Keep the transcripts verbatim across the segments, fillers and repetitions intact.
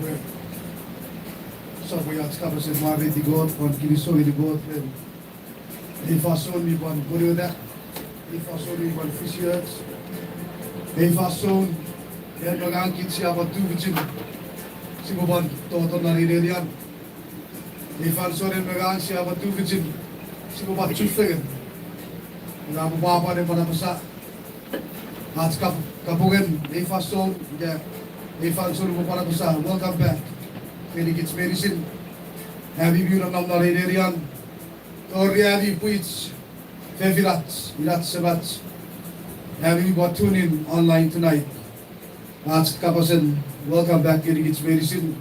Pwe sopwei ach kapasen mwareiti Kot, pwan kinisou ngeni Kot ren ei fansoun mi pwan pwonueta, ei fansoun mi pwan fisioch, ei fansoun en me ngang kich sia pwan tufichin sipwe pwan toto non ei nenian. Ei fansoun en me ngang sia pwan tufichin sipwe pwan chufengen. Ina pwe pwapwa ne pwan apasa ach kap-, kapungen ei fansoun, ika ei fansoun pwe pwan apasa welcome back ngenikich meinisin. Ami mi nonnom non ei nenian, tori ami pwich, fefinach, inach, semach, ami mi pwan tune in online tonight. Ach kapasen welcome back ngenikich meinisin,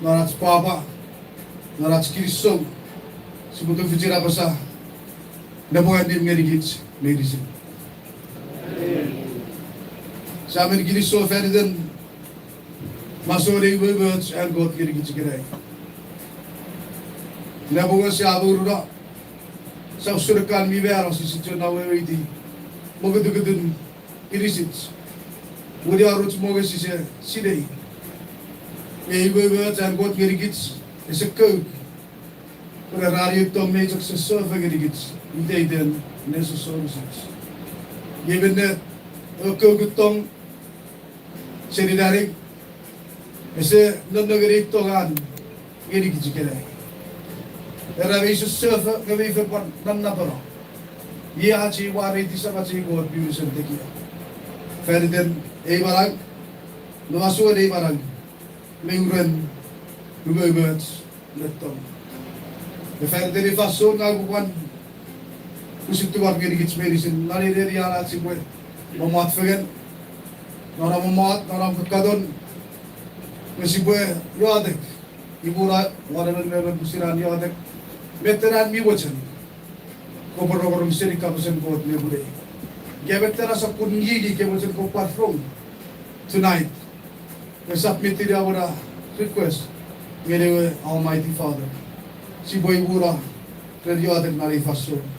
non ach pwapwa, non ach kinisou, sipwe tufichin apasa, nepwe annim ngenikich meinisin. Sia men kinisou fan iten masouen ei umoumoch an Kot ngenikich ikenai. Nepwe sia mouruno, sia usun ekkan mi mano, sise chon aweweiti mokutukutun inisich, wini aruch mongo sise sinei. Ei umoumoch an Kot ngenikich ese kouk, pwe ren an ei tong mi chok sesofo ngenikich iteiten nesosor usach. Iei minne ewe koukun tong seni naning ese nonno ngeni ei tong an ngenikich ikenai. Era mei sesofo nge mei fen pwan nonnapeno. Iei ach ei mwareiti Samach ei Kot mi unusen tekia. Fan iten ei manau, me masouen ei manau, me uren umoumoch me tong. Nge fan iten ei fansoun ngang upwe pwan pwisin tungor ngenikich meinisin non ei nenian ach sipwe mommot fengen, non om mommot, non om kakaton, nge sipwe iotek. Iwe na, won emon me emon pwisin an iotek, met ena mi mochen kopwe rongorong seni kapasen Kot me pwinei. Ika met ena sokkun ngingi ke mochen kopwe rong tonight, nge submit-ini ewe na request ngeni ewe Almighty Father. Sipwe iwe na ren iotek non ei fansoun.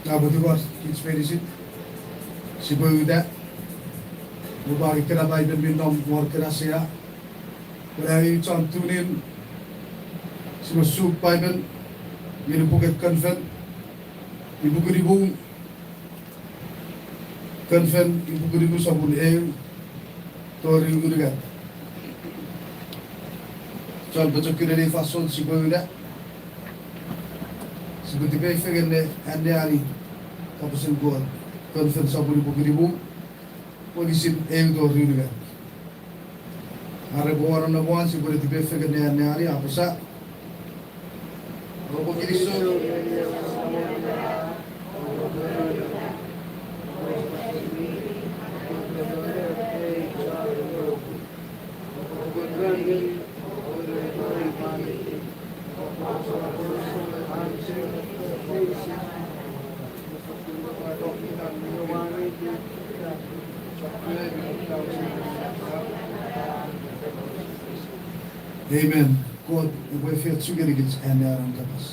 Nga mwo tungor kich meinisin, sipwe uta, upwe pwan ekkena Paipen mi nom won ekkena sea, pwe ami chon tunin, sipwe suk Paipen, ngeni puken Konfen, ipuku nimu, Konfen ipuku nimu sopun eu tori unungat. Chon pochokun ngeni fansoun sipwe uta, sipwe tipeu fengen ne anneani kapasen Kot. Konfen sopun ipuku nimu, wokisin eu tori unungat. Are pwe won nonnomun sipwe ne tipeu fengen ne anneani, apasa, Amen. Kot epwe efeiochu ngenikich anneani an kapas.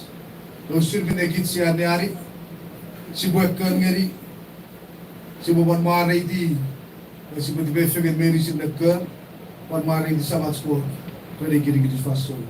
Usun minne kich sia anneani, sipwe kon ngeni, sipwe pwan mwareiti, sipwe tipeu fengen meinisin ne kon, pwan mwareiti Samach Kot ren ei kinikin fansoun.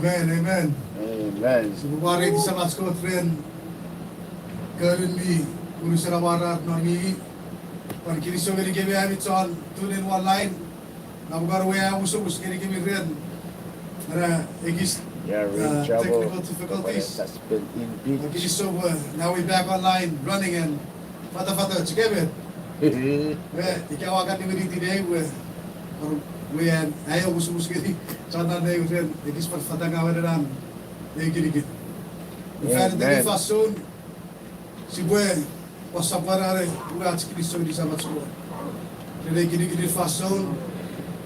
Amen, amen. Amen. Sipwe pwan eiti Samach Kot ren konun mi unusen amwarar non ngunumi. Pwan kinisou ngenikemi ami chon tune in online. Nge pwan ua omusomus ngenikemi ren, ren ekis, uh, technical difficulties. Pwan kinisou pwe now we back online, running and fatafatoch ikemet. Nge ika ua kan niwiniti nei we, or we an ai omusomus ngeni chon non nei ren ekis fatafata ngawen ena ei kinikin. Fan iten ei fansoun, sipwe pwan sapwanare ua ach kinisou ngeni Samach Kot ren ei kinikinin fansoun,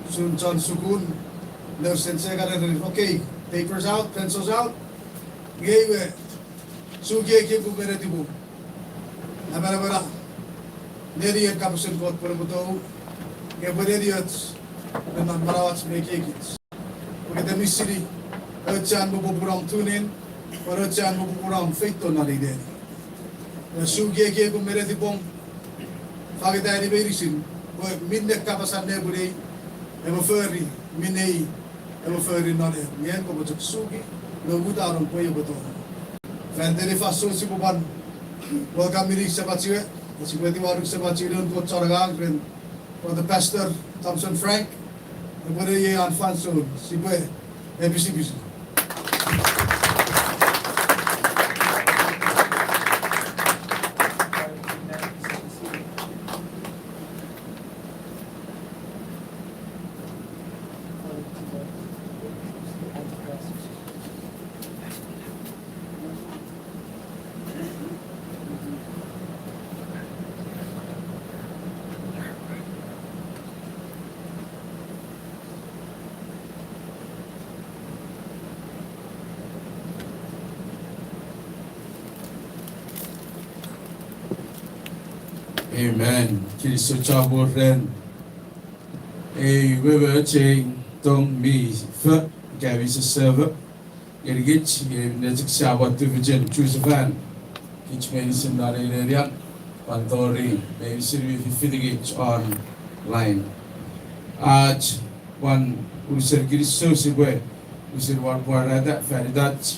usun chon sukun, nousen sense kan ereni, okay, papers out, pencils out. Nge iwe, suki ekiekun me netipom. Namanamana, nenien kapasen Kot pwe epwe tou, nge epwe nenioch me non manauach me ekiekich. Pwe kete mi sinei auchean me popunom tune in, pwan auchean me popunom feito non ei neni. Nge suki ekiekun me netipom, fangeta eni meinisin, pwe minne kapasan nepwinei epwe fori, minne i epwe fori non en, nge en kopwe chok suki, nge mutanon pwe epwe tou. Fan iten ei fansoun sipwe pwan welcome-ini Semach we, sipwe etiwa Semach we, noun Kot chon angang ren Brother Pastor Thompson Frank, epwe ne iei an fansoun, sipwe episipisi. Amen. Kinisou chapur ren ei wewe ochei tong mi fo, ika mi sesefo ngenikich, nge ne chok sia pwan tufichin chusefan kich meinisin non ei nenian, pwan tori meinisin mi fifitikich online. Ach pwan unusen kinisou sipwe unusen pwan pwarata fan itach.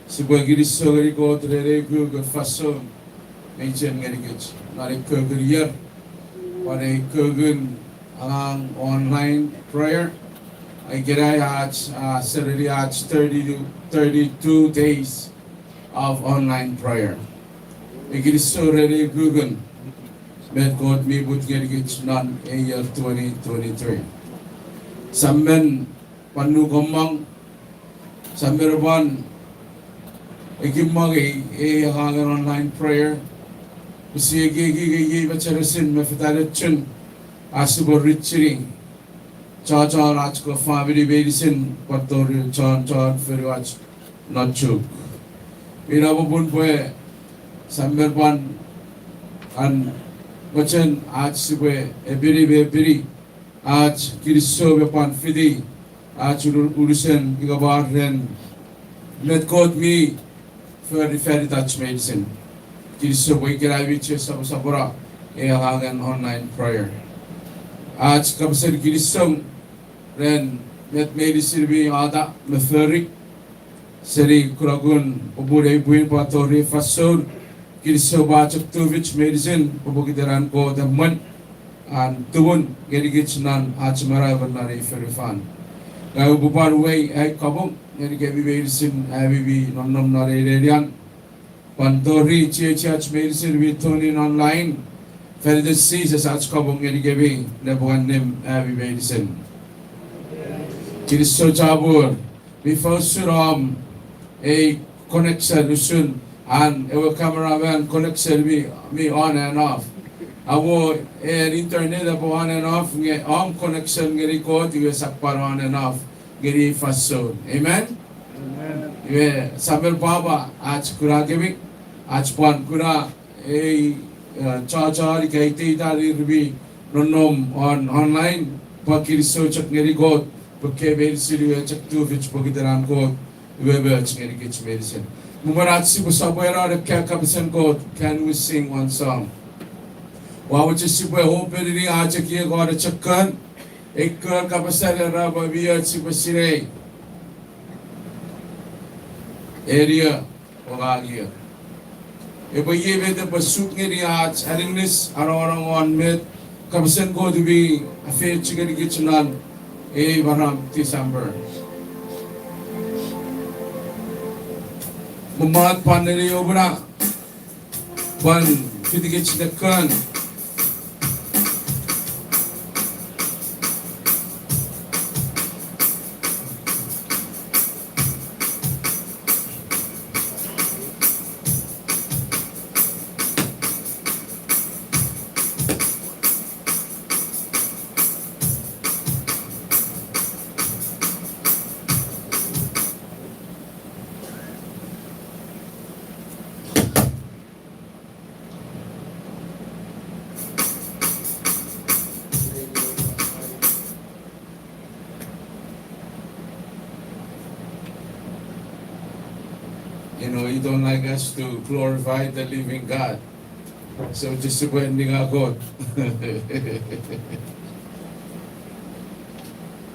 Sipwe kinisou ngeni Kot ren ei ukukun fansoun mi chen ngenikich non ei ukukun ier, pwan ei ukukun angang online prayer. Ikenai ach, a, sereni ach thirty, thirty-two days of online prayer. Ei kinisou ren ei ukukun met Kot mi put ngenikich non ei ier twenty twenty-three. Semmen pwan nukomong, semmen pwan ekimong ei, ei angangen online prayer. Pwe sia ekieki iei mecheresin me fetanochun ach sipwe richini chochon ach kewe famini meinisin pwan tori chon, chon fonuach non Chuuk. Ina popun pwe semmen pwan an mochen ach sipwe epini me epini ach kinisou me pwan fiti ach unu-, unusen ikapan ren met Kot mi fori fan itach meinisin. Kinisou pwe ikenai mi chok soposopono ei angangen online prayer. Ach kapasen kinisou ren met meinisin mi ata me fori seni kunokun popun ei pwin pwan tori fansoun. Kinisou pwe a chok tufich meinisin pwe pokiten an Kot emwen, an tumun ngenikich non ach manau non ei fonufan. Ngang upwe pwan uwei ai kapong ngenikemi meinisin ami mi nonnom non ei nenian, pwan tori chiechiach meinisin mi tune in online. Fan iten Jises ach kapong ngenikemi nepwinganim ami meinisin. Kinisou chapur. Mi fos usun om ei connection usun an ewe camera man connection mi, mi on and off. Awo, en internet epwe on and off nge om connection ngeni Kot iwe esap pwan on and off ngeni ei fansoun. Amen? Iwe, Samuel pwapwa ach kuna kemi, ach pwan kuna ei, eh, chochon ika iteitan ir mi nonnom on online, pwan kinisou chok ngeni Kot pwe kei meinisin iwe chok tufich pokiten an Kot iwe moch ngenikich meinisin. Mwen ach sipwe sopweno ne kapas ngeni Kot, can we sing one song? Ua mochen sipwe open-ini ach ekiek won chok kon, ei kon kapasen era pwe mi och sipwe sinei. Eria, o ngang ia. Epwe iei met epwe suk ngeni ach aninnis, anongonong won met kapasen Kot mi afeiochu ngenikich non ei maram December. Mumot pwan neni opuna, pwan fitikich ne kon. You know, he don't like us to glorify the living God. So just sipwe ninga Kot.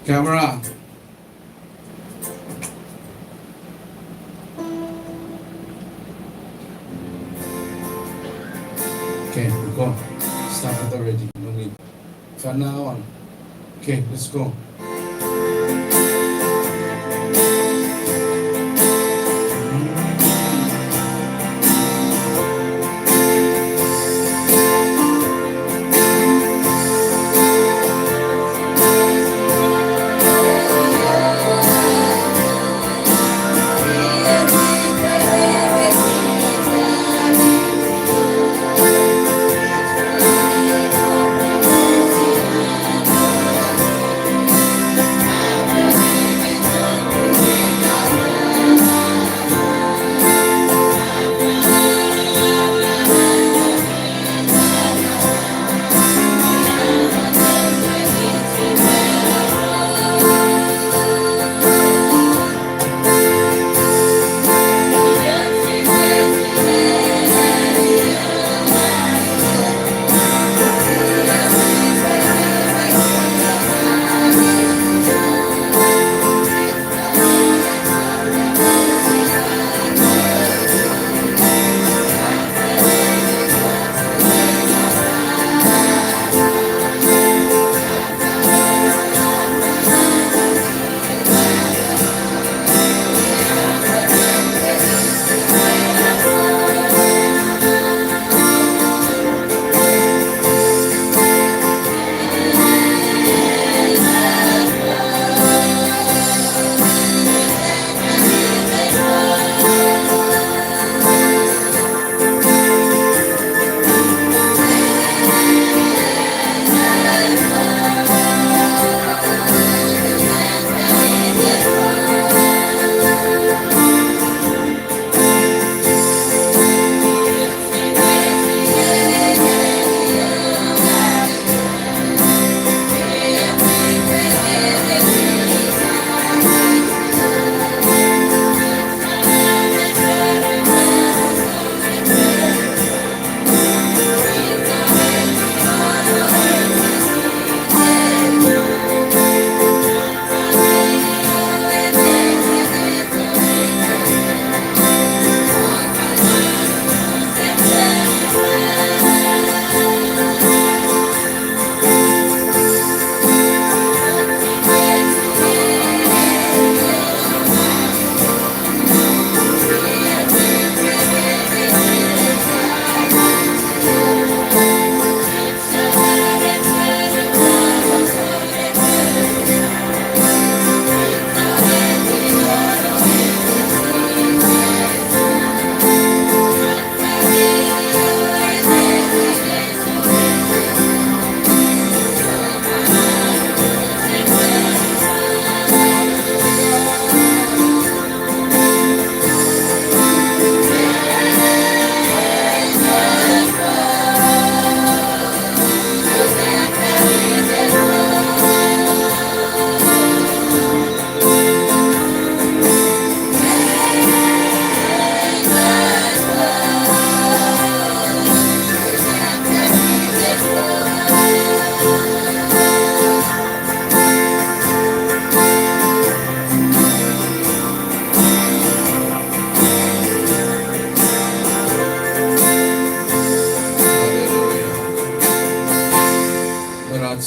Camera. Okay, go. Stop it already. No need. From now on. Okay, let's go.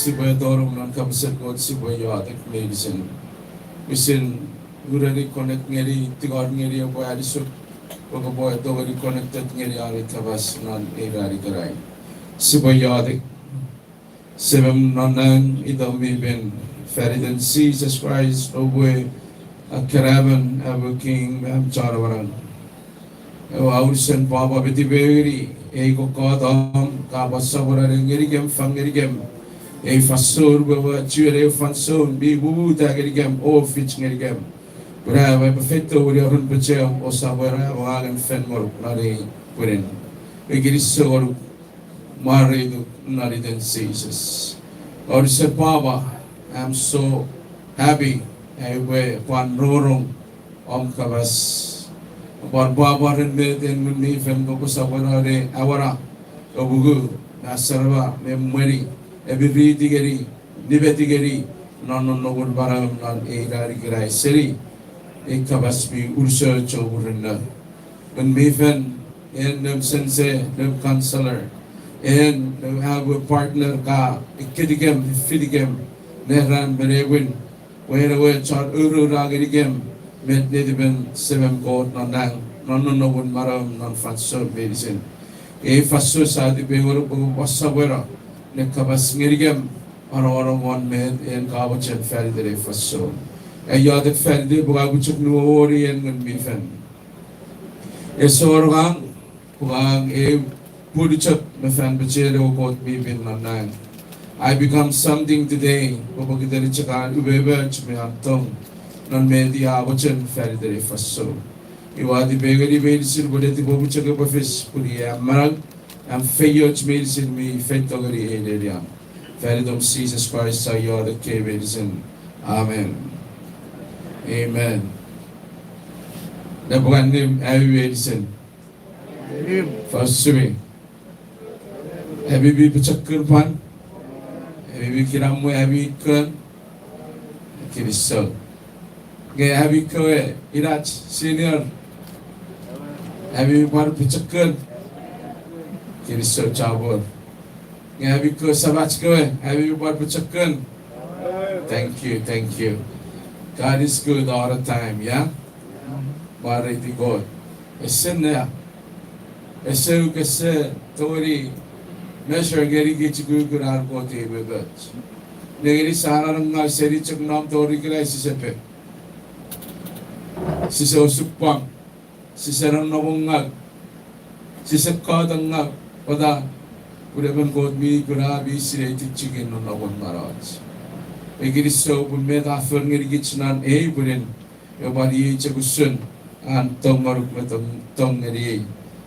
sipwe tonong non kapasen Kot, sipwe iotek meinisin. Pwisin ureni connect ngeni, tingor ngeni epwe anisuk, pwe kopwe tongeni connected ngeni ami kapas non ei ran ikenai. Sipwe iotek. Semem non nang, itom mi pin, fan iten Jises Kraist, oupwe akkenaemon, am King me am Chon Amanau. Ewe aunusen pwapwa me tipeu ngeni ei kokkot om ka pwan sopweno ne ngenikem, fang ngenikem ei fansoun, pwe ewe chiwen ei fansoun mi mumuta ngenikem o fich ngenikem. Pwe am aupwe feito wini orun pechem o sopweno am angangen fen ngonuk non ei pwinin. Kinisou ngonuk, mwareituk non iten Jises. Aunusen pwapwa, I'm so happy, aipwe pwan rongorong om kapas. Pwan pwapwa ren met en Ngun mi Fel kopwe sopweno ne awena, opuku, na serema me mweni, emiriti ngeni, nimeti ngeni non nonnomun manauom non ei ran ikenai seni ei kapas mi unusoch o murinno. Ngun mi Fel, en noum sense, noum counselor, en noum awe partner ka ekketikem, fitikem, ne ran me nepwin, pwe en ewe chon ourour ngenikem met netipen Semem Kot non nang, non nonnomun manauom non fansoun meinisin. Ei fansoun sia tipeu ngonuk pwe kopwe sopweno ne kapas ngenikem, anongonong won met en ka mochen fan iten ei fansoun. Ai iotek fan iten pwe ka pwe chok nuowo ni en Ngun mi Fel. Ese wor ngang, pwe ngang eu pun chok me fan pechen ewe Kot mi pin non nang. I become something today, pwe pokiten chok an umoumoch me an tong non met i a mochen fan iten ei fansoun. Iwe ua tipeu ngeni meinisin pwe netipom chok epwe fis pun i am manau, am feioch meinisin mi feito ngeni ei nenian. Fan itom Jises Kraist sia iotek kei meinisin. Amen. Amen. Nepwin ngang ami meinisin. Fos sumi. Ami mi pochokun pwan. Ami mi kinamwe, ami kon. Kinisou. Nge ami kewe inach senior, ami pwan pochokun. Kinisou chapur. Nge ami kewe samach kewe, ami pwan pochokun. Thank you, thank you. God is good all the time, yeah? Mwareiti Kot. Ese nea. Ese u kese tongeni measure ngeni kich ukukun an Kot ei umoumoch. Nengeni sia nongonong seni chok nom tori ikenai sise pe. Sise osupwang. Sise nonnomongaw. Sise kotongau. Pwata? Pun emon Kot mi kuna, mi sinei tichikin nonnomun manauach. Kinisou pun met a for ngeni kich non ei pwinin, epwe pwan iei chok usun an tong ngonuk me tong, tong ngeniei,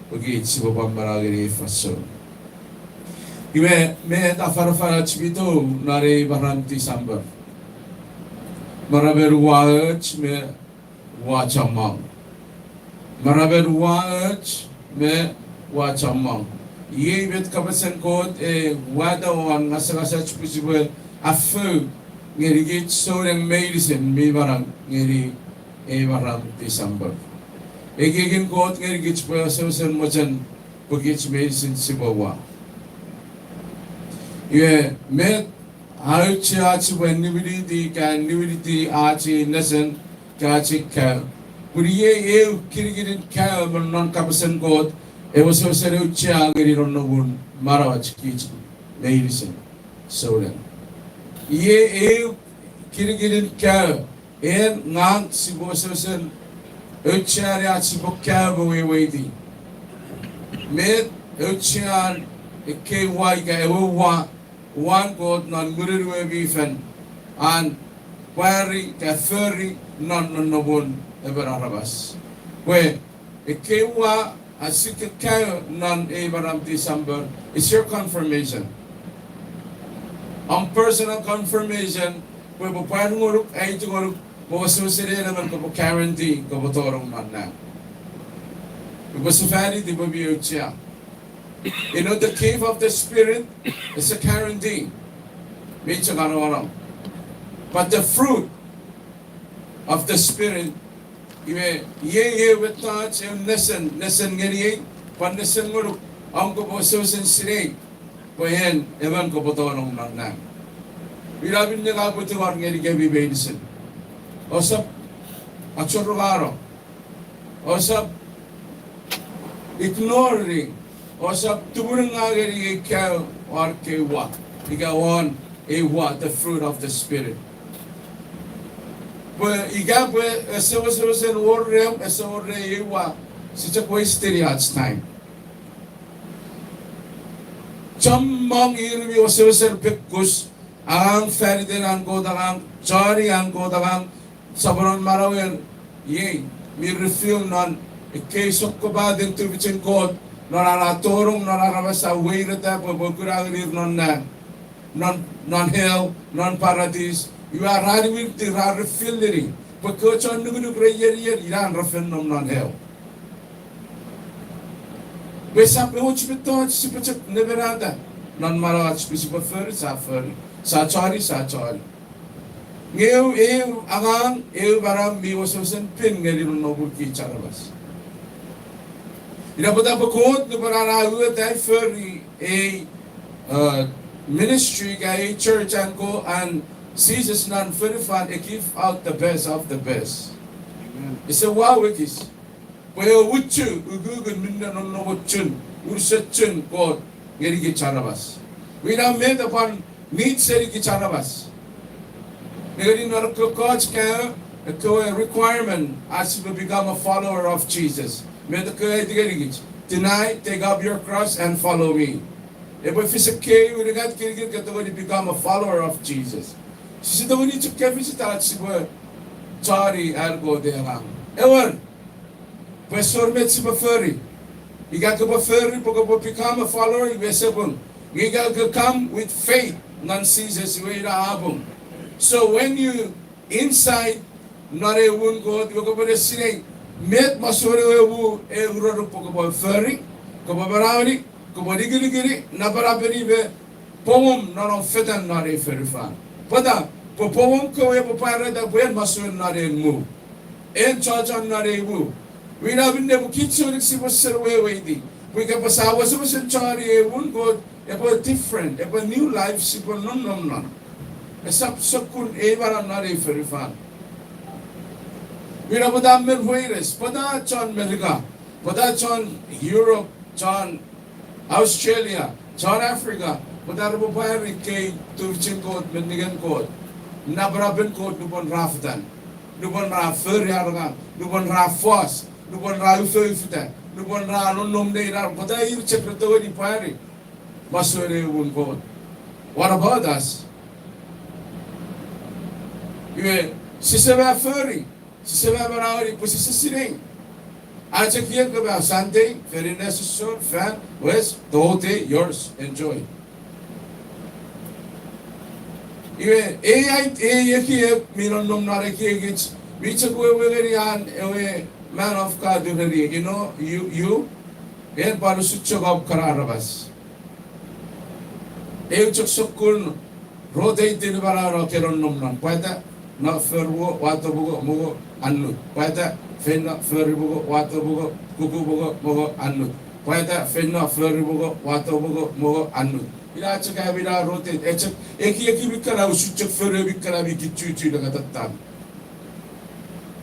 pwe kich sipwe pwan manau ngeni ei fansoun. Iwe, met afanafanach mi tou non ei maram December? Maramen uwaoch me ua chommong. Maramen uwaoch me ua chommong. Iei met kapasen Kot e wata won ngasangasach pwe sipwe afou ngeni kich souneng meinisin mi manau ngeni ei maram December. Ekiekin Kot ngeni kich pwe wesewesen mochen pwe kich meinisin sipwe ua. Iwe met a auchea ach sipwe niwiniti, ka niwiniti ach nesen, ka ach kaeo? Pun iei eu kinikinin kaeo me non kapasen Kot, e wesewesen auchea ngeni nonnomun manauach kich meinisin souneng. Iei eu kinikinin kaeo en ngang sipwe wesewesen aucheani ach sipwe kaeo me weweiti. Met auchean ekkei ua ika ewe ua, uan Kot non Ngunun we mi Fel an pwari ka fori non nonnomun emon aramas. Pwe ekkei ua ach sipwe kaeo non ei maram December is your confirmation. Om personal confirmation, pwe epwe pwan ngonuk, aiti ngonuk, pwe wesewesen en emon kopwe guarantee kopwe tonong non nang. Epwe sefaniti pwe mi auchea. You know, the gift of the Spirit is a guarantee. Mi chok anongonong. But the fruit of the Spirit, iwe, iei eu mettoch, eu nesen, nesen ngeniei, pwan nesen ngonuk, om kopwe wesewesen sinei pwe en emon kopwe tonong non nang. Ina minne ngang upwe tingor ngenikemi meinisin. Ousap achorongano. Ousap ignore-ni. Ousap tumunungaw ngeni ei kaeo won kei wa. Ika won ei wa, the fruit of the Spirit. Pwe ika pwe ese wesewesen wor reom, ese wor rei ei wa, sia chok waste-ini ach time. Chommong ir mi wesewesen pekkus, angang faniten an Kot angang, choni an Kot angang, soponon manauer, iei, mi reveal non ekkei sokkopaten tufichin Kot, non an a tonong non aramas a weireta pwe epwe kuna ngenir non nang, non, non hell, non paradis, iwe ra niwiniti, ra reveal-ini, pwe ekkewe chon nukunuk re ienien ina ra fen nom non hell. Pwe esap ew och mettoch sipwe chok nemenata non manauach, pwe sipwe fori, sa fori, sa choni, sa choni. Nge eu, eu angang, eu manau mi wesewesen pin ngeni nonnomun kich aramas. Ina pwata pwe Kot nupwen an a uta fori ei, uh, ministry ika ei church an Ko-, an Jises non fonufan, e give out the best of the best. Ese wau ekis. Pwe ew uchu, ukukun minne nonnomochun, unusochun Kot ngenikich aramas. Ina met a pwan need seni kich aramas. Nengeni non ekkoch kaeo, ekkewe requirement ach sipwe become a follower of Jesus. Met ekkewe aiti ngenikich? Deny, take up your cross and follow me. Epwe fis ekkei unungat kinikinin ke tongeni become a follower of Jesus. Sise tongeni chok kefisita ach sipwe choni an Kot angang. Ewer, pwe esor met sipwe fori. Ika kopwe fori pwe kopwe become a follower, iwe ese pung. Nge ika ke come with faith non Jises, iwe ina a pung. So when you inside non ei muun Kot, iwe kopwe ne sinei met masouen ewe muu e uroruk pwe kopwe fori, kopwe manaueni, kopwe nikinikini napanapen me pwomwom non om fetan non ei fonufan. Pwata? Pwe pwomwom kewe epwe pwarata pwe en masouen non en muu, en chochon non ei muu. Ina minne pwe kich souneng sipwe sen weweiti pwe ika pwe sa wesewesen choni ei muun Kot, epwe different, epwe new life sipwe nonnom non. Esap sokkun ei manau non ei fonufan. Ina pwata men weires, pwata chon Merika, pwata chon Europe, chon Australia, chon Africa, pwata repwe pwari kei tufichin Kot me ningen Kot, napanapen Kot nupwen ra fetan, nupwen ra fori ar angang, nupwen ra fos, nupwen ra ufoufuta, nupwen ra nonnom nein ar, pwata ir chok re tongeni pwari masouen ei muun Kot? What about us? Iwe, sise ma fori, sise ma manaueni pwe sise sinei. A chok iei kema Sunday, very necessary, fan, wes, the whole day, yours, enjoy. Iwe, ei, ei ekiek mi nonnom non ekiekich, mi chok wewe ngeni an ewe man of God ureni, you know, you, you, en pwan usun chok om kana aramas. Eu chok sokkun rotate-ini manau no ke nonnom non. Pwata, no fori mongo, wato mongo, mongo, annut. Pwata, feino fori mongo, wato mongo, kuku mongo, mongo, annut. Pwata, feino fori mongo, wato mongo, mongo, annut. Ina chok ami na rotate, e chok ekieki mi kana usun chok fori mi kana mi kichuchu ne katattam.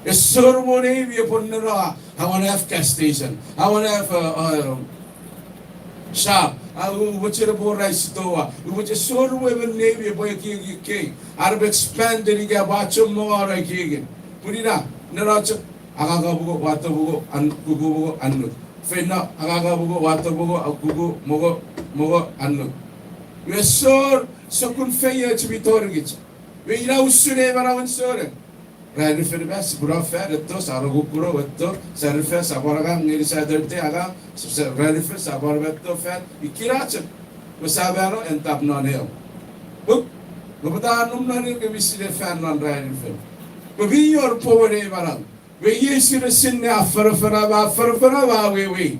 Esor mo neimi epwe neno, I wanna have gas station. I wanna have a, a shop. A, u-, umoche ne pworaei sitoa. Umoche, esor mo emon neimi epwe ekieki ekkei. Ar epwe expand-ini ika pwe a chommong ar ekieki. Pun ina, neno chok, angangamongo, watomongo, an-, kukumongo, annut. Feino, angangamongo, watomongo, kukumongo, mongo, annut. Iwe esor sokkun feioch mi torikich. Iwe ina usun ei manauen souneng. Ranin fen ma sipwe no fan, etto, sa no kukuno, etto, sa rifan, sa pwan angang ngeni Saturday, angang, sa, sa, ranin fen, sa pwan metto fan, ikina chok. Pwe sa mano, end up non hell. Puk, nge pwata a nom non hell nge mi sinei fan non ranin fen? Pwe mi wor pwomwen ei manau. Pwe iei sinesin ne afanafana, afanafana, awewei.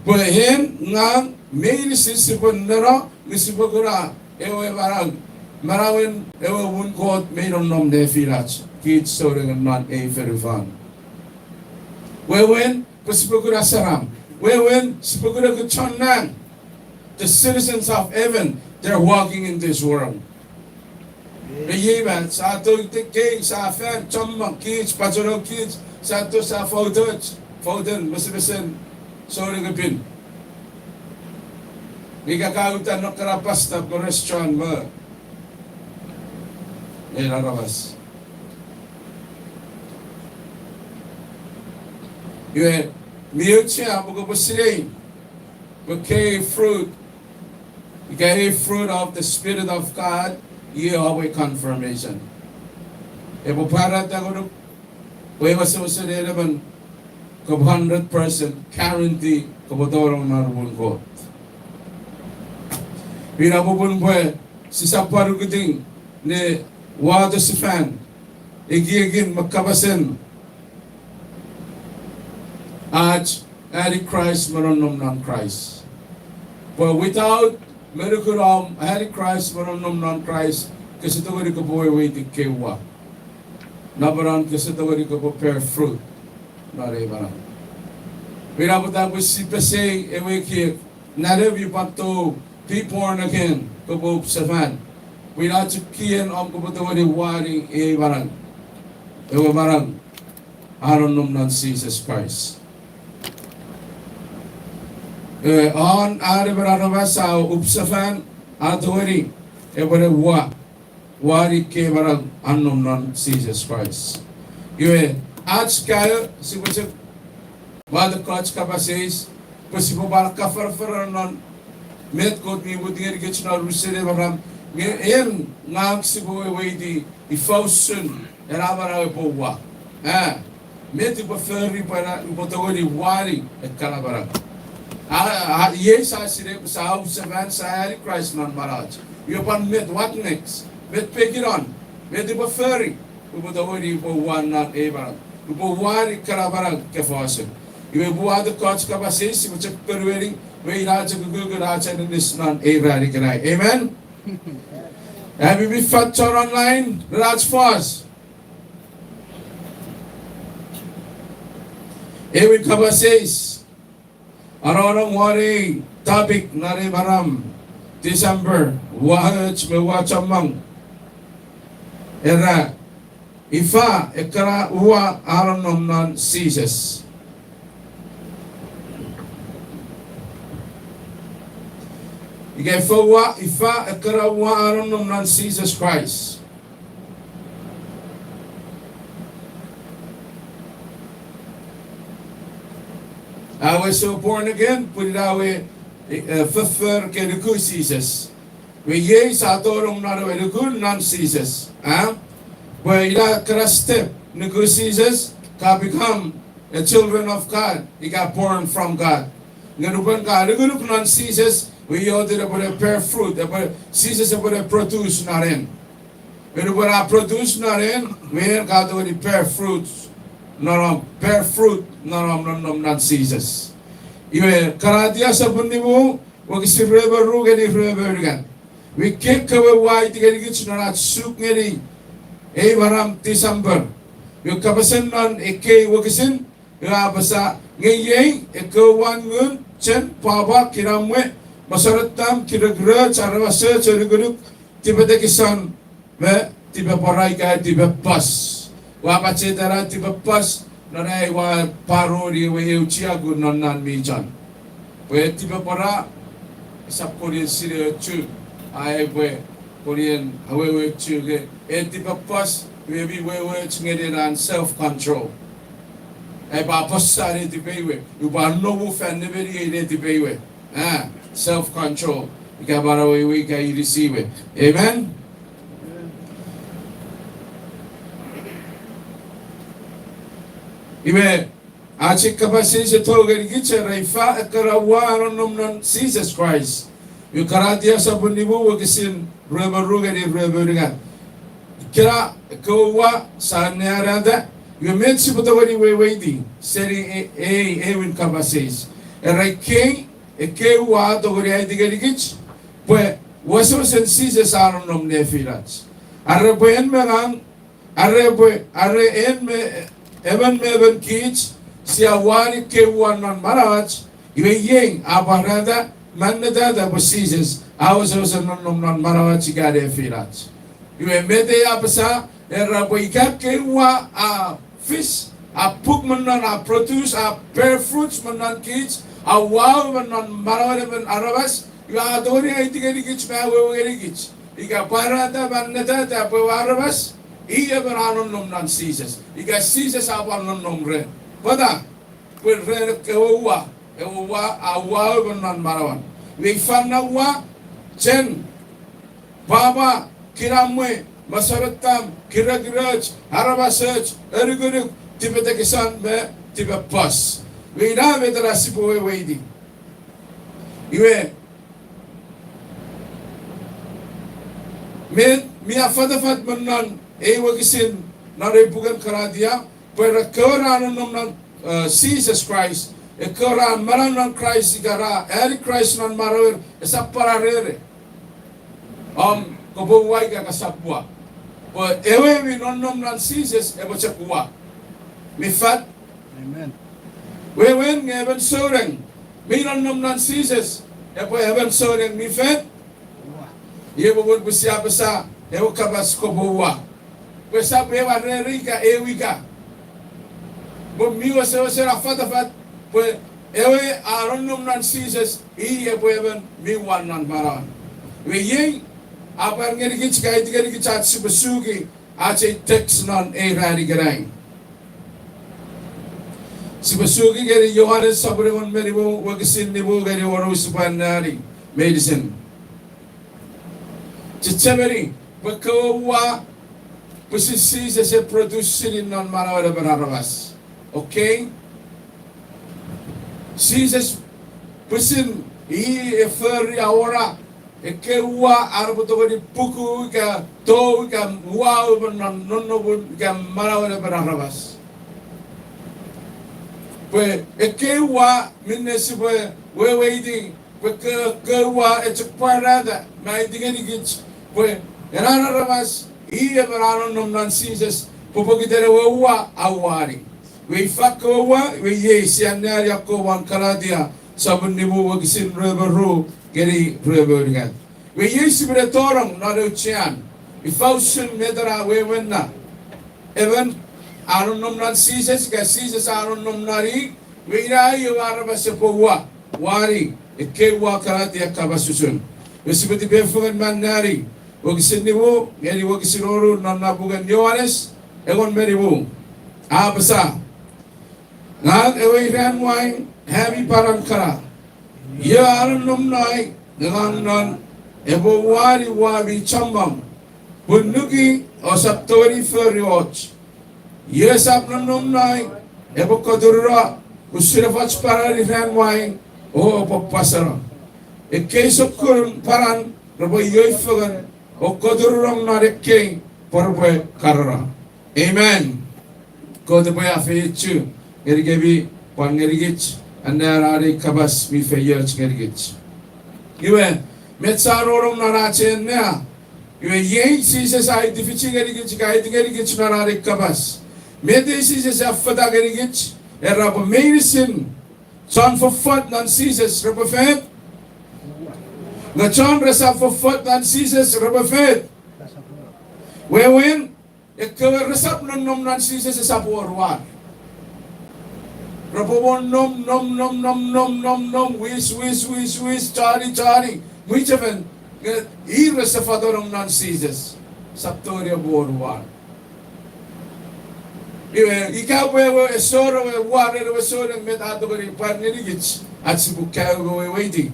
Pwe en, ngang, meinisin sipwe neno, me sipwe kuna ewe manau, manauen ewe muun Kot mi nonnom nefinach, kich souneng non ei fonufan. Wewen, pwe sipwe kuna saram. Wewen, sipwe kuna ekkewe chon nang. The citizens of heaven, they're walking in this world. Me iei ma, sa tou itekei, sa fan chommong kich, pachonong kich, sa tou sa foutoch, fouten mesmesen souneng mi pin. Ika ka uta non ekkana bus stop me restaurant me, ei aramas. Iwe, mi auchea pwe kopwe sinei pwe ekkei fruit, ika ei fruit of the Spirit of God, iei ewe confirmation. Epwe pwarata ngonuk pwe wesewesen en emon kopwe hundred percent guarantee kopwe tonong non muun Kot. Ina popun pwe sisap pwan ukutiw ne wato sefan ekiekin me kapasen ach ani Kraist me nonnom non Kraist. Pwe without, me nukun om ani Kraist me nonnom non Kraist, kese tongeni kopwe weweiti kewe ua. Napanon kese tongeni kopwe bear fruit non ei manau. Ina pwata pwe sipwe pesei ewe ekiek, nanew mi pwan tou, be born again, kopwe up sefan. Pwe ina chok kien om kopwe tongeni wani ei manau. Ewe manau a nonnom non Jises Kraist. Ewe, an, an emon aramas a up sefan, a tongeni, epwe ne ua, wani ekkei manau a nom non Jises Kraist. Iwe, ach kaeo, sipwe chok wato ekkoch kapas eis, pwe sipwe pwan kafarafara non met Kot mi mut ngenikich non unusen ei manau, nge en ngang sipwe weweiti ifa usun ena manau epwe ua. A, met upwe fori pwe upwe tongeni wani ekkana manau. A, a, iei sa sinei pwe sa up sefan, sa ani Kraist non manauach. Iwe pwan met, what next? Met pekinon? Met upwe fori upwe tongeni upwe ua non ei manau, upwe wani ekkana manau kewe fos? Iwe pwe wato ekkoch kapas eis, sipwe chok ponueni, me ina chok ukukun ach aninis non ei ran ikenai. Amen. Ami mi fan chon online, ren ach fos. Ewin kapas eis, anongonong won ei topic non ei maram, December, ua och me ua chommong. Era, ifa ekkana ua a nonnom non Jises? Ika ifa ua, ifa ekkana ua a nonnom non Jises Kraist? A wesewesen born again pwe ina we, e, foffor ika nuku Jises. Iwe iei sa tonong non ewe nuku non Jises, a? Pwe ina ekkana step, nuku Jises, ka become a children of God, ika born from God. Nge nupwen ka nukunuk non Jises, iwe iotek epwe ne bear fruit, epwe, Jises epwe ne produce non en. Nge nupwen a produce non en, iwe en ka tongeni bear fruit, non om, bear fruit non om nonnom non Jises. Iwe Karatia sopun nimu, wokisin rue me ru ngeni rue me unungat. Iwe ekkei kewe ua aiti ngenikich non ach suk ngeni ei maram December. Iwe kapasen non ekkei wokisin, iwe a apasa, nge iei ekkewe uwan ngun, chen, pwapwa, kinamwe, mosonotam, kirekiroch, aramasoch, anukunuk, tipetekison, me tipepwora ika tipepos. Ua pacheta ena tipepos, non ai ua paroni ewe eu chiaku non nan mi chon. Pwe tipepwora, esap konien sineochu, a epwe konien aweweochu nge, e tipepos, iwe mi weweoch ngeni ena self control. Epwe apasa netipei we, upwe anomu fan nemeniei netipei we. A, self control. Ika manauei we ika inisi we. Amen? Iwe, ach kapas eis a tou ngenikich era ifa ekkana ua a nonnom non Jises Kraist. Iwe Karatia sopun nimu wokisin rue me ru ngeni rue me unungat. Ekkena ekkewe ua sa anneanata, iwe met sipwe tongeni weweiti seni e-, ei, ewin kapas eis? Era ekkei, ekkei ua tongeni aiti ngenikich pwe wesewesen Jises a nonnom nefinach. Are pwe en me ngang, are pwe, are en me, emon me emon kich, sia wani ekkei ua non manauach, iwe iei a pwarata, mannetata pwe Jises a wesewesen nonnom non manauach ika nefinach. Iwe met ei a apasa, era pwe ika ekkei uwa a fis, a puk me non, a produce, a bear fruits me non kich, a uwau me non manauen emon aramas, iwe a tongeni aiti ngenikich me awewe ngenikich ika pwarata me annetata pwe ewe aramas i emon a nonnom non Jises ika Jises a pwan nonnom ren. Pwata? Pwe ren ekkewe uwa, ewe uwa a uwau me non manauan. Iwe ifa na uwa? Chen, pwapwa, kinamwe, mosonotam, kirekiroch, aramasoch, anukunuk, tipetekison me tipepos. Iwe ina met ena sipwe weweiti. Iwe, met mi a fatafat me non ei wokisin non ei puken Kalatia, pwe ekkewe ra nonnom non, eh, Jises Kraist, ekkewe ra manau non Kraist ika ra ani Kraist non manauer, esap pwan arere om kopwe uwa ika kosap uwa. Pwe ewe mi nonnom non Jises epwe chok uwa. Mi fat? Wewen nge emon souneng mi nonnom non Jises epwe emon souneng mi fat? Iei popun pwe sia apasa ewe kapas kopwe uwa. Pwe esap ew arere ika ew ika. Pwe mi wesewesen a fatafat pwe ewe a nonnom non Jises i epwe emon mi uwa non manauan. Iwe iei a pwar ngenikich ika aiti ngenikich ach sipwe suki ach ei text non ei ran ikenai. Sipwe suki ngeni Johanes sopun engon me nimu wokisin nimu ngeni wonu, sipwe anneani meinisin. Chechemeni pwe ekkewe uwa pwisin Jises e produce seni non manauen emon aramas. Okay? Jises pwisin i e fori, awora ekkei uwa ar epwe tongeni puku ika tou ika uwau me non nonnomun ika manauen emon aramas. Pwe ekkei uwa minne sipwe weweiti pwe ke, ke uwa e chok pwarata me aiti ngenikich pwe ena aramas i emon a nonnom non Jises pwe pokiten ewe uwa a uwani. Iwe ifa ekkewe uwa? Iwe iei sia anneani akkomwan Kalatia sopun nimu wokisin rue me ru ngeni rue me unungat. Iwe iei sipwene tonong non auchean, ifa usun met ena wewen na? Emon a nonnom non Jises ika Jises a nonnom non i, iwe ina i ewe aramas epwe uwa, uwani ekkei uwa Kalatia kapas usun. Iwe sipwe tipefengen me anneani wokisin nimu ngeni wokisin wonu non na puken Johanes engon me nimu. A apasa, ngang ewe iran wain ami panan kana. Io a nonnom non ai, ngang non, epwe uwani uwa mi chommong, pun nuki ousap tongeni fori och. Io esap nonnom non ai, epwe koturuno usun efoch panan iran wain o epwe pwasano. Ekkei sokkun panan repwe ioi fengen o koturunong non ekkei pwe repwe karano. Amen. Kot epwe afeiochu ngenikemi pwan ngenikich, anneani ei kapas mi feioch ngenikich. Iwe, met sa nonnom non ach ei annea? Iwe iei Jises a aiti fichi ngenikich ika aiti ngenikich non ei kapas. Met ei Jises a affata ngenikich? Era pwe meinisin chon fofot non Jises repwe fet, nge chon resap fofot non Jises repwe fet. Wewen, ekkewe resap nonnom non Jises esap wor war. Repwe wor nom, nom, nom, nom, nom, nom, nom, wis, wis, wis, wis, choni, choni, mwichefen, nge ir rese fotonong non Jises, sap tongeni epwe wor war. Iwe, ika pwe ewe esor ewe war ren ewe souneng, met a tongeni pwar ngenikich ach sipwe kaeo me weweiti?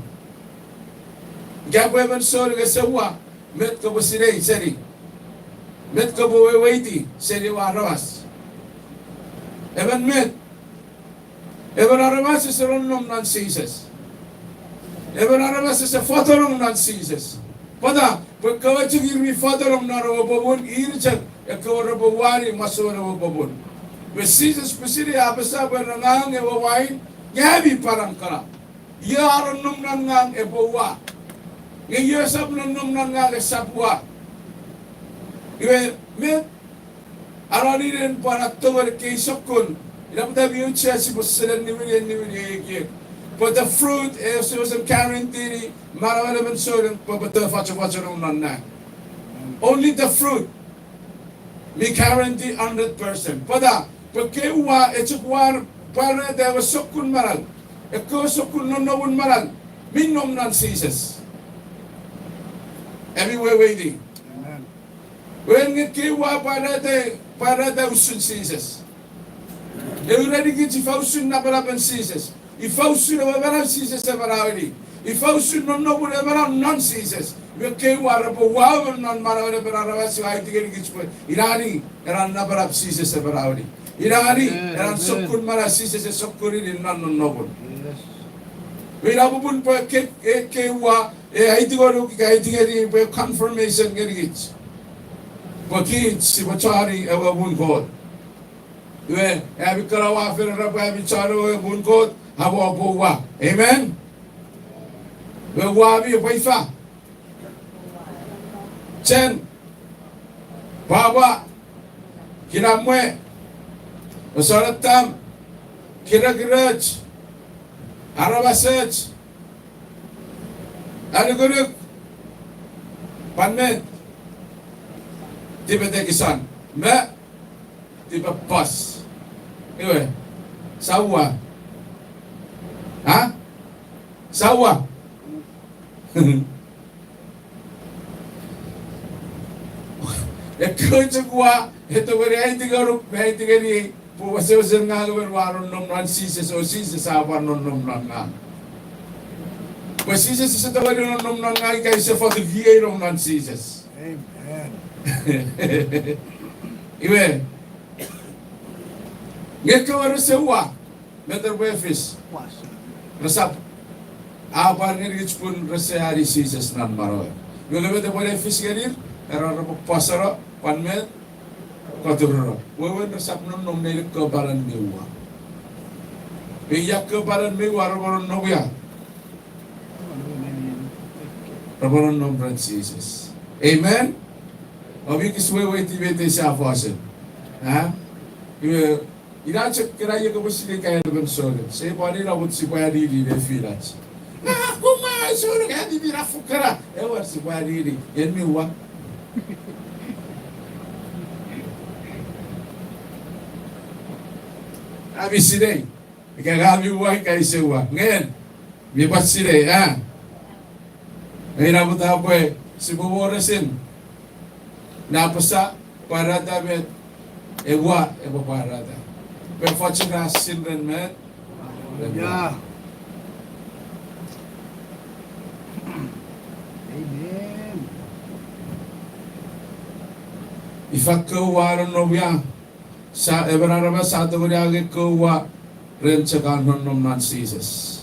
Ika pwe emon souneng ese uwa, met kopwe sinei seni? Met kopwe weweiti seni ewe aramas? Emon met? Emon aramas ese nonnom non Jises. Emon aramas ese fotonong non Jises. Pwata? Pwe ekkewe chok ir mi fotonong non ewe popun, ir chok ekkewe repwe uwani masouen ewe popun. Pwe Jises pwisin a apasa pwe ngang ewe wain, nge ami panan kana. Io a nonnom non ngang epwe uwa, nge io esap nonnom non ngang esap uwa. Iwe, met a noninen pwan a tongeni ekkei sokkun? Ina pwata mi auchea sipwe sene niwini, niwini ekiek, pwe the fruit e wesewesen guarantee-ni manauen emon souneng pwe epwe to fochofochonong non nang. Only the fruit mi guarantee hundred percent. Pwata? Pwe ekkei uwa echok war pwarata ewe sokkun manau, ekkewe sokkun nonnomun manau mi nom non Jises. Ami weweiti? Amen. Wewen nge ekkei uwa pwarata, pwarata usun Jises. Ewe iranikich ifa usun napanapen Jises. Ifa usun ewe manau Jises e manaueni. Ifa usun nonnomun ewe manau non Jises. Iwe ekkei uwa repwe uwau non manauen emon aramas iwe a aiti ngenikich pwe ina i ena napanap Jises e manaueni. Ina i ena sokkun manau Jises e sokkunini non nonnomun. Iwe ina popun pwe ekkei, ekkei uwa e aiti ngonuk ika aiti ngeni pwe confirmation ngenikich pwe kich sipwe choni ewe muun Kot. Iwe ami kana oua fen era pwe ami chon ewe muun Kot, oupwe uwa. Amen. Iwe uwa mi epwe ifa? Chen, pwapwa, kinamwe, osonottam, kirekiroch, aramasoch, anukunuk, pwan met, tipetekison me tipepos. Iwe, sia uwa? A, sia uwa? Ekkewe chok uwa e tongeni aiti ngonuk me aiti ngeniei pwe wesewesen ngang emon ua nonnom non Jises o Jises a pwan nonnom non ngang. Pwe Jises ese tongeni nonnom non ngang ika ise fotukiei nom non Jises. Iwe, nge ekkewe rese uwa, met epwe fis? Resap, a pwar ngenikich pun rese ani Jises non manauer. Iwe nge met epwe fis ngenir? Era repwe pwasano, pwan met, kotureno. Wewen resap nonnom nein ekkewe panan mi uwa. Pwe ia ekkewe panan mi uwa repwe nonnom ia? Repwe nonnom ren Jises. Amen. Ami kis weweiti met ei sia fosun? A? Iwe, ina chok kena ia kopwe sinei kaen emon souneng. Se pwan ina pun sipwe anini nefinach. Na kuma souneng, ami mi na fukara. Ewer, sipwe anini en mi uwa. Ami sinei ika ami uwa ika ise uwa. Nge mi pwan sinei, a? Ina pwata pwe sipwe wor resin ne apasa, pwarata met e uwa epwe pwarata. Pwe efoch ra sinei ren met? Ren uwa. Ifa ekkewe uwa a nonnom ia? Sa, emon aramas a tongeni angei ekkewe uwa ren chok an nonnom non Jises.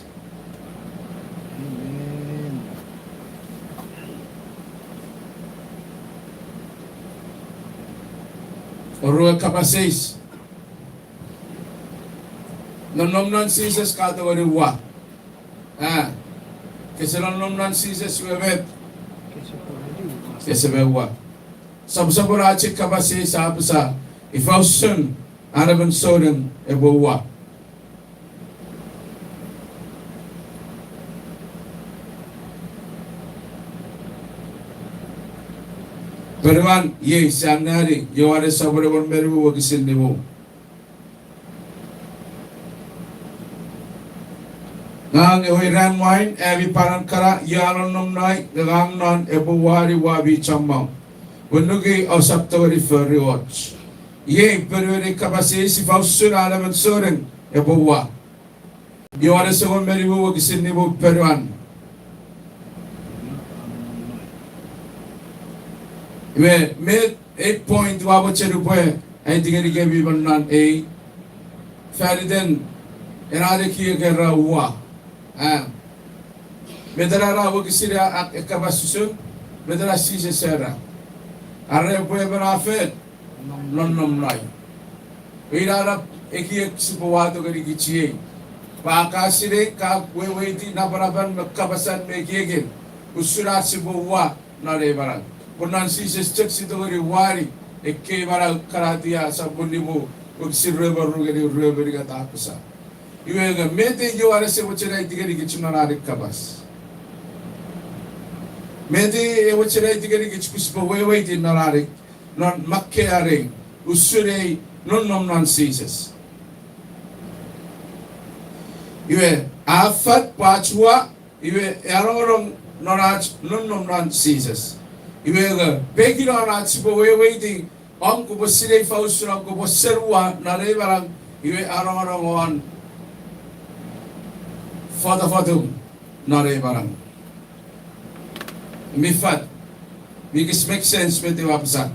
Oruen kapas eis. Nonnom non Jises ka tongeni uwa? A, kese nonnom non Jises iwe met? Kese me uwa. Soposopun ach ei kapas eis a apasa, ifa usun an emon souneng epwe uwa? Ponuan, iei sia anneani Ioanes sopun engon me nimu wokisin nimu. Ngang ewe iran wain, ami panan kana, ia nonnom nai, nge ngang non epwe uwani uwa mi chommong. Pwe nukui ousap tongeni fori och. Iei ponuen ei kapas eis, ifa usun an emon souneng epwe uwa? Ioanes engon me nimu wokisin nimu, ponuan. Iwe, met ei point ua mochen upwe aiti ngenikemi me non ei, faniten ena ekiek era uwa. A, met ena wokisin a, a, e kapas usun, met ena Jises era? Are epwe emon a fen nonnom nai. Ina ena ekiek sipwe wato ngenikich iei. Pwe ka sinei, ka weweiti napanapan me kapasan me ekiekin usun ach sipwe uwa non ei manau. Pwe non Jises chok sia tongeni uwani ekkei manau. Kalatia sopun nimu wokisin rue me ru ngeni rue me unungat a apasa. Iwe nge met ei Ioanes a mochen aiti ngenikich non an ei kapas? Met ewe chenai tikerikich pwe sipwe weweiti non ani, non makkei ani, usun ei nonnom non Jises. Iwe, a fat pwe ach ua, iwe, a nongonong non ach nonnom non Jises. Iwe, nge, pekin non ach sipwe weweiti, om kopwe sinei ifa usun om kopwe sen ua non ei manau, iwe, a nongonong won fotofotum non ei manau. Mi fat, mi kis make sense met ua apasa.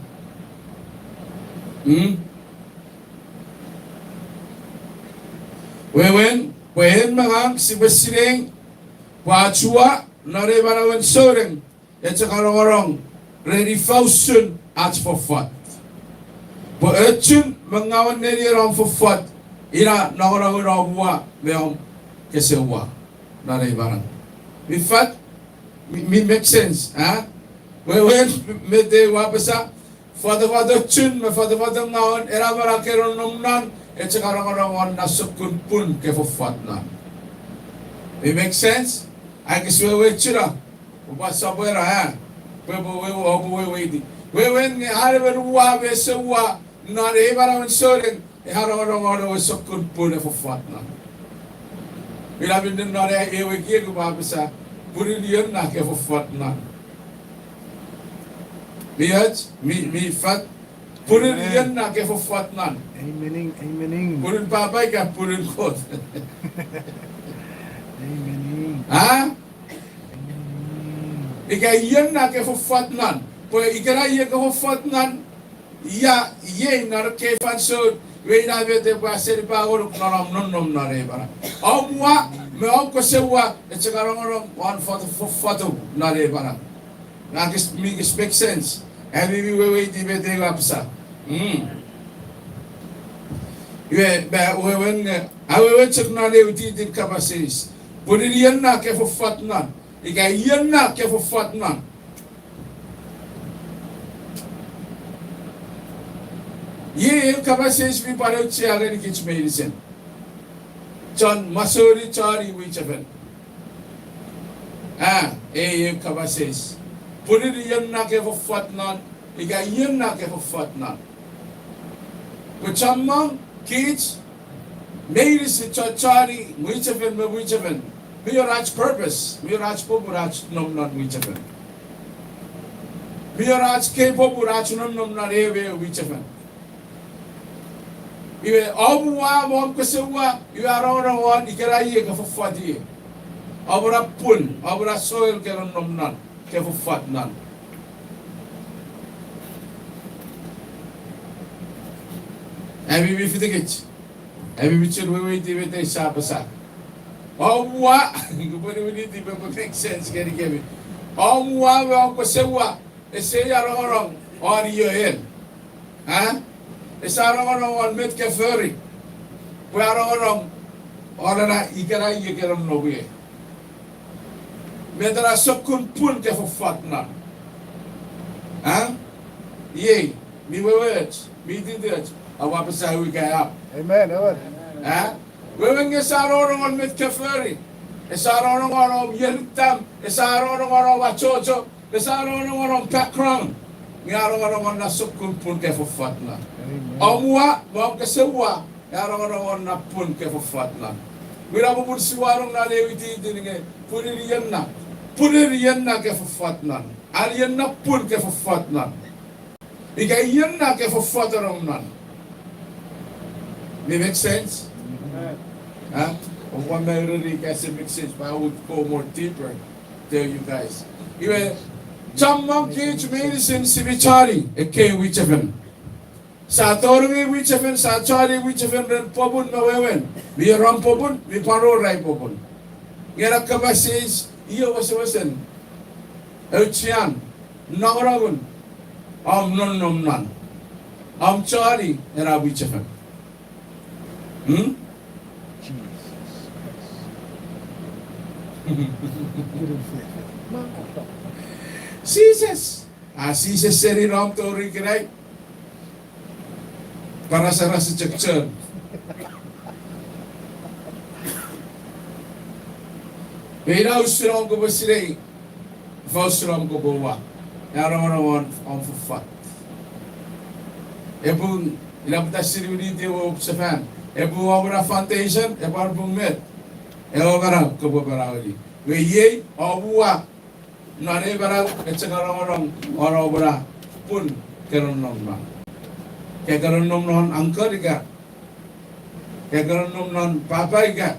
Hmm? Wewen, pwe en me ngang sipwe sinei, pwe ach ua, non ei manauen souneng, e chok a nongonong ren ifa usun ach fofot. Pwe ochun me ngawen nenien om fofot, ina nongonongen om ua me om kese ua non ei manau. Mi fat, mi, mi make sense, a? Wewen met ua apasa, fotofotochun me fotofotongawen, ena manau ke nonnom non, e chok a nongonong won na sokkun pun ke fofot non. Mi make sense? Ai kis wewe chuna, upwe sopweno, a? Pwe, pwe, wewe, oupwe weweiti. Wewen nge an emon ua me ese ua, non ei manauen souneng, e a nongonong won ewe sokkun pun e fofot non. Ina minne non ewe ekiek ua apasa, punin ion na ke fofot non. Mi och, mi, mi fat, punin ion na ke fofot non. Punin papa ika punin Kot. A? Ika ion na ke fofot non. Pwe ikena ie ke fofot non, ia, iei non ekkei fansoun, iwe ina met epwe asenipa ngonuk non om nonnom non ei manau. Om ua, me om kese ua, e chok a nongonong won fotofotum non ei manau. Nge kis, mi kis make sense. Ami mi weweiti met ua apasa. Mm. Iwe, me wewen nge, awewe chok non eu titin kapas eis. Punin ion na ke fofot non. Ika ion na ke fofot non. Iei eu kapas eis mi pwan auchea ngenikich meinisin. Chon masoni choni mwichefen. A, ei eu kapas eis. Punin ion na ke fofot non, ika ion na ke fofot non. Pwe chommong kich, meinisin chon choni mwichefen me mwichefen, mi wor ach purpose, mi wor ach popun ach nom non mwichefen. Mi wor ach kei popun ach nonnom non ewe mwichefen. Iwe, om ua, om kese ua, iwe a nongonong won ikena ie ke fofot ie. Om na pun, om na soil ke nonnom non, ke fofot non. Ami mi fitikich. Ami mi chuen weweiti met ei sia apasa. Om ua, kopwe niwiniti pwe epwe make sense ngenikemi. Om ua me om kese ua, ese a nongonong won io en. A? Ese a nongonong won met ke fori. Pwe a nongonong won ena ikena ie ke nonnom ie. Met ena sokkun pun ke fofot non. A? Iei, mi weweoch, mi titioch, aua apasa ika ap. A? Wewen nge ese a nongonong won met ke fori. Ese a nongonong won om ierittam, ese a nongonong won om achocho, ese a nongonong won om background. Nge a nongonong won na sokkun pun ke fofot non. Om ua, me om kese ua, a nongonong won na pun ke fofot non. Ina popun sia wanong non ewe titin nge, punin ion na. Punin ion na ke fofot non. An ion na pun ke fofot non. Ika ion na ke fofotonong non. Mi make sense? A? Oupwe maureni ika ese make sense, but I would go more deeper, tell you guys. Iwe, chommong kich meinisin sia choni ekkei mwichefen. Sia tonong ei mwichefen, sia choni mwichefen ren popun me wewen. Mi wor om popun, mi pwan wor ai popun. Nge ena kapas eis, io wesewesen auchean, nongonongun, om nonnom non, om choni ena mwichefen. Hmm? Jises. A Jises seni nom tori ikenai. Parasaras chok chon. Pwe ina usun om kopwe sinei. Ifa usun om kopwe ua, a nongonong won om fofot. Epwe, ina pwata sia winiti ewe sefan. Epwe wor ena foundation, epwe wor pun met. Ewe manau kopwe manaueni. Iwe iei, om ua, non ei manau, e chok nongonong won om ena pun ke nonnom non. Ke ke nonnom non uncle ika, ke ke nonnom non papa ika,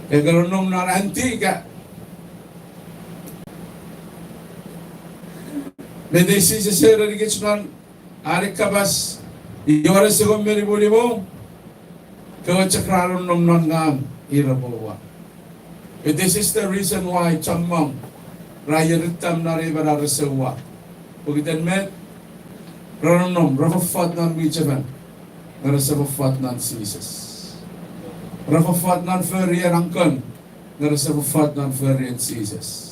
ke ke nonnom non auntie ika. Met Jises a ereni kich non an ei kapas, Johannes engon me nimu nimu, kewe chok ra nonnom non ngang, ir repwe ua. This is the reason why chommong ra ierittam non ei manau rese ua. Pokiten met, ra nonnom, ra fofot non mwichefen, nge rese fofot non Jises. Ra fofot non forien uncle, nge rese fofot non forien Jises.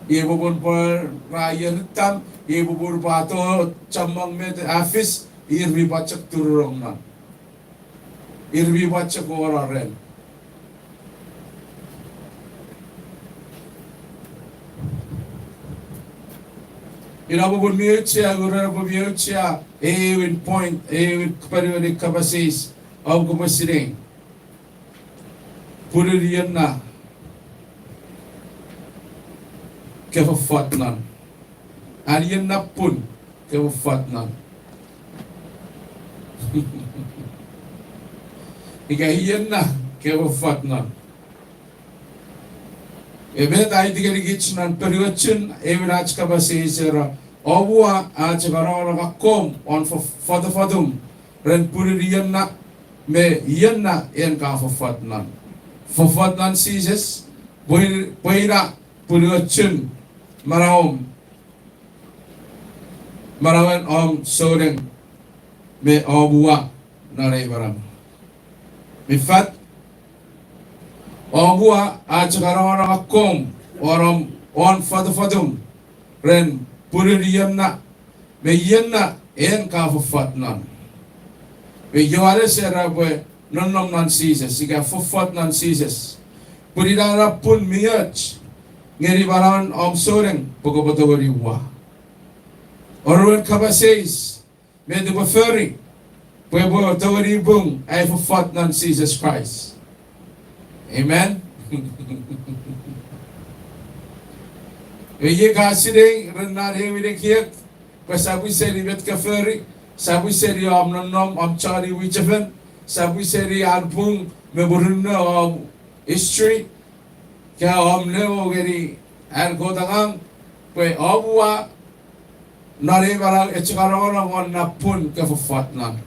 Iei popun pwe ra ierittam, iei popun pwe a to chommong met a fis, ir mi pwan chok turunong non. Ir mi pwan chok wor ren. Ina popun mi auchea, ure pwe mi auchea, aewin point, aewin ponuen ei kapas eis, om kopwe sinei. Pun ion na ke fofot non. An ion na pun ke fofot non. Ika ion na ke fofot non. Iwe met a aiti ngenikich non ponuochun aewin ach kapas eis era, om ua a chok nongonong akkom won fo-, fotofotum ren pun ion na me ion na en ka fofot non. Fofot non Jises, pwe, pwe ina ponuochun manauen, manauen om souneng me om ua non ei manau. Mi fat, om ua a chok nongonong akkom won, won fotofotum ren pun ion na me ion na en ka fofot non. Me Johannes era pwe nonnom non Jises, ika fofot non Jises. Pun ina ena pun mi och ngeni manauen om souneng pwe kopwe tongeni ua. Oruen kapas eis, met upwe fori pwe epwe tongeni pung ai fofot non Jises Kraist? Amen. Iwe iei ka sinei ren non aewin ekiek pwe sap wiseni met ka fori, sap wiseni om nonnom, om choni mwichefen, sap wiseni an pung me murinno, om history, ika om newo ngeni an Kot angang, pwe om ua non ei manau e chok nongonong won na pun ke fofot non.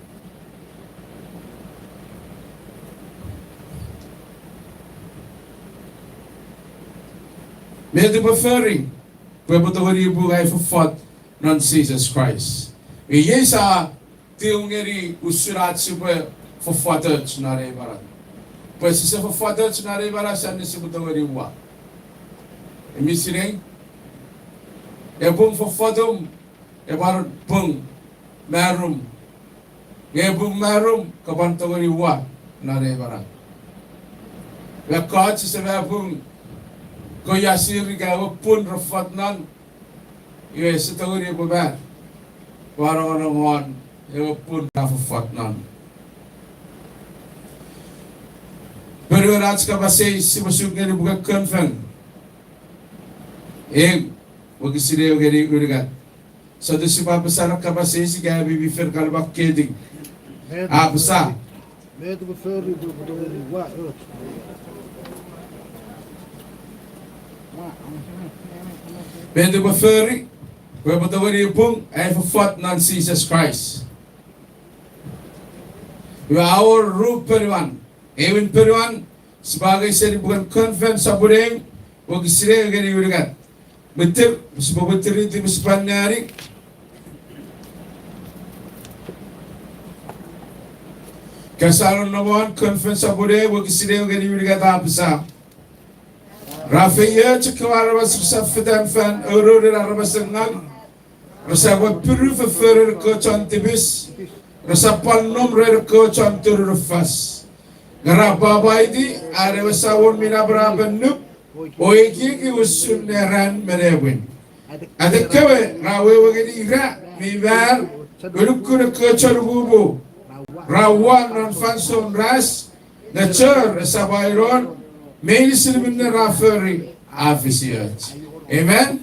Met upwe fori pwe epwe tongeni pung ai fofot non Jises Kraist? Iei sa tiu ngeni usun ach sipwe fofotoch non ei manau. Pwe sise fofotoch non ei manau, sia ne sipwe tongeni ua. Ami sinei, epwe pung fofotum, epwe pwan pung marum. Nge epwe pung marum, kopwe pwan tongeni ua non ei manau. Ekkoch sise pung, ko iasir ika ewe pun re fot non, iwe ese tongeni epwe mar, pwe a nongonong won ewe pun ra fofot non. Ponuen ach kapas eis sipwe suk ngeni puken Kon Feng ew, wokisin ew ngeni unungat. Sotun sipwe apasa ena kapas eis ika ami mi fen kan makketiw. Apasa. Met upwe fori pwe epwe tongeni pung ai fofot non Jises Kraist? Iwe a wor ru ponuan. Ewin ponuan, sipwe angei seni puken Kon Feng sopun ew, wokisin ew ngeni unungat. Mwitir, sipwe mwitiriti me sipwe anneani. Kasa nonnom won Kon Feng sopun ew, wokisin ew ngeni unungat a apasa: Ra feioch ekkewe aramas resap fetan fan ourouren aramasen ngang, resap appiru fofforun ekkewe chon tipis, resap pwan nom ren ekkewe chon turunufas. Nge ra pwapwaiti an ewe Samon mi Napanap annuk O ekieki usun ne ran me nepwin. Atekewe ra wewe ngeni ira mi mar, unukun ekkewe chon umumu ra uwan non fansoun ras, nge chor esap ainon, meinisin minne ra fori a fisioch. Amen.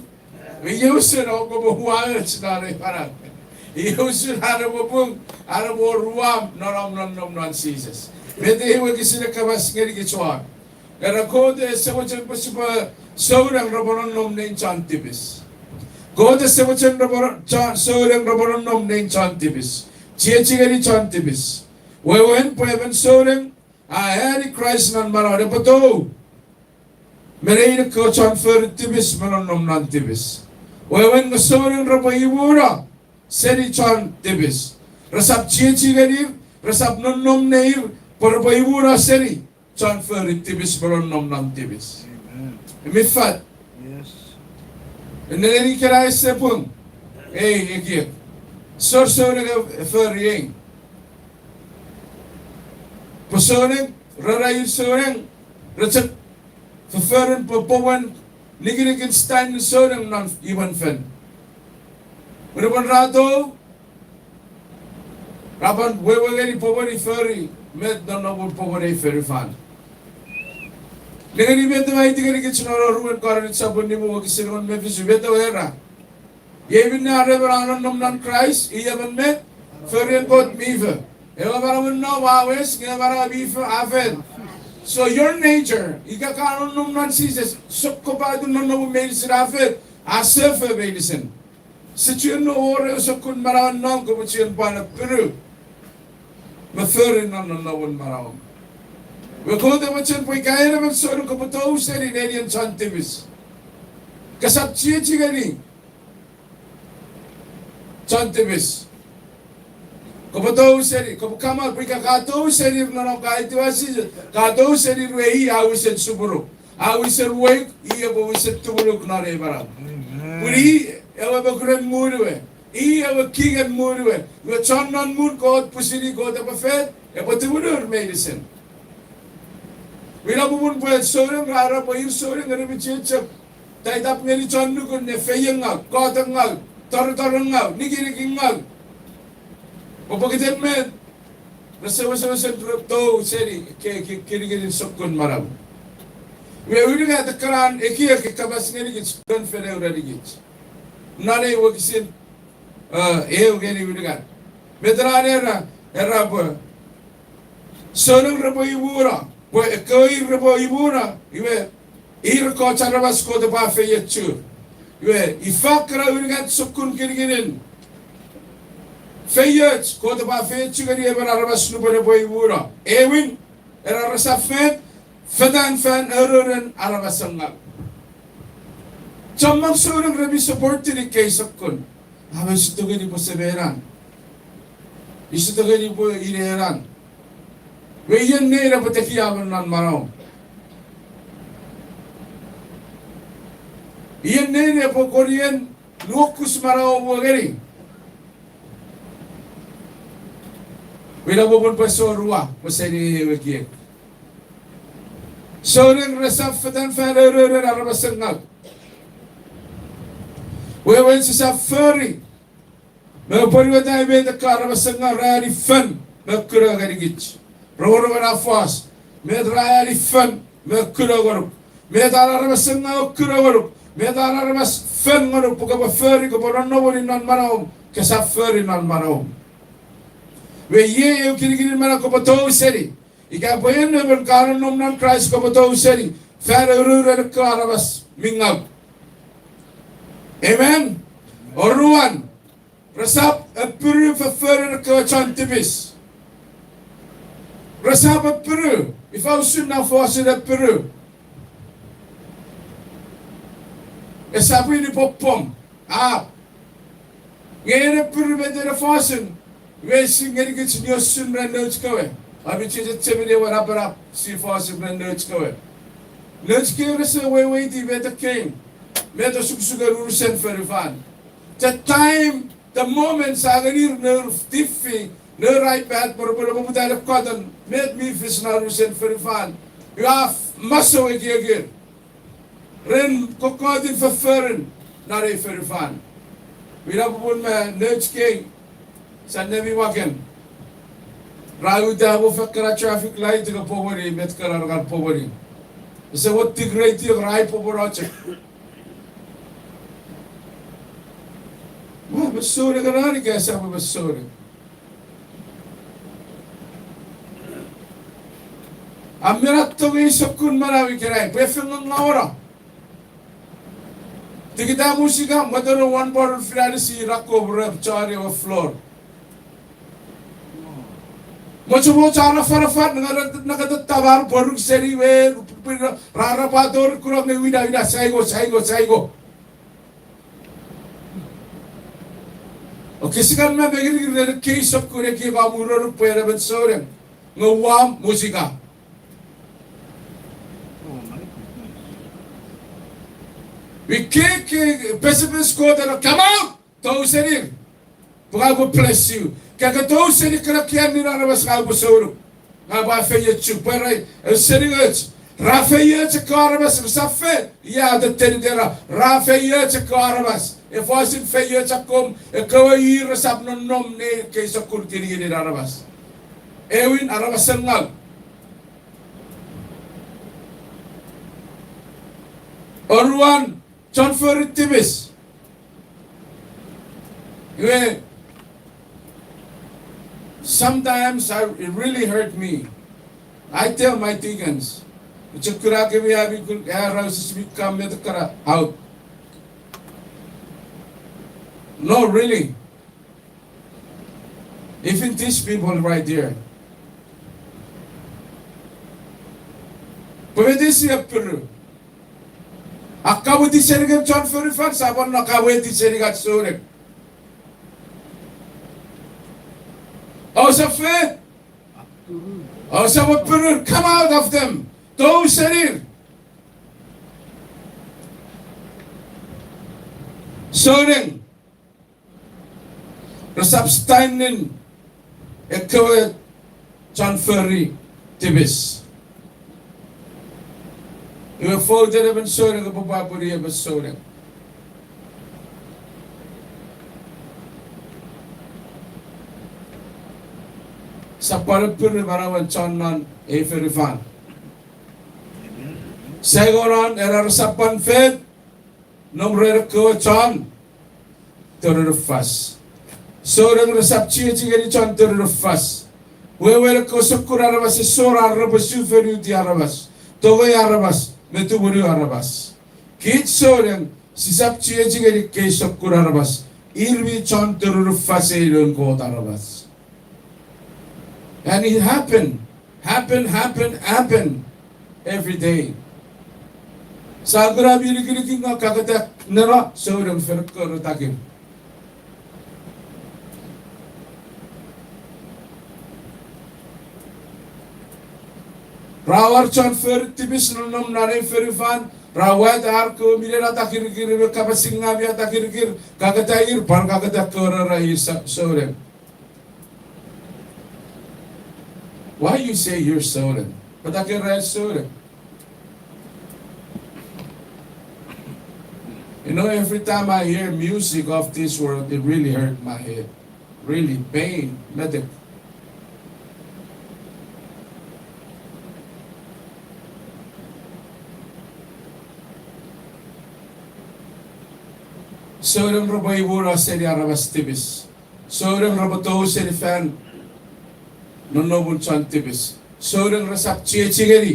Iei usun o kopwe uaoch non ei manau. Iei usun an epwe pung, an epwe wor uam non om nonnom non Jises. Met ei wokisin e kapas ngenikich won? Era Kot ese mochen pwe sipwe souneng repwe nonnom nein chon tipis. Kot ese mochen repwe, chon, souneng repwe nonnom nein chon tipis. Chiechi ngeni chon tipis. Wewen pwe emon souneng a eani Kraist non manauan epwe tou me nein ekkewe chon fori tipis me nonnom non tipis. Wewen nge souneng repwe imuno seni chon tipis. Resap chiechi ngenir, resap nonnom neir, pwe repwe imuno seni chon fori tipis me nonnom non tipis. Mi fat. Nengeni ikenai ese pung ei ekiek. Sor souneng e fori ei. Pwe souneng, rara ir souneng, re chok foforun pwe poweren nikinikin style souneng non imwen fen. Nupwen ra tou, ra pwan wewe ngeni poweren i fori met nonnomun poweren ei fonufan. Nengeni met ewe aiti ngenikich non oruen Korint sopun nimu wokisin engon me fisu, met ewe era? Iei minne, are emon a nonnom non Kraist, i emon met, forien Kot mi fo. Ewe manauen nom a wes, nge ewe manau mi fo a fen. So your nature, ika ka nonnom non Jises, sokkopaten nonnomun meinisin a fen, a sefo meinisin. Ese chuen wor ew sokkun manauen nom kopwe chuen pwan apiru me fori non nonnomun manauom. Iwe Kot e mochen pwe ika en emon souneng kopwe tou seni nenien chon tipis. Kesap chiechi ngeni chon tipis. Kopwe tou seni, kopwe kamar pwe ika ka tou senir non om ka etiwa Jises, ka tou senir we i a wisen supunuk. A wisen weik, i epwe wisen tumunuk non ei manau. Pun i ewe mokuren muun we. I ewe kingen muun we. Iwe chon non muun Kot pwisin i Kot epwe fet, epwe tumunur meinisin. Ina popun pwe souneng ra era pwe ir souneng nge mi chiechi chok taitap ngeni chon nukun ne feiengau, kotengau, tortorengau, nikinikingau. Pwe pokiten met, rese wesewesen tou seni ke, ke, kinikinin sokkun manau. Iwe unungat ekkana ekiek e kapas ngenikich, Kot fen erenikich non ei wokisin, eu ngeni unungat. Met ena era, era pwe souneng repwe imuno, pwe ekkewe ir repwe imuno, iwe ir ekkoch aramas Kot epwe afeiochur. Iwe ifa ekkana unungat sokkun kinikinin feioch Kot epwe afeiochu ngeni emon aramas nupwen epwe imuno? Ewin, era resap fen fetan fan ourouren aramasengaw. Chommong souneng re mi supportini ekkei sokkun. Awe, use tongeni pwe semenan. Use tongeni pwe inenan. Iwe ien nein epwe tekia me non manauom? Ien nein epwe konien nuokus manauom ngeni? Iwe ina popun pwe sorua pwe seni ewe ekiek. Souneng resap fetan fan ourouren aramasengaw. Wewen sisap fori me pwonueta met ekkewe aramasengaw ra eani fen me kuno ngenikich. Rongorong ena fos, met ra eani fen me kuno ngonuk. Met an aramasengaw kuno ngonuk. Met an aramas fen ngonuk pwe kopwe fori, kopwe nonnomuni non manauom, kesap fori non manauom. Iwe iei eu kinikinin manau kopwe tou seni. Ika pwe en emon ka nonnom non Kraist kopwe tou seni fan ourouren ekkewe aramas mi ngaw. Amen. Oruan, resap apiru fofforun ekkewe chon tipis. Resap apiru, ifa usun na fosun apiru? Esap ini poppom, a Nge en apiru met ena fosun, iwe ese ngenikich niosun ren nouch kewe. Ami chechemeni ewe napanap si fosun ren nouch kewe. Nouch kewe rese weweiti met ekkei, met osukosuken unusen fonufan. The time, the moment sia ngenir nour T V, nour iPad, pwe repwe poputa ne katon met mi fis non unusen fonufan, iwe a masou ekiekir. ren kokkotin fofforun non ei fonufan. Ina popun me nouch kei, sa nemi waken, ra uta mo fokkun traffic light ika poponi met kana kan poponi. Ese wot tik reitiok ra ai popono chok. Ua, me souneng ena ika esap me souneng. A men a tongei sokkun manau ikenai pwe e fengen ngawono. Tikita musika, mweteno one bottle Finlandia, si ra kopurep chon ewe floor. Mochomoch a nafanafan, nge nakatat tamar pworuk seni we, ra rapatori kunok nge wina, wina, saingo, saingo, saingo. Oke, sikan me mengiringir ren ekkei sokkun ekiek a muronuk pwe en emon souneng. Nge uam musika. Ikkei pesepes Kot ena, come out! Tou senir. Pwe ngang upwe bless you. Ka ke tou seni ekkena kianin aramas, ngang upwe sounuk. Ngang upwe feiochuk. Pwe ra, e, seningoch. Ra feioch ekkewe aramas, resap fe, ia tetenitera. Ra feioch ekkewe aramas. Ifa usun feioch akkom, ekkewe ir resap nonnom ne ekkei sokkun kinikinin aramas. Ewin aramasen ngaw. Oruan, chon fori tipis. Iwe, sometimes I, it really hurt me. I tell my deacons, chok kuna kemi ami kun, eh, ra usisimi kam met kana out. No, really. Even these people right here. Pwe met sia appiru. Akkaweiti senikemi chon fonufan, sa pwan akkaweiti senikemi souneng. Ousap fe? Ousap appiru, come out of them. Tou senir. Souneng. Resap stand-in ekkewe chon fori tipis. Iwe fouten emon souneng epwe pwapwa ne emon souneng. Sap pwan appiru manauen chon non ei fonufan. Saingonon ena resap pwan fet nom ren ekkewe chon torunufas. Souneng resap chiechi ngeni chon torunufas. Wewen ekkewe sokkun aramas ese wor ar repwe sufonuti aramas, tongei aramas, me tumunu aramas. Kich souneng sisap chiechi ngeni ekkei sokkun aramas, ir mi chon torunufasei noun Kot aramas. And it happen, happen, happen, happen every day. Sa kuna mi nikinikin nge kaketa neno souneng fen ekkewe ra takir. Ra war chon fori tipis nonnom non ei fonufan, ra waita ar kewe minen atakirikir me kapas ngaw mi atakirikir, kaketa ir, pwan kaketa ekkewe ra ir sa-, souneng. Why you say you're souneng? Pwata ke ra souneng? You know, every time I hear music of this world, it really hurt my head. Really pain, metek. Souneng repwe imuno seni aramas tipis. Souneng repwe tou seni fan nonnomun chon tipis. Souneng resap chiechi ngeni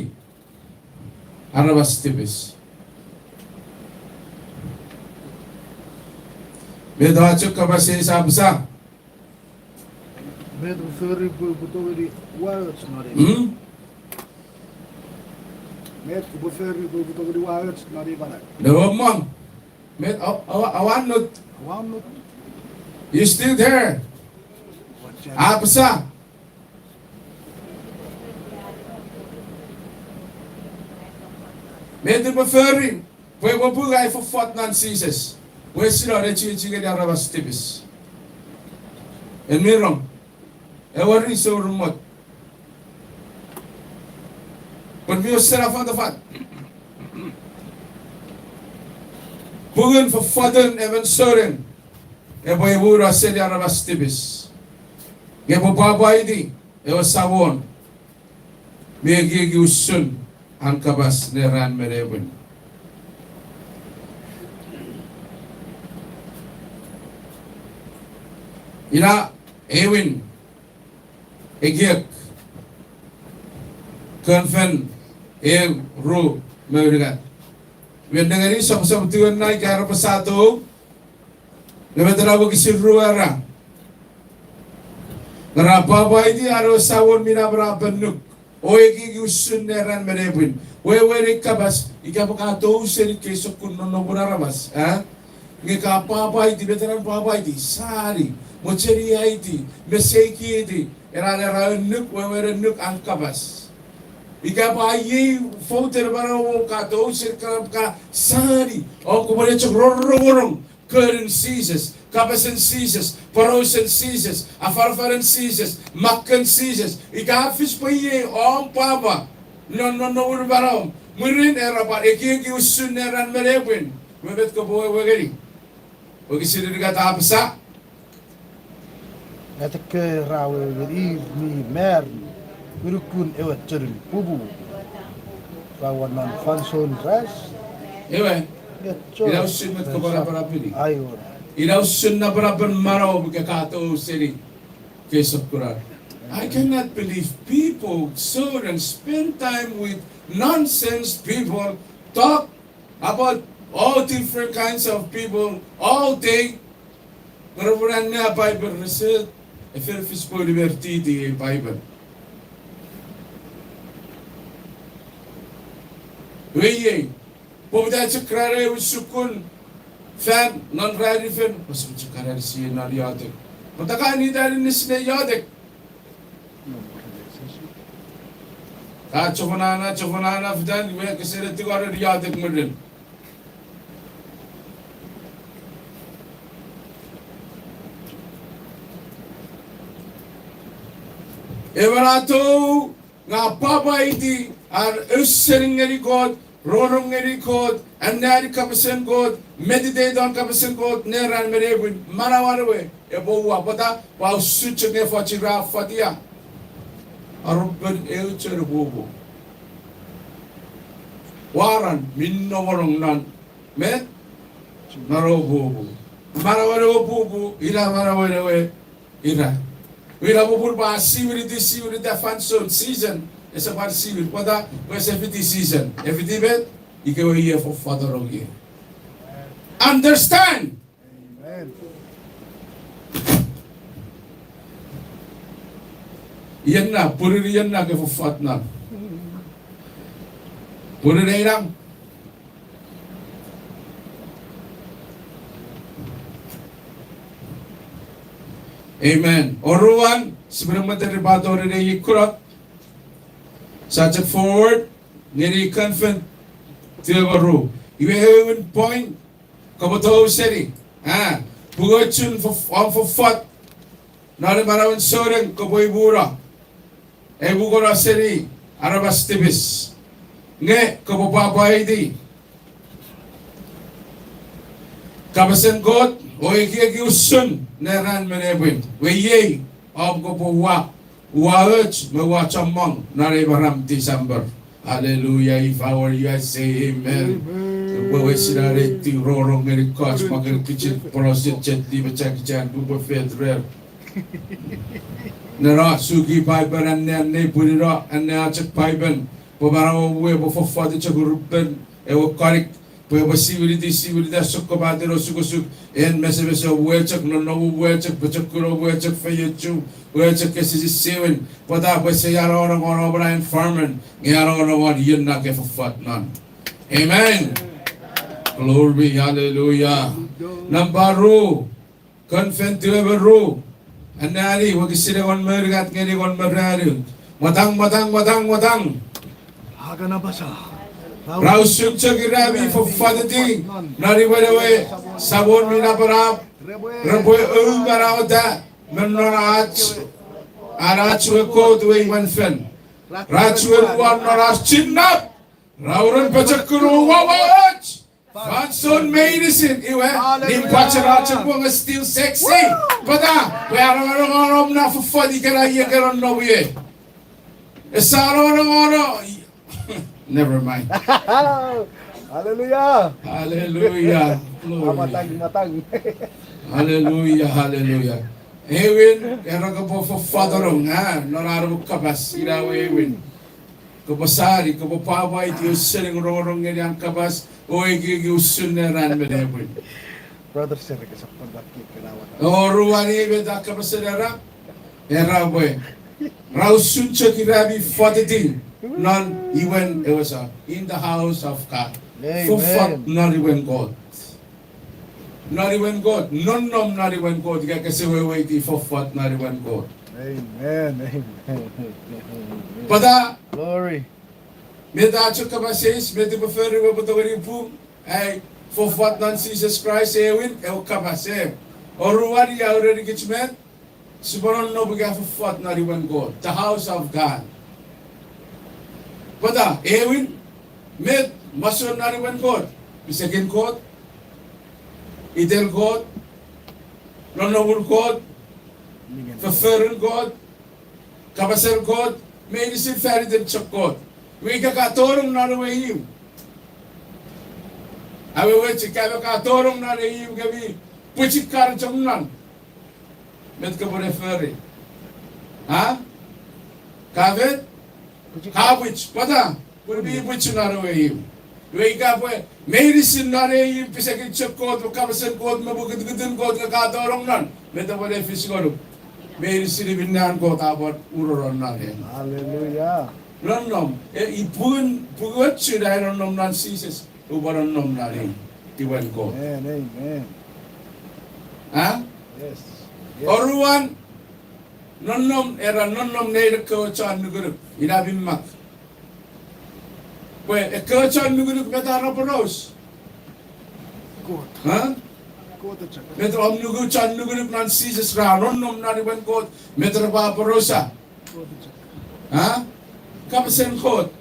aramas tipis. Met a chok kapas eis a apasa? Met upwe fori pwe upwe tongeni uaoch non ei? Hmm? Met upwe fori pwe upwe tongeni uaoch non ei manau? Neomong. Met, a, a, awan not. Awan not. You still there? Apasa. Met upwe fori pwe upwe pung ai fofot non Jises? Pwe sino ne chiechi ngeni aramas tipis. En mi rong. Ewe ri sourumot. Pwe mi wesen afatafat. Pungun fofotun emon souneng epwe imuno seni aramas tipis. Nge epwe pwapwaiti ewe Samon mi ekieki usun an kapas neran me nepwin. Ina ewin ekiek, Kon Fen ew, ru me unungat. Iwe nengeni, soposop tiwen na ika era pwe sa tou, nge met ena wokisin ru era, nge ra pwapwaiti an ewe Samon mi napanap annuk o ekieki usun neran me nepwin. Wewen ei kapas, ika pwe ka tou seni ekkei sokkun nonnomun aramas, a? Nge ka pwapwaiti, met ena pwapwaiti, sani, mocheni aiti, meseikiiti, ena era annuk, wewen annuk an kapas. Ika pwe iei fouten manauom, ka tou seni, ka, ka sani, o kopwe ne chok rongorong konin Jises, kapasen Jises, porausen Jises, afanafanen Jises, makken Jises. Ika a fis pwe iei om pwapwa non, non nonnomun manauom, mwirin era pwan ekieki usun neran me nepwin, we met kopwe wewe ngeni? Wokisin unungat a apasa, ateker ra wewe ngeni ir mi mar unukun ewe chonun pupu, ra ua non fansoun ras. Ewe, ina usun met kopwe napanapeni. Ina usun napanapen manauom ika ka tou seni ekkei sokkun ar. I cannot believe people so and spend time with nonsense people, talk about all different kinds of people all day. Nge repwe annea Paipel rese efen fis pwe nimer titi ei Paipel. Iwe iei, poputa chok ran ewe sukun fan non ranin fen, ouse chok anisi non iotek. Pwata ka nita anisi ne iotek? Ka chofonana, chofonana fitan, iwe kese ne tingorei iotek mwirin. Emon a tou, nge a pwapwaiti an ausening ngeni Kot, rongorong ngeni Kot, anneani kapasen Kot, meditate on kapasen Kot neran me nepwin, manauan we epwe uwa. Pwata? Pwe usun chok nge fochira fotia, aropen eu chon pupu. Waran mi nongonong non met? Non ewe pupu. Manauan ewe pupu ina manauan ewe ira. Ina popun pwe a siwiniti, siwinita fansoun, season, ese pwan siwin. Pwata? Pwe ese fiti season. E fiti met? Ikewe iei foffotono ie. Understand? Iena, purun iena ke foffot non. Purun einang. Amen. Oruan, sipwe ne mweteripato ren ei kunok. Sa chok forward ngeni Kon Fen tiwe me ru. Iwe ewin point, kopwe tou seni, a, pungochun fof-, om foffot non ei manauen souneng kopwe imuno, imuno seni aramas tipis. Nge kopwe pwapwaiti kapasen Kot o ekieki usun neran me nepwin. Iwe iei, om kopwe ua, ua och me ua chommong non ei maram December. Hallelujah. If I were you, I'd say amen. Pwe we sinareti rongorong ngeni koch, mwa ngeni kichen, porausen chet, lipe chakichan, pupwe fet rer. Neno suki Paipen, anneani pwinino, anneani chok Paipen, pwe manauom we epwe foffot chok urupen ewe konik, pwe epwe siwiniti, siwinita sokkopaten osukosuk, en mesemese we chok, nonnom we chok, pochokun we chok, feiochu we chok, kesisisiwin, pwata? Pwe ese anongonong won om na environment, nge anongonong won iena ke foffot non. Amen. Glory, hallelujah. Nampa ru, Kon Fen tiwe me ru, anneani wokisin engon me unungat ngeni engon me ruanu. Mwatang, mwatang, mwatang, mwatang. Ra usun chok ira mi fofotiti non imwen ewe Samon mi napanap, repwe ou manauta me non ach, an ach we Kot we imwen fen. Ra chuen uwan non ach chinnap, ra uren pochokun o wawaoch. Fansoun meinisin, iwe, nin pachenacheng pwe nge still sexy. Pwata, pwe a nongonong om na fofot ikenai ika non nom ie. Esa nongonong. Never mind. Hallelujah. Hallelujah. Glory. Matang, matang. Hallelujah, hallelujah. Ewin, era kopwe fofotorong, ha, non an epwe kapas, ina we ewin. Kopwe sani, kopwe pwapwaiti, ausening rongorong ngeni an kapas, o ekieki usun ne ran me nepwin. Brother Serek, esap pwan bat kik kena wata. Oruan, met a kapasen era, era pwe, ra usun chok ira mi fotiting non imwen ewe Sam, in the house of God. Amen. Fofot non imwen Kot. Non imwen Kot, nonnom non imwen Kot, ika kese weweiti fofot non imwen Kot. Amen, amen. Pwata, glory. Met a chok kapas eis, met epwe fori we epwe tongeni pung, ai, fofot non Jises Kraist ewin, ewe kapas e. Oruan, a ureni kich met, sipwe nonnom ika fofot non imwen Kot, the house of God. Pwata, ewin, met masoun non imwen Kot, pisekin Kot, iten Kot, nonnomun Kot, fofforun Kot, kapasen Kot, meinisin fan iten chok Kot. Iwe ika ka tonong non ewe imw, awewe chok ika ka tonong non ewe imw kemi pwichikar chok non, met kopwe ne fori? A? Ka met? Ka pwich, pwata? Pun mi pwich non ewe imw. Iwe ika pwe meinisin non ewe imw pisekin chok Kot, me kapasen Kot, me pwe kitikitun Kot, ka tonong non, met epwe ne fis ngonuk? Meinisin iminnan Kot a pwan uroron non en. Hallelujah. Nonnom, e, i pun, pun ochu na nonnom non Jises, upwe nonnom non ei, imwen Kot. Amen, amen. A? Yes. Yes. Oruan, nonnom, era nonnom nein ekkewe chon nukunuk, ina mi mak. Pwe ekkewe chon nukunuk met ra poraus? Kot. A? Kot chok. Met om nuku chon nukunuk non Jises ra nonnom non imwen Kot, met repwe aporausa? Kot chok. A? Kapasen Kot.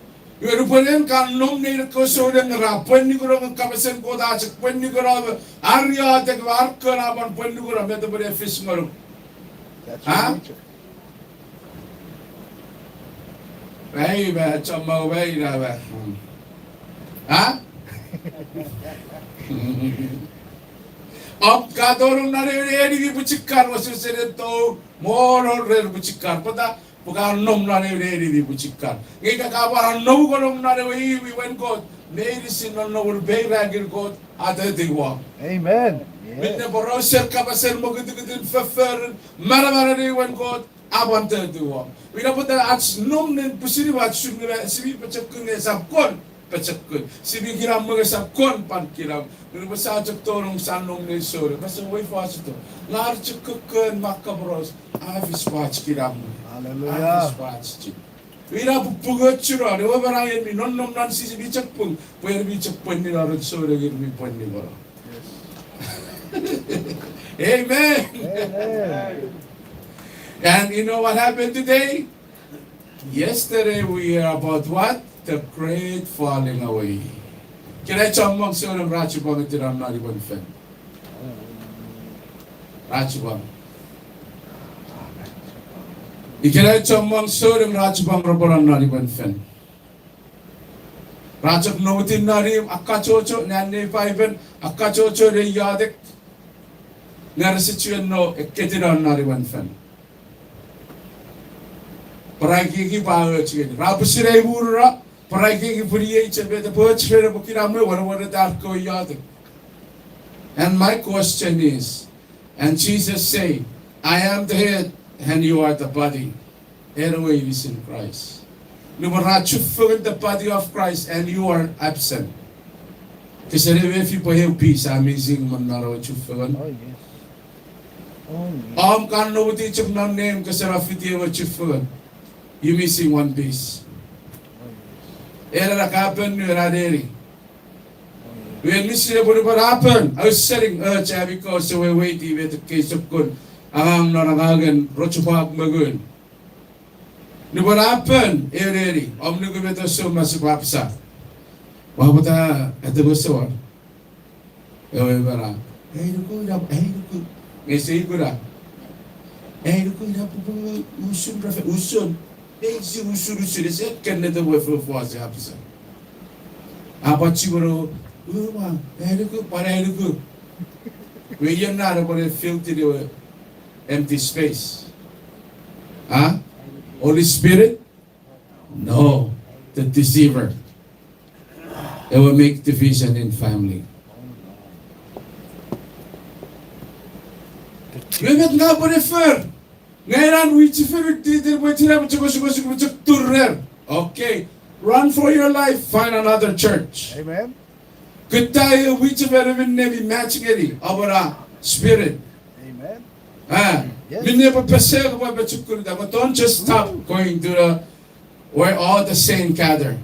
Iwe nupwen en ka nom nein ekkewe souneng ra pwenni kunok kapasen Kot, a chok pwenni kunok, ar iotek, ar kon a pwan pwenni kunok, met epwe ne fis ngonuk? That's your nature. Ei, ma chommong, ma ina, ma. A? Om ka tonong non ewe neni mi pwichikar, wesewesen tou, mono ren pwichikar. Pwata, pwe ka nom non ewe neni mi pwichikar. Nge ika ka pwan nom konong non ewe imw, imwen Kot, meinisin nonnomun peirakin Kot a tetiw wom. Amen. Yes. Minne porausen kapasen, mokutukutun, fofforun, manamanen imwen Kot a pwan tetiw wom. Ina pwata ach nom nen pwisin ach usun nge sipwe pochokun nge esap kon pochokun. Sipwe kinamwe nge esap kon pwan kinamwe. Nupwen sa chok tonong sa nom nein souneng, kese wei fosuto. Nge ar chok kokkon me kaporaus, a fis pwe ach kinamwe. Hallelujah. A fis pwe ach chok. Ina pwe pung ochu non, ewe manau en mi nonnom non Jises mi chok pung, pwe en mi chok pwenni non souneng en mi pwenni mono. Yes. Amen. Amen. And you know what happened today? Yesterday we hear about what? The great falling away. Ikenai chommong souneng ra chipwang itiram non imwen fen. Ra chipwang. Ikenai chommong souneng ra chipwang repwe nom non imwen fen. Ra chok nomutin non imw, akkachocho ne anneani Paipen, akkachocho ne iotek, nge rese chiwen no ekketinon non imwen fen. Pwe ra ekieki pwe a och ngeni. Ra pwisin ei murura, pwe ra ekieki pwe iei chok met epwe och ren epwe kinamwe, won, won ar kewe iotek. And my question is, and Jesus say, I am the head and you are the body. En ewe inisin Christ. Nupwen ra chufengen the body of Christ and you are absent. Kese ne mefi pwe eu piece a missing me non ewe chufengen. Oh, yes. Oh, yes. Om ka nomoti chok non nem kese ra fiti ewe chufengen. You missing one piece. Oh, yes. Ena ka pen nu ena neni. Wen misi epwe nupwen a pen, ausening och ami kose weweiti met ekkei sokkun angang non angangen rochopwak me ngun. Nupwen a pen, eu neni, om nuku met ewe soun masepwapsa. Ua pwata atepwe sewon. Ewe mena, ei nuku ina, ei nuku. Nge ese ikuna. Ei nuku ina pwe usun rafe, usun. Ei si usun, usun, ese kennete we fofo ase apasa. A pwan chiwen, uwa, ei nuku, pwan ei nuku. We ion na ne pwan filled ewe empty space. A? Holy Spirit? No, the deceiver. Ewe make division in family. Iwe met nga pwan efer. Nge ena mwichefen iteiten pwe china pwe chok osukosuk pwe chok turrer. Okay. Run for your life, find another church. Amen. Kutta ewe mwichefen minne mi match ngeni, a pwan a spirit. Amen. Ah, yes. Minne pwe pesek pwe pechukun ita, but don't just stop going to the, where all the saints gather.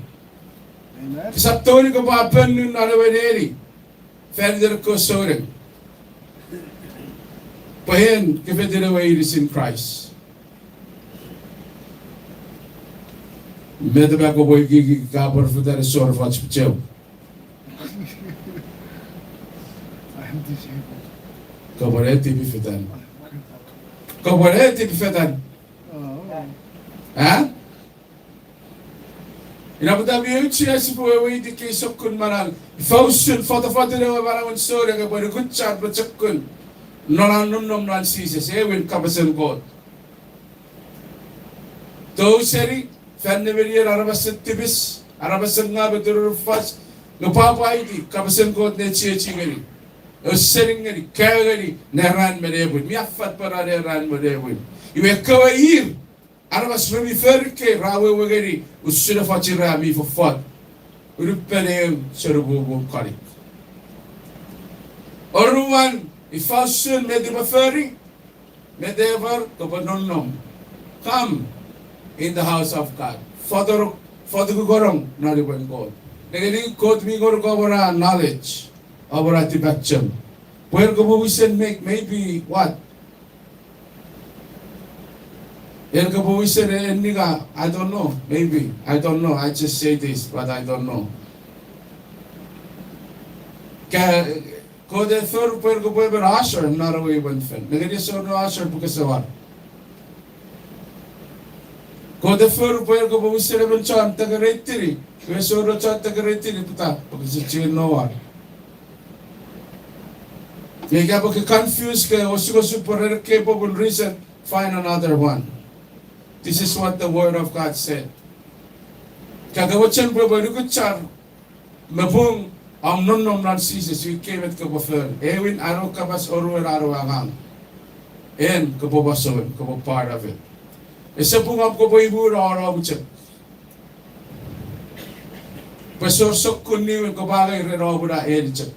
Amen. Kosap tongeni kopwe pennun non ewe neni. Fan iten ekkewe souneng. Pwe en kefetin ewe inisin Kraist. Met me kopwe ikiki ka pwan fetan ese wor foch picheu. Kopwe ne tipi fetan. Kopwe ne tipi fetan. Ah? Ina pwata mi auchea sipwe weweiti ekkei sokkun manau. Ifa usun fotofotun ewe manauen souneng epwe nukuchar pochokun non an nonnom non Jises, ewin kapasen Kot. Tou seni, fan nemenien aramasen tipis, aramasen ngau me turunufas, nge pwapwaiti kapasen Kot ne chiechi ngeni, ausening ngeni, kaeo ngeni, ne ran me nepwin. Mi affat pwe ran, ne ran me nepwin. Iwe ekkewe ir, aramas re mi fori ekkei ra wewe ngeni usun efoch ira mi fofot. Unupen eu sonupupu konik. Oruan, ifa usun met upwe fori, met ewer kopwe nonnom. Come in the house of God. Fotor-, fotukukonong non imwen Kot. Nengeni Kot mi ngonuk om na knowledge, om na tipachem. Pwe en kopwe wisen make, maybe what? En kopwe wisen en ninga, I don't know, maybe, I don't know, I just say this, but I don't know. Ka, Kot e fori pwe en kopwe emon usher non ewe imwen fen. Nengeni ese wor usher pwe kese war. Kot e fori pwe en kopwe wisen emon chon decorateini, pwe ese wor chon decorateini pwata, pwe kese chiwen no war. Nge ika pwe ke confuse, ke osukosuk pwe ren ekkei popun reason, find another one. This is what the word of God said. Ka ke mochen pwe epwe nukuchar me pung om nonnom non Jises, ikkei met kopwe fori. Ewin, aro kapas oruen, aro angang. En kopwe masouen, kopwe part of it. Ese pung om kopwe imu ren om chok. Pwe ese wor sokkun niwin kopwe angei ren om na eni chok.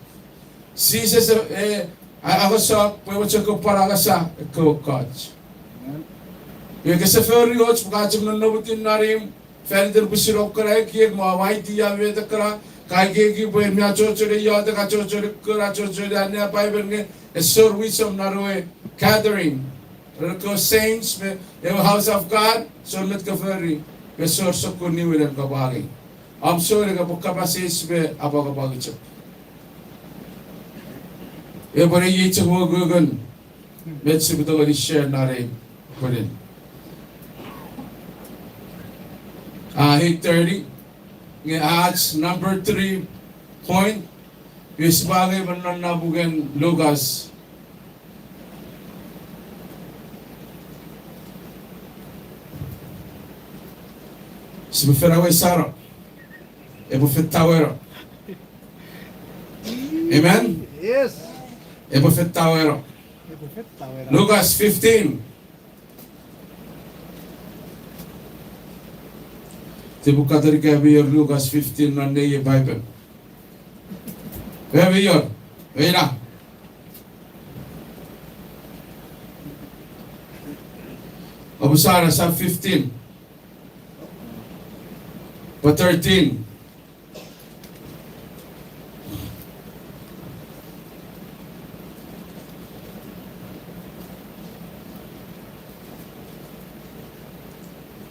Jises e, e, a, angasa pwe ewe chok kopwe angasa ekkewe ekkoch. Iwe kese fori och pwe ka chok nonnomutin non imw, fan iten pwisin om kana ekiek me om aiti ia met ekkana, ka ekieki pwe mi achocho ne iotek, achocho ne kon, achocho ne annea Paipen, nge ese wor wisom non ewe gathering. Ren ekkewe saints me ewe house of God, ese wor met ke fori, ese wor sokkun niwin en kopwe angei. Om souneng epwe kapas eis me apwangapwang chok. Epwe ne iei chok wokokon met sipwe tongeni share non ei pwinin. Ah, eight thirty. Nge ach number three point, iwe sipwe angei me non na puken Lukas. Sipwe fen awesano. Epwe fen taweno. Amen? Yes. Epwe fen taweno. Epwe fen taweno. Lukas fifteen. Tipwe katon ika mi wor Lukas fifteen non nei Paipen. Ika mi wor, ina. Omusano sa fifteen. Pwe thirteen.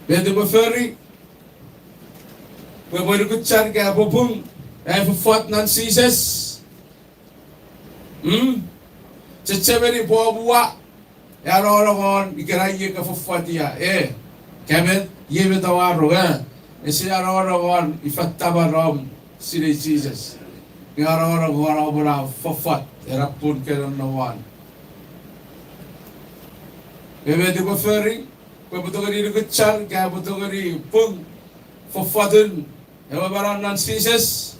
Met epwe fori, pwe epwe nukuchar ika epwe pung, e fofot non Jises. Mm? Chechemeni pwe om ua, e anongonong won ikenan iei ka fofot ia, e. Ka met, iei met oua rong, e. Ese anongonong won ifa taman om sinei Jises. Nge anongonong won om na fofot, ena pun ke nonnom won. Nge met upwe fori, pwe epwe tongeni nukuchar, ka epwe tongeni pung fofotun ewe manau non Jises.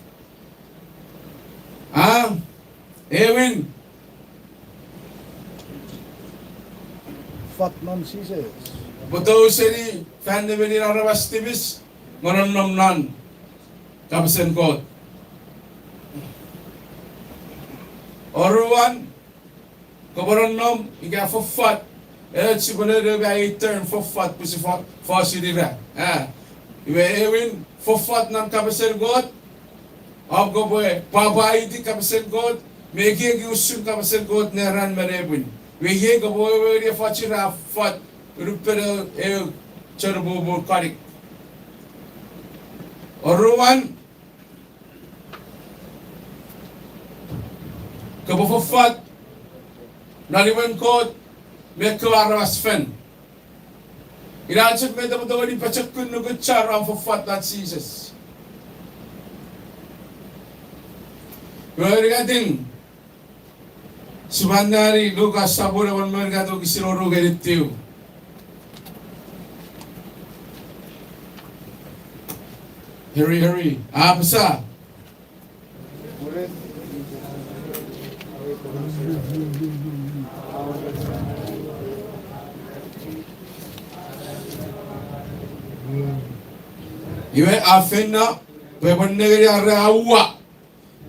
A, ewin. Fat non Jises. Epwe tou seni fan nemenin aramas tipis, me nonnom non kapasen Kot. Oruan, kopwe nonnom ika fofot, e, sipwe ne nome ei term fofot pwe si fo-, fosun ira. A, iwe ewin fofot non kapasen Kot, om kopwe pwapwaiti kapasen Kot, me ekieki usun kapasen Kot ne ran me nepwin. Iwe iei kopwe weweiti efoch ira fot, unupeno eu chon pupun konik. Oruan, kopwe fofot non imwen Kot me ekkewe aramas fen. Ina chok met epwe tongeni pochokun nukuchar om fofot non Jises. Iwe, unungatin, sipwe anneani Lukas sopun engon me unungat wokisin wonu ngeni tiu. Heri, heri. A apasa, iwe a feino pwe epwe nengeni are a ua,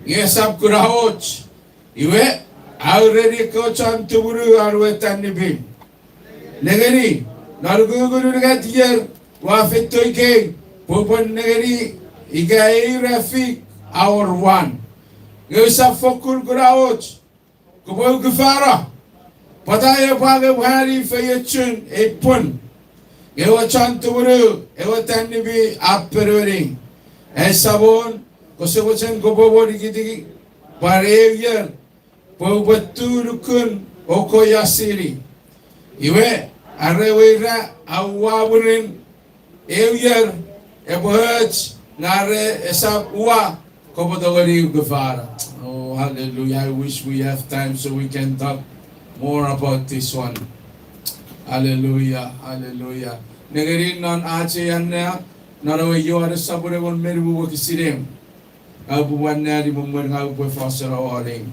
nge esap kuna och. Iwe, a ureni ekkewe chon tumunu an we tannipin, nengeni, non ukukun unungat ier ua feito ikei pwe upwe nengeni ika ei ira fik a wor wan. Nge usap fokkun kuna och, kopwe ukufano. Pwata epwe angei pwe ani feiochun ei pwon? Nge ewe chon tumunu ewe tannipin a ponueni, ai samon, kose mochen kopwe mo nikitiki pwan eu ier, pwe upwe tu nukun o koia sini. Iwe, are ewe ira a ua mwirin eu ier, epwe och, nge are esap ua, kopwe tongeni ukufano. Oh, hallelujah. I wish we have time so we can talk more about this one. Hallelujah, hallelujah. Nengeni non ach ei annea, non ewe Joanes sopun engon me nimu wokisin ew. Ngang upwe pwan anneani me mwen ngang upwe fos ena warning.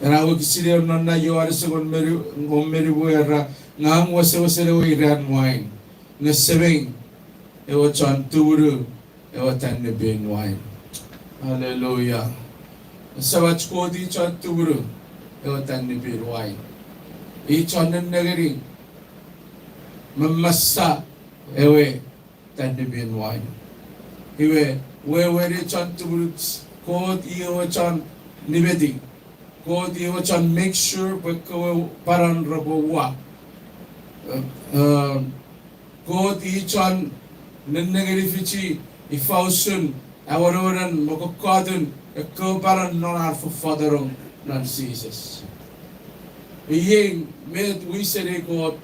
Ena wokisin ew non na Joanes engon me nimu, engon me nimu era, ngang wesewesen ewe iran wain, nge semei ewe chon tumunu ewe tannipin wain. Hallelujah. Semach Kot i chon tumunu ewe tannipin wain. I chon nennengeni me masa ewe tannipin wain. Iwe, wewen chon tumunu, Kot i ewe chon nimeti. Kot i ewe chon make sure pwe ekkewe panan repwe ua. Kot i chon nennengeni fichi ifa usun awenewenan me kokkotun ekkewe panan non ar fofotorong non Jises. Iei met wisen ei Kot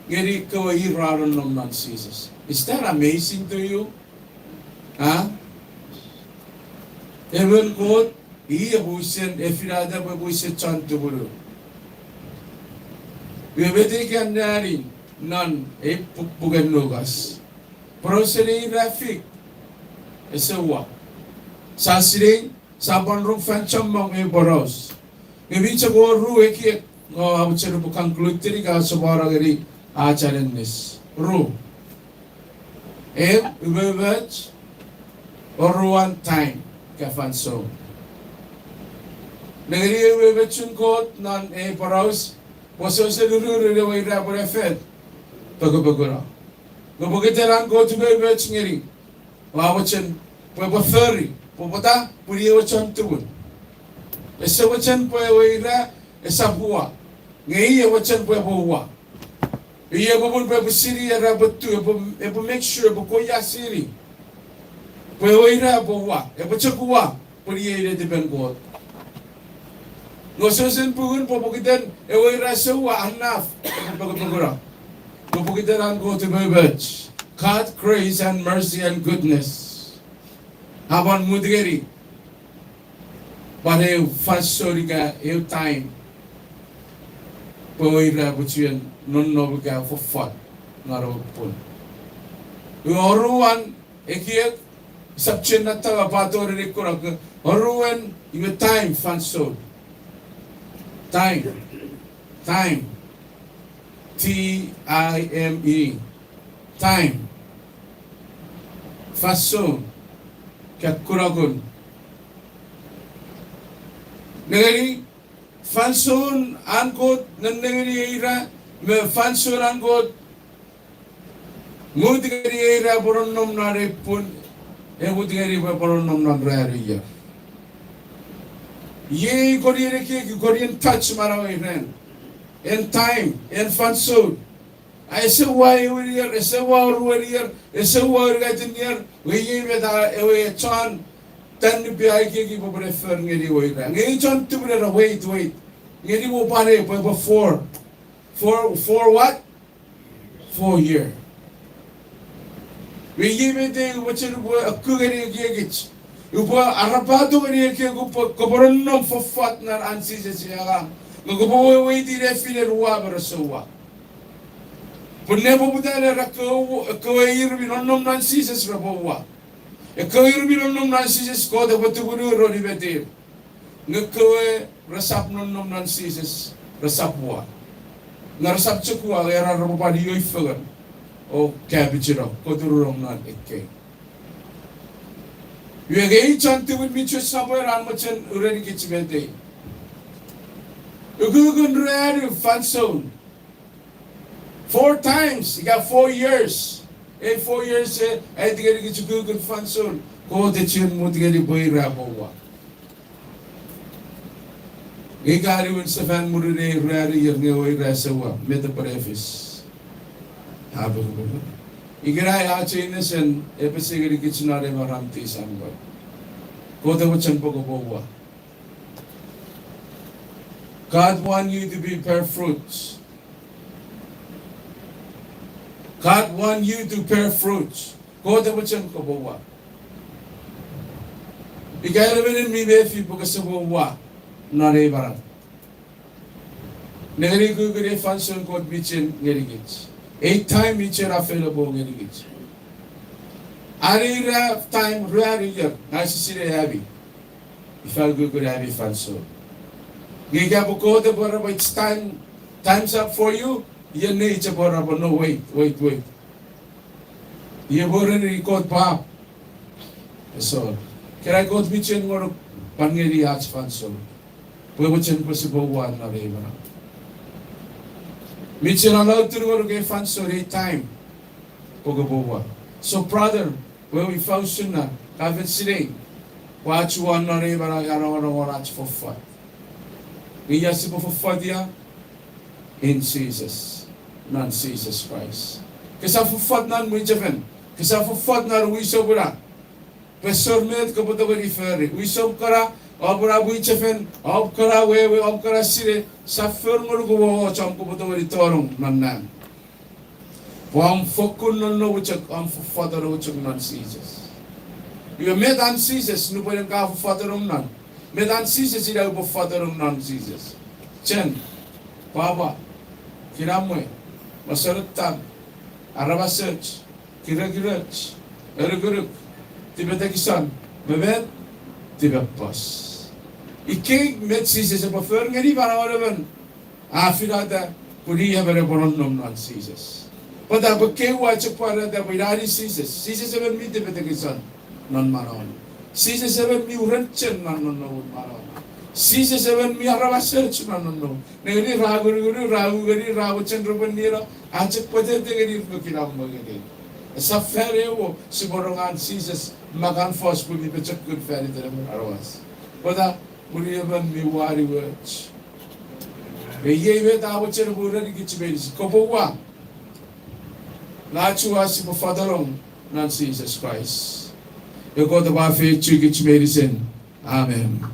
ngeni ekkewe ir ra nonnom non Jises. Is that amazing to you? A? Emon Kot, i epwe wisen, e finata pwe epwe wisen chon tumunu. Iwe met ei ka anneani non ei puk-, puken Lukas? Porausen ei ira fik ese ua. Sia sinei, sia pwan rong fan chommong ei poraus. Nge mi chok wor ru ekiek, nge a mochen upwe conclude-ini ka sopwano ngeni ach aninnis. Ru. Ew, umoumoch, oruan time, ka fansoun. Nengeni ewe umoumochun Kot non ei poraus, pwe wesewesen ururun ewe ira pwe ne fen pokupokuno. Nge pokiten an Kot umoumoch ngeni, a mochen pwe epwe fori, pwe pwata, pwe i ewe chon tumun. Ese mochen pwe ewe ira esap ua, nge i e mochen pwe epwe ua. Iei popun pwe epwe sini, era epwe tu, epwe, epwe make sure epwe koia sini. Pwe ewe ira epwe ua, epwe chok ua, pwe iei netipen Kot. Nge wesewesen pungun pwe pokiten ewe ira ese ua, a naf, epwe pokopokono. Pwe pokiten an Kot umoumoch. God grace and mercy and goodness. A pwan mut ngeni pwan eu fansoun ika eu time pwe ewe ira epwe chuen nonnom ika fofot non ewe pun. Iwe oruan ekiek, sap chuen nattawa pato ren ekkoch, oruan iwe time, fansoun. Time. Time. T I M E. Time. Fansoun. Ika kunokun. Nengeni, fansoun an Kot nennengeni ei ira, me fansoun an Kot mut ngeni ei ira epwe nonnom non ei pun, e mut ngeni pwe epwe nonnom non ruanu ier. Iei konien ekiek, konien touch manauei ren. En time, en fansoun. A ese ua ewe ier, ese ua oruan ier, ese ua unungatin ier, nge iei met a ewe chon tanipi a ekieki pwe epwe ne fori ngeni ewe ira. Nge ei chon tumunera, wait, wait. Ngeni mo pwan ei pwe epwe four. Four, four what? Four year. Nge iei met ei upwe chen upwe akku ngeni ekiekich. Upwe arapato ngeni ekiek pwe kopwe nonnom fofot non an Jises angang. Nge kopwe weweiti nefinen ua me rese ua. Pwe nepoputan era ekkewe, ekkewe ir mi nonnom non Jises repwe ua. Ekkewe ir mi nonnom non Jises Kot epwe tumunu ren nimetir. Nge ekkewe resap nonnom non Jises, resap ua. Nge resap chok ua, era repwe pwan ioi fengen o kapichino, koturunong non ekkei. Iwe nge ei chon tumun mi chuen sopweno an mochen urenikich met ei. Ukukun ruanu fansoun. Four times, ika four years. Ei four years e, aiti ngenikich ukukun fansoun Kot e chuen mut ngeni pwe ira epwe ua. Nge ika niwin sefan murinno ei ruanu ier nge ewe ira ese ua, met epwe ne fis? A pokopokono. Ikenai ach ei nesen epwe pesei ngenikich non ei maram tisamwe. Kot epwe chen pwe kopwe ua. God want you to be bear fruits. God want you to bear fruits. Kot epwe chen kopwe ua. Ika emon mi mefi pwe kosapw ua non ei maram, nengeni ukukun ei fansoun Kot mi chen ngenikich. Ei time mi chen available ngenikich. Are ira time ruanu ier, ngang use sinei ami. Ifa ukukun ami fansoun. Nge ika pwe Kot epwe era pwe it's time, time's up for you, iei nei chok epwe era pwe no, wait, wait, wait. Iei pwe ereni Kot pwe, esor. Ikenai Kot mi chen ngonuk pwan ngeni ach fansoun pwe epwe chen pwe sipwe ua non ei maram. Mi chen alautu ngonuk ei fansoun, ei time pwe kopwe ua. So brother, pwe ifa usun na, ka fen sinei pwe ach ua non ei maram a nongonong won ach fofot. Nge ia sipwe fofot ia? In Jises. Non Jises Kraist. Kesap fofot non mwichefen. Kesap fofot non wisom ena. Pwe esor met kopwe tongeni fori. Wisom kana, om ena mwichefen, om kana wewe, om kana sinei, sap for ngonuk won och om kopwe tongeni tonong non nang. Pwe om fokkun nonnom chok, om fofot nonnom chok non Jises. Iwe met an Jises, nupwen ka fofot nonnom non, met an Jises ina upwe fofot nonnom non Jises? Chen, pwapwa, kinamwe, mosonoson, aramasoch, kirekiroch, anukunuk, tipetekison, me met, tipepos. Ikkei met Jises epwe for ngeni manauen emon a finata pwe i emon epwe nonnom non Jises. Pwata? Pwe ekkei ua chok pwarata pwe ina i Jises. Jises emon mi tipetekison non manauan. Jises emon mi uren chen non nonnomun manauan. Jises emon mi aramasoch non nonnom. Nengeni ra ngunungunu, ra u ngeni, ra mochen repwe nieno, a chok pwetete ngeni me kinamwe ngeni. Esap fan ew sipwe rong an Jises me kan fos pwe mi pochokun fan iten emon aramas. Pwata? Pwe i emon mi waniwoch. Me iei met a mochen pwe urenikich meinisin kopwe ua. Nge ach ua sipwe fotonong non Jises Kraist. Ewe Kot epwe afeiochukich meinisin. Amen.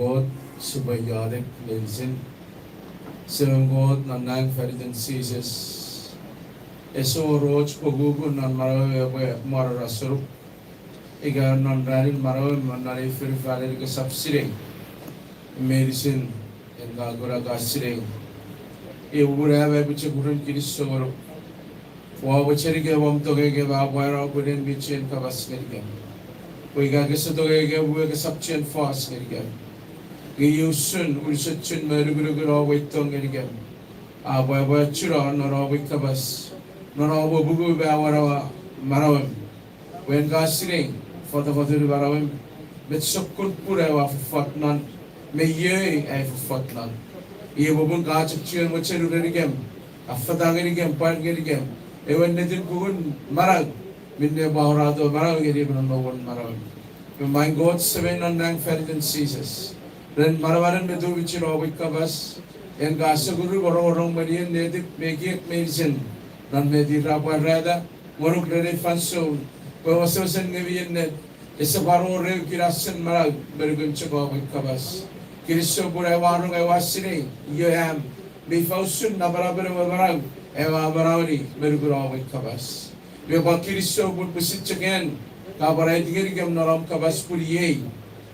Kot, sipwe iotek meinisin. Semem Kot non nang, fan iten Jises, ese wor och pwe ukukun non manauei epwe mwararasenuk, ika non ranin manauei me non ei fonufan ika sap sinei meinisin en ka kuna ka sinei. Iwe pun am aipwe chok uren kinisou ngonuk, ua mochen ika wom tongeikem a pwano pwe en mi chien kapas ngenikem, pwe ika kese tongeikem iwe kosap chien fos ngenikem. Nge iei usun unusochun me nukunukun om we tong ngenikem, a pwapwa chok non om we kapas, non om we pungu me awanawa manauem. Pwe en ka sinei fotofotun manauem, met sokkun pun aua foffot non, me iei ai foffot non. Iei popun ka chok chuen mochen urenikem, affata ngenikem, pwar ngenikem ewe ennetin pungun manau, minne pwarato manau ngeni emon nonnomun manauem. Pwe main Kot, Semei non nang, fan iten Jises, ren manamanen me tufichin om we kapas, en ka sokuru, rongorong, me nenetip me ekiek meinisin non met ra pwarata ngonuk ren ei fansoun, pwe wesewesen nge mi ennet, ese pwan wor eu kinasen manau me nukun chok om we kapas. Kinisou pun aua rong, aua sinei iei am, me ifa usun napanapen ewe manau aua manaueni me nukun om we kapas. Me pwan kinisou pun pwisin chok en ka pwan aiti ngenikem non om kapas pun iei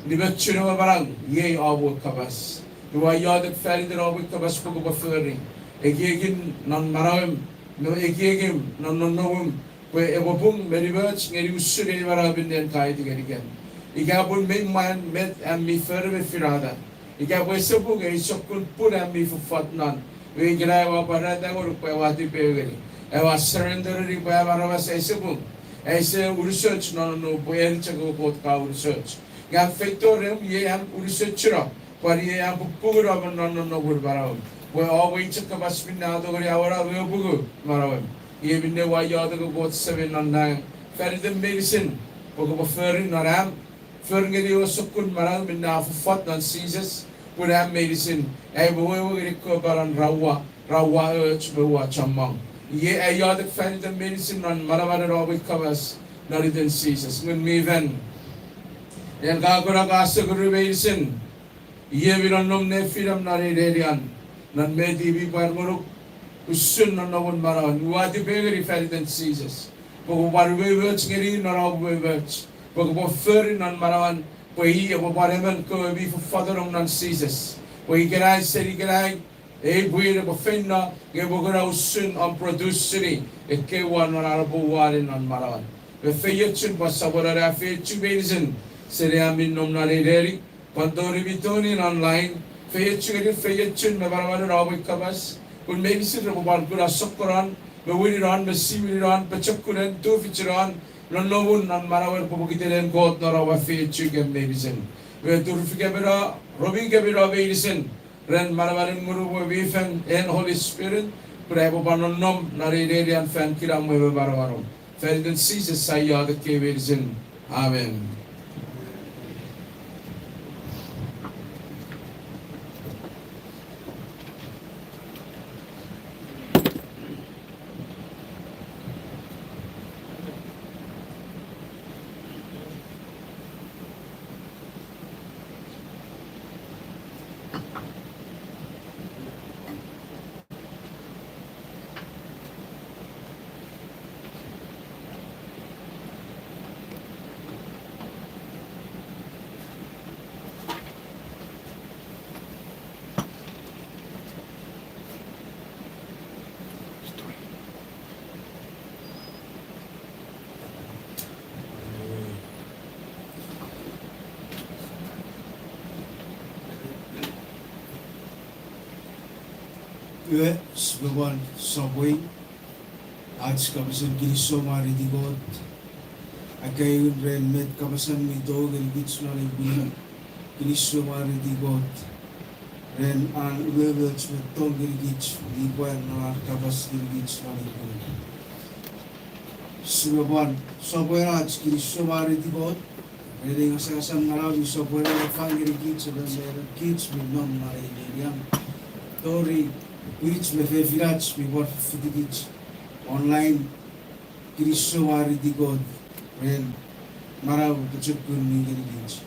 nimochun ewe manau, iei om we kapas. Iwe ua iotek fan iten om we kapas pwe kopwe fori ekiekin non manauem, me ekiekim non nonnomum, pwe epwe pung me nimoch ngeni usun ei manau minne en ka aiti ngenikem. Ika pun mi mwan met am mi fori me finata, ika pwe ese pung ei sokkun pun am mi foffot non, iwe ikenai ua pwarata ngonuk pwe aua tipeu ngeni, aua surrender ngeni pwe am aramas aise pung, aise unusoch non nonnom, pwe en chok ewe Kot ka unusoch. Nge am feito reom, iei am unusochuno, pwan iei am pupunguno me non nonnomun manauem, pwe om we chok kapas minne a tongeni awena me pungu manauem. Iei minne ua iotek, Kot Semei non nang, fan iten meinisin, pwe kopwe fori non am, fori ngeni ewe sokkun manau minne a foffot non Jises, pun am meinisin aipwe wewe ngeni ekkewe panan ra ua, ra ua och me ua chommong. Iei ai iotek fan iten meinisin non manamanen om we kapas, non iten Jises. Ngun mi Fel, en ka kuna ka sokuru meinisin, iei mi nonnom nefinem non ei nenian, non met i mi pwar ngonuk usun nonnomun manauan. Ua tipeu ngeni fan iten Jises pwe kopwe pwan umoumoch ngeni non om umoumoch, pwe kopwe fori non manauan, pwe i epwe pwan emon kewe mi fofotonong non Jises, pwe ikenai seni ikenai ei pwin epwe feino nge epwe kuna usun om produce seni ekkei uwan non an epwe uwani non manauan. Me feiochun pwan sopweno ne afeiochu meinisin seni am mi nom non ei neni, pwan tori mi tuni online, feiochu ngeni, feiochun me manamanen om we kapas, pun meinisin repwe pwan kuna sokkonon me wininon me siwininon pochokunen tufichinon nonnomun non manauer pwe pokiten en Kot non om afeiochukem meinisin. Me turufi kemino, romi kemino meinisin, ren manamanen Ngunum we mi Fel, en Holy Spirit, pun aipwe pwan nonnom non ei nenian fan kinamwe me manamanom. Fan iten Jises ai iotek kei meinisin. Amen. Iwe, sipwe pwan sopwei ach kapasen kinisou mwareiti Kot, akkaewin ren met kapasan mi tou ngenikich non ei pwinin. Kinisou mwareiti Kot ren an umoumoch me tong ngenikich mi pwar non an kapas ngenikich non ei pwinin. Sipwe pwan sopweno ach kinisou mwareiti Kot ren ei ngasangasan manau mi sopweno ne fang ngenikich emon me emon kich mi nom non ei nenian, tori pwich me fefinach mi pwan fitikich online. Kinisou mwareiti Kot ren manau pochokun mi ngenikich.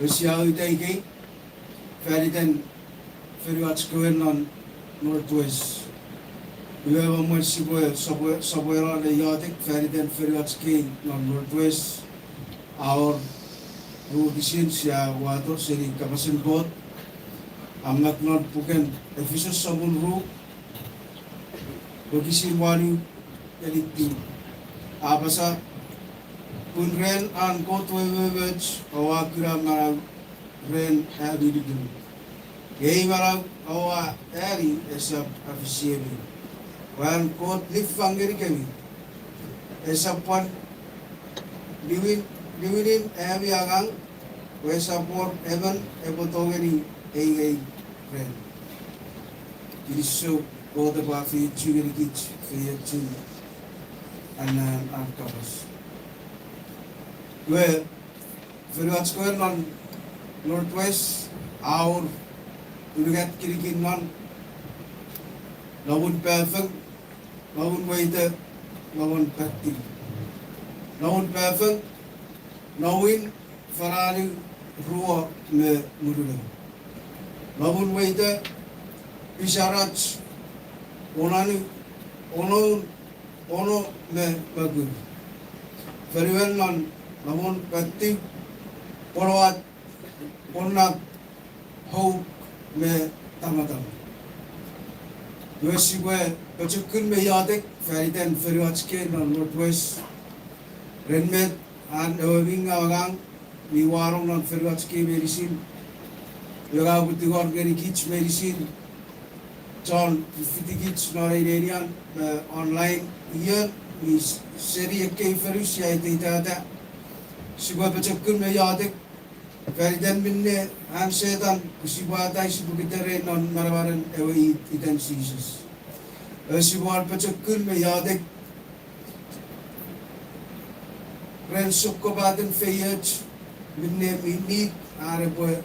Sia uta ikei faniten fonuach kewe non Northwest. Iwe mwen sipwe sopwe, sopweno ne iotek faniten fonuach kei non Northwest, a wor ru wokisin sia wato seni kapasen Kot, a mak non puken Efisus sopun ru, wokisin wanu ngeni tiu. A apasa, pun ren an Kot we umoumoch oua kuna manau ren ami nuku. Ei manau oua ani esap afisiemi. Pwe an Kot niffang ngenikemi, esap pwan niwin, niwinin ami angang, pwe esap wor emon epwe tongeni ei, ei ren. Kinisou, Kot epwe afeiochu ngenikich feiochun annean an kapas. Iwe, fonuach kewe non Northwest, a wor unungat kinikin non, Nomun Pafeng, Nomun Weite, Nomun Pati. Nomun Pafeng, Nowin, Fananu, Ruo me Mununo. Nomun Weite, Pisarach, Onanu, Onoun, Ono me Mokur. Fonuen non, Nomun Pati, Ponoat, Ponnap, Houk me Tamatam. Iwe sipwe pochokun me iotek faniten fonuach kei non Northwest. Ren met an ewe mi ngaw angang mi wanong non fonuach kei meinisin. Iwe ngang upwe tingor ngenikich meinisin chon fitikich non ei nenian me online, ion mi seni ekkei fonu sia eteitata. Sipwe pochokun me iotek faniten minne an Setan pwe sipwe atai sipwe kiterei non manamanen ewe it, iten Jises. Iwe sipwe wor pochokun me iotek ren sokkopaten feioch minne mi, mi, are pwe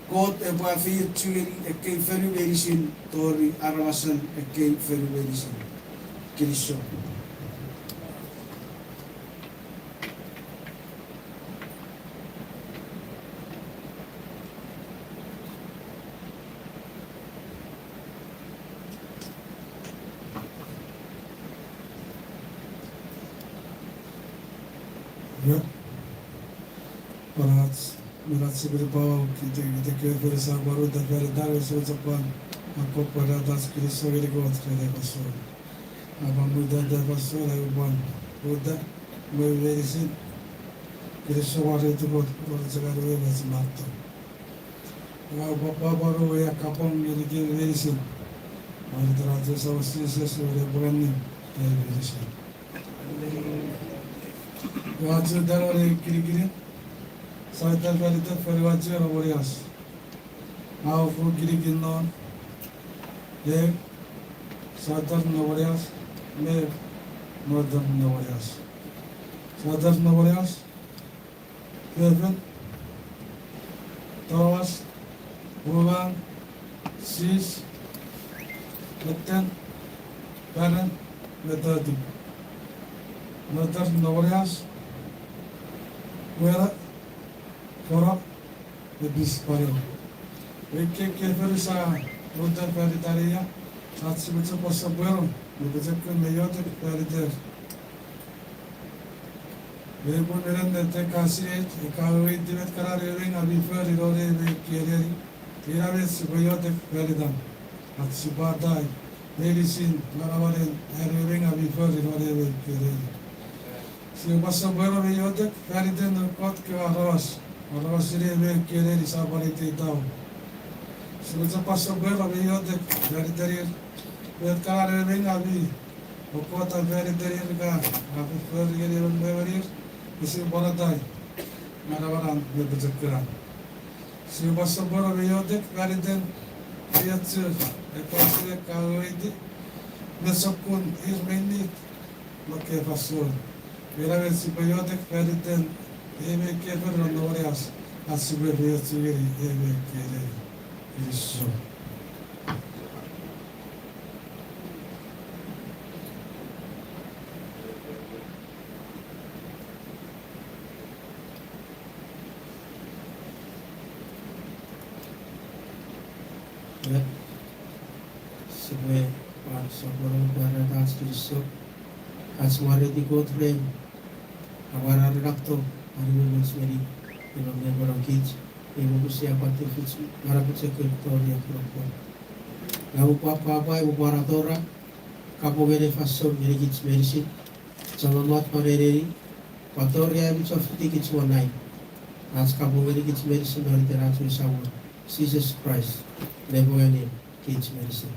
Kot epwe afeiochu ngeni ekkei fonu meinisin tori aramasen ekkei fonu meinisin. Kinisou. Iwe, pwan ach, me ach sipwe pwan, kite, kite kewe fonu sa pwan uta fanitan, sipwe chok pwan akkom pwan ach kinisou ngeni Kot ren ei fansoun. A pwan mutata ei fansoun, a pwan uta, me meinisin, kinisou wareiti Kot, Kot chok are we me simato. Ua pwapwa pwan uwei akkapwung ngenikemi meinisin. Ua itenato Samon Jises we epwe annim ei meinisin. Ua chutano ne kinikinin Southern faniten fonuach we Noworias. Ngang ua kinikin non e Southern Noworias me Northern Noworias. Southern Noworias, Fefin, Towas, Ruwan, Sis, Etten, Panen, me Toti. Northern Noworias, Wera, Foro, me Pis Panen. Ekkei fonu sa uta fanitania, ach sipwe chok pwan sopweno me pochokun me iotek faniter. Mei pwan minen ne tek ach sinei, ika weweiti met kana nengeni ami fori non ei me ekkei neni, ina met sipwe iotek fanitan. Ach sipwe atai meinisin manamanen an nengeni ami fori non ei me ekkei neni. Sipwe pwan sopweno me iotek faniten noun Kot kewe aramas, aramas sinei me ekkei neni sa pwan eiteitaw. Sipwe chok pwan sopweno me iotek faniten ir, met kana nengeni ami okkotan faniten ir ka, a fori ngeni emon me emon ir, pwe sipwe pwan atai manamanan me pochokunan. Sipwe pwan sopweno me iotek faniten feiochun ekkoch me ka weweiti, me sokkun ir meinit non ekkei fansoun. Ina met sipwe iotek faniten ei me ekkei fonu non Noworias, ach sipwe feiochu ngeni ei me ekkei neni. Kinisou. Iwe, sipwe pwan sopweno pwarata ach kinisou, ach mwareiti Kot ren amwararen an Kot, animenimoch ngeni, ino me mono kich, imo pusi a pwan tufich, manapochokun tori apunopon. Ngang upwe pwapwa, upwe pwan atora, kapong ngeni fansoun ngeni kich meinisin, chommong mot pwan neni, pwan tori ami chon fitikich won nang, ach kapong ngeni kich meinisin non iten ach we Samon, Jises Kraist, nepwongeni kich meinisin.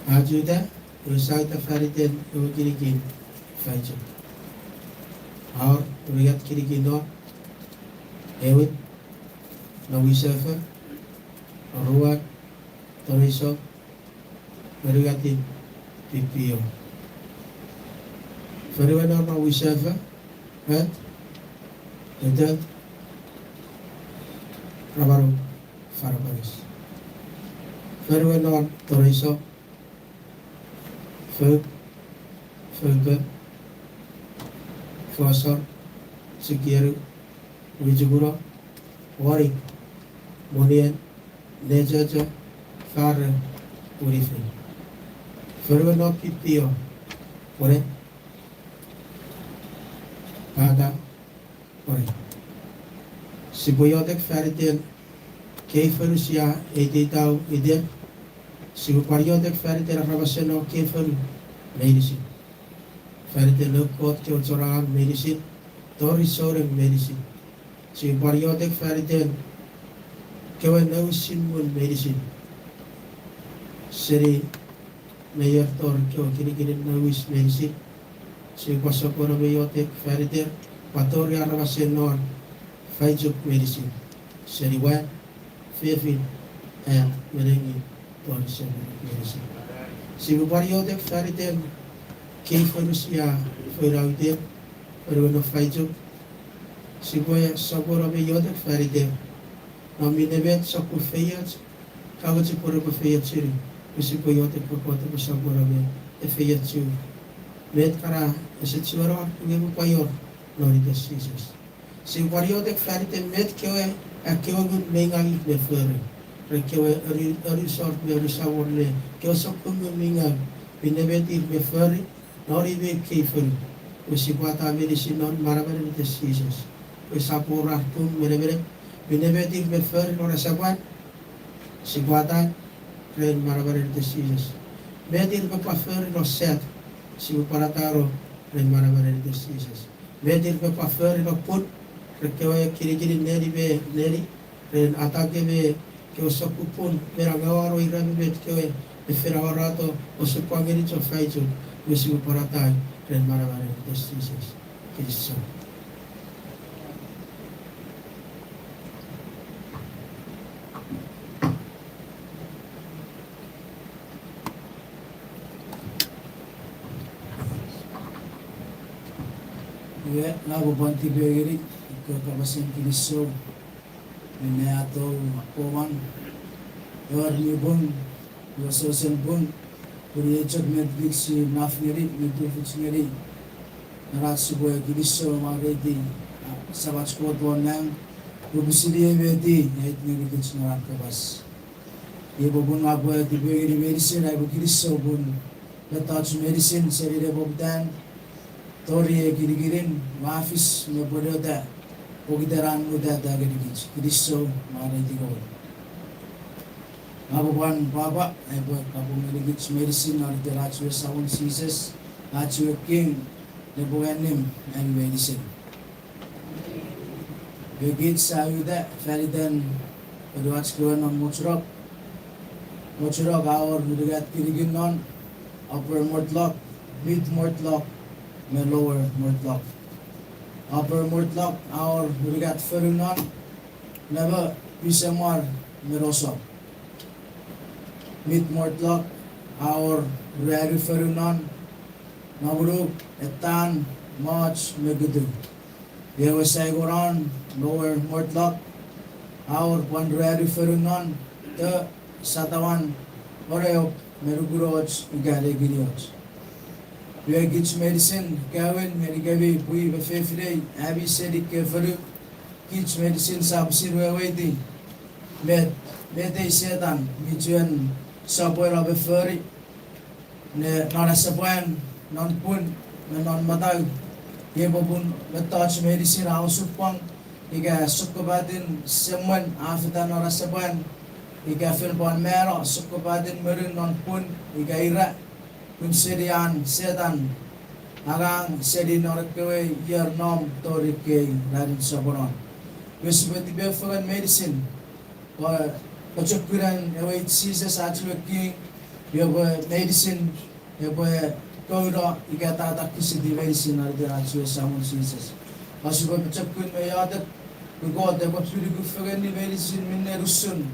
Ach uta, ewe sia uta fan iten ewe kinikin faito. Ar unungat kinikin non, ewin, non wisefo, oruan, toreisok, unungatin pipio. Fonuen non wisefo, met, etet, ramanu, fanapanis. Fonuen non toreisok, fou, foupe, fosor, sikienu, wichukuno, woni, monien, nechocho, fare, pwinifen. Fonuen non pipio, pwone, pata, pwone. Sipwe iotek fan iten kei fonu sia eiteitau iten, sipwe pwan iotek fan iten aramasen non kei fonu meinisin. Fan iten noun Kot kewe chon angang meinisin, tori souneng meinisin. Sipwe pwan iotek fan iten kewe nouwisin muu meinisin. Seni meier tori kewe kinikinin nouwis meinisin. Sipwe pwan sopweno me iotek fan iter, pwan tori aramasen non faichuk meinisin. Seni mwan, fefin, a, me nengin, tori semirit meinisin. Sipwe pwan iotek fan iten kei fonu sia foun auiter, fonuen non faichuk. Sipwe sopweno me iotek fan iter, non minne met sokkun feioch, ka mochen pwe repwe feiochuni, pwe sipwe iotek pwe Kot epwe sopweno me efeiochu met kana ese chiwen wor, iwe epwe pwan wor non iten Jises. Sipwe pwan iotek fan iten met kewe, ekkewe ngun mi ngaw ir ne fori, ren kewe ori, orisor me orisamon me kewe sokkun ngun mi ngaw, minne met ir me fori non imw kei fonu, pwe sipwe ata meinisin non manamanen iten Jises, pwe sap wor ar pung me nemenem, minne met ir me fori non asapwan, sipwe ata ren manamanen iten Jises. Met ir me pwan fori non sat, sipwe pwan atano ren manamanen iten Jises. Met ir me pwan fori non pun, ren kewe kinikinin neni me neni, ren atake me kewe sokkun pun, me nangawano ira me met kewe, me fen awarato osupwang ngeni chon faichuk, iwe sipwe pwan ata ren manamanen iten Jises. Kinisou. Iwe, ngang upwe pwan tipengeni ekkewe kapasen kinisou minne a tou akkomwan, ewer mi pung, iwe sosen pung, pun iei chok met kich si naf ngeni me tufich ngeni, non ach sipwe kinisou mwareiti, a, Samach Kot won nang, pwe pwisin i met i ait ngeni kich non an kapas. Iei popun ngang upwe tipengeni meinisin, ai upwe kinisou pun mettoch meinisin seni nepoputan, tori ei kinikinin, ua fis me pwonueta, pokiten an mutata ngeni kich. Kinisou mwareiti Kot. Ngang upwe pwan pwapwa ai upwe kapong ngeni kich meinisin non iten ach we Samon Jises, ach we King, nepwong annim ami meinisin. Iwe kich sa uta fan iten fonuach kewe non Mochunok. Mochunok a wor unungat kinikin non, Upper Mortlok, Mid Mortlok, me Lower Mortlok. Upper Mortlok a wor unungat fonu non, Namo, Pisemar, me Rosop. Mid Mortlok a wor ruanu fonu non, Namunuk, Etan, Moch, me Kutu. Ewe saingon non Lower Mortlok a wor pwan ruanu fonu non, To, Satawan, Oreop, me Nukunoch ika Nekinioch. Iwe kich meinisin, kaewin ngenikemi pwi me fefinei, ami seni kewe fonu, kich meinisin sa pwisin weweiti met, met ei Setan mi chuen sopweno me fori ne non asepwan, non pun, me non matau. Iei popun mettoch meinisin a osupwang, ika sokkopaten semwen a fetan non asepwan, ika fen pwan mano sokkopaten monun non pun ika ira, pun seni an Setan angang seni non ekkewe ier nom tori ekkei ranin soponon. Iwe sipwe tipefengen meinisin pwe pochokunen ewe Jises ach we King, iwe pwe meinisin epwe kouno ika tatakisiti meinisin non iten ach we Samon Jises. Pwe sipwe pochokun me iotek pwe Kot epwe pinuku fengeni meinisin minne usun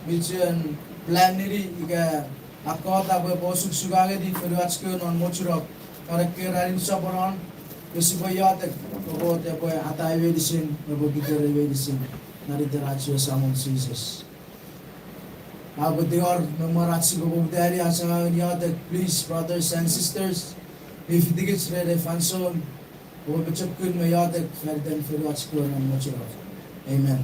mi chuen plan-ini ika a Kot epwe osukosuka ngeni fonuach kewe non mochunok non ekkei ranin soponon. Iwe sipwe iotek pwe Kot epwe atai meinisin, epwe kitirei meinisin non iten ach we Samon Jises. Aupwe tingor me mwen ach sipwe poputani ach angangen iotek, please, brothers and sisters, mi fitikich ren ei fansoun, oupwe pochokun me iotek fan iten fonuach kewe non mochunok. Amen.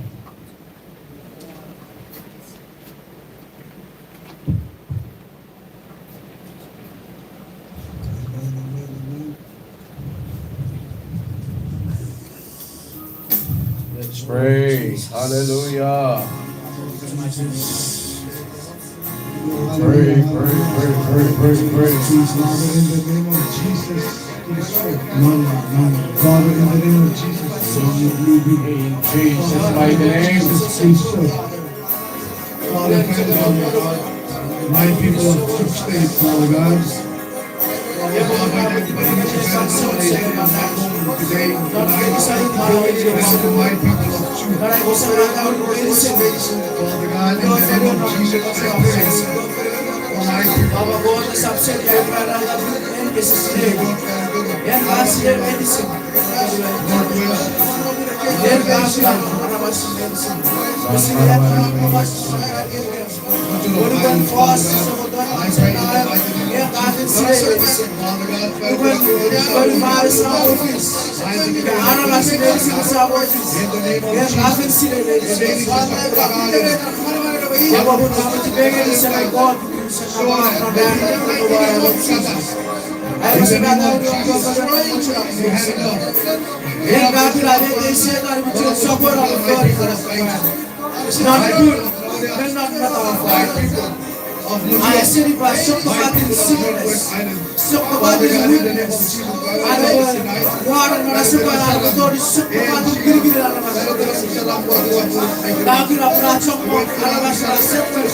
Let's pray. Hallelujah. Pray, pray, pray, pray, pray, pray. Father, in the name of Jesus, please show. Father, in the name of Jesus, may you be. In Jesus' mighty name. Jesus, please show. Father, thank you, Lord God. My people of Chuuk State, Father God. Father God, I pray for today, tonight, for my people of Chuuk. Father God, in the name of Jesus, I pray for my people. Northwest. Eseni pwe sokkopaten sickness, sokkopaten weakness, are war non asepwan, are tori sokkopaten kirikirin aramas. Nge ina pun a chommong aramas ra sefan,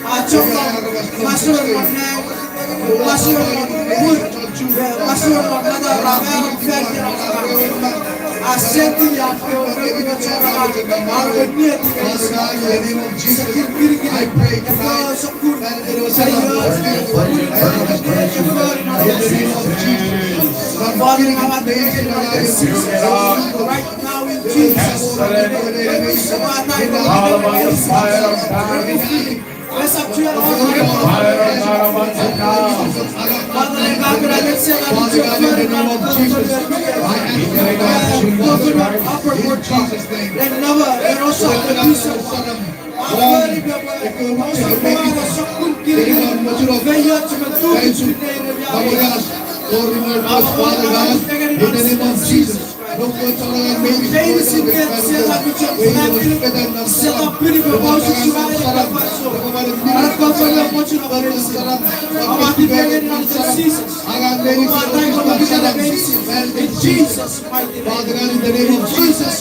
a chommong masouen nang, masouen mut, masouen mata ra mano fan iten aramas. A seti a kewe, kewe chon aramas, a kewe nieti, Father God, in the name of Jesus, I pray tonight. Right now in Jesus' name. Father God, in the name of Jesus, I ask you, Father God, in Jesus' name. Father God, in the name of Jesus, Father God, in the name of Jesus, Jesus. In Jesus' mighty name. Father God, in the name of Jesus.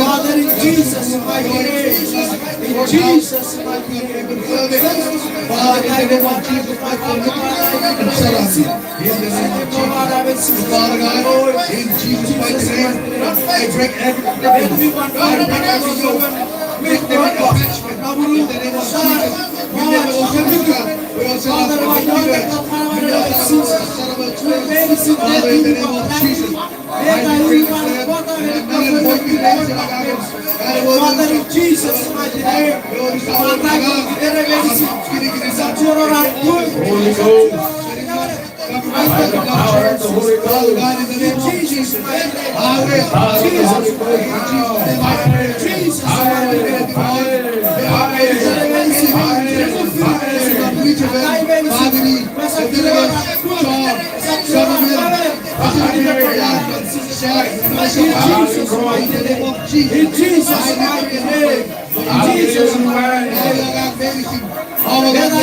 Father, in Jesus' mighty name. In Jesus' mighty name. Father, in the name of Jesus, I commit. In the name of Jesus. Father God, in Jesus' mighty name, I break every, I break every yoke. Break every attachment. In the name of Jesus. Father, in the name of Jesus. Father, in the name of Jesus. I decree and declare that I am null and Father, in Jesus' mighty name. Father, in the name of Jesus. Holy Ghost. By the power of the Holy Ghost. In Jesus' mighty name. Power of the Holy Ghost now. Jesus' mighty name. Power. Power. Power. Power. In Jesus' mighty name. In Jesus' mighty name. All of that, I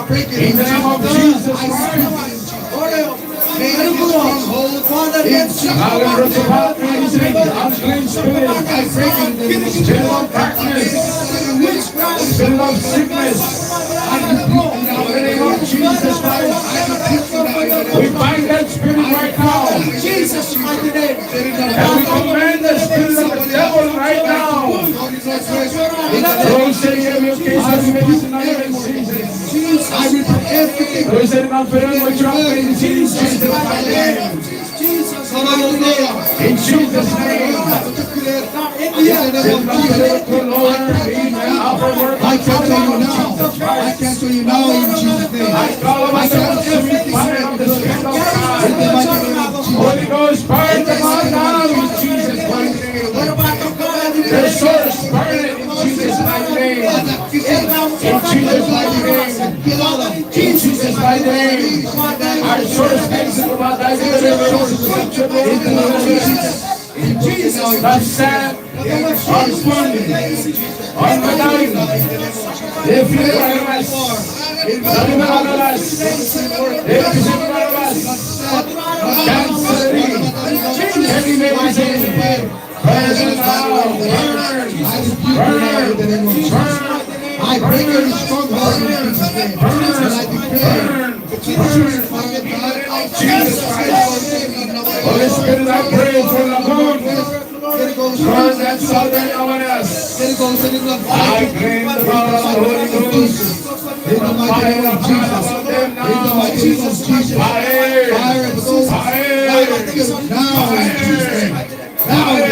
break it in the name of Jesus. I speak it in Jesus' name. May every stronghold in Jesus' name. Unclean spirit. I break it in the name of Jesus. Spirit of darkness. Spirit of sickness. In the name of Jesus Christ. We bind that spirit right now. Jesus' mighty name. And we command the spirit of the devil right now. Those that have your case of medicine in the name of Jesus. I rebuke everything. Those that are not feeling with your faith in Jesus' mighty name. In Jesus' name. I cancel you now. I cancel you now in Jesus' name. I cancel everything. In the mighty name of Jesus. Holy Ghost, burn them all now in Jesus' mighty name. The source, burn it in Jesus' mighty name. In Jesus' mighty name. In Jesus' mighty name. Our source, in the name of Jesus. In Jesus' name. Of Satan, of bondage, of medallion, if you are us, if you are us, if you are us, cancer, any medicine, burn it now, burn, burn, burn. I break every stronghold in Jesus' name. And I declare, Jesus Christ. Holy Spirit, I pray for Lamont. Burn that southern awareness. I claim the power of the Holy Ghost. In the mighty name of Jesus. In the mighty name of Jesus. Fire. Fire. Fire. Now in Jesus' name. Now in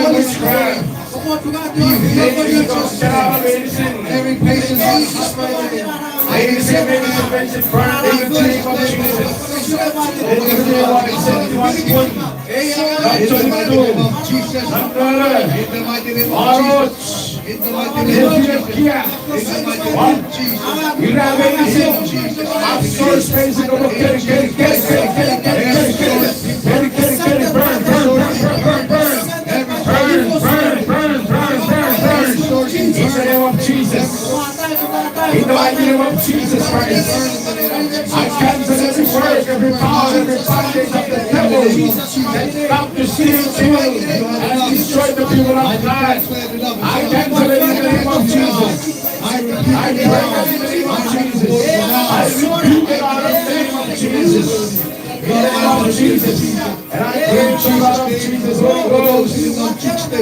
Jesus' name. Every patient, in the mighty name of Jesus. In the mighty name of Jesus. In the mighty name of Jesus. In the mighty name of Jesus. Ira meinisin, absorb, burn, burn, burn. In the name of Jesus. In the mighty name of Jesus Christ. I cancel every work, every power, every bondage of the devil that come to steal, kill, and destroy the people of God. I cancel it in the name of Jesus. I break it in the name of Jesus. I rebuke it out in the name of Jesus. In the name of Jesus. And I claim the blood of Jesus, Holy Ghost. Those in the church right now.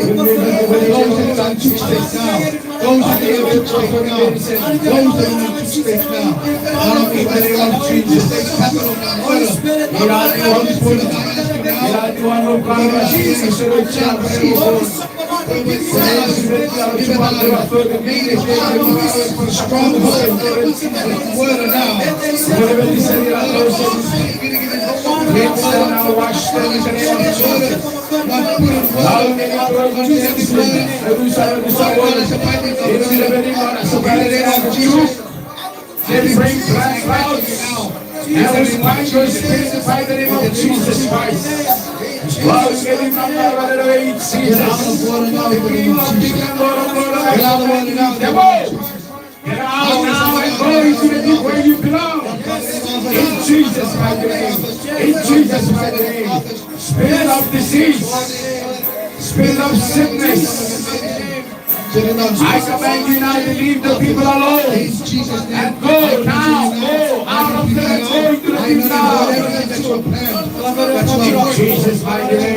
Those in the church right now. Those in the church right now. In the name of Jesus. Holy Spirit, Holy Spirit, Holy Spirit. They bring black clouds. And we bind your spirit by the name of Jesus Christ. Lord, we give you the power of the name of Jesus. The King of kings and Lord of lords, and the Devil, get out now and go into the deep where you belong. In Jesus' mighty name. In Jesus' mighty name. Spirit of disease. Spirit of sickness. I command you now to leave the people alone and go now. Go out of there. Go into the people now. In Jesus' mighty name.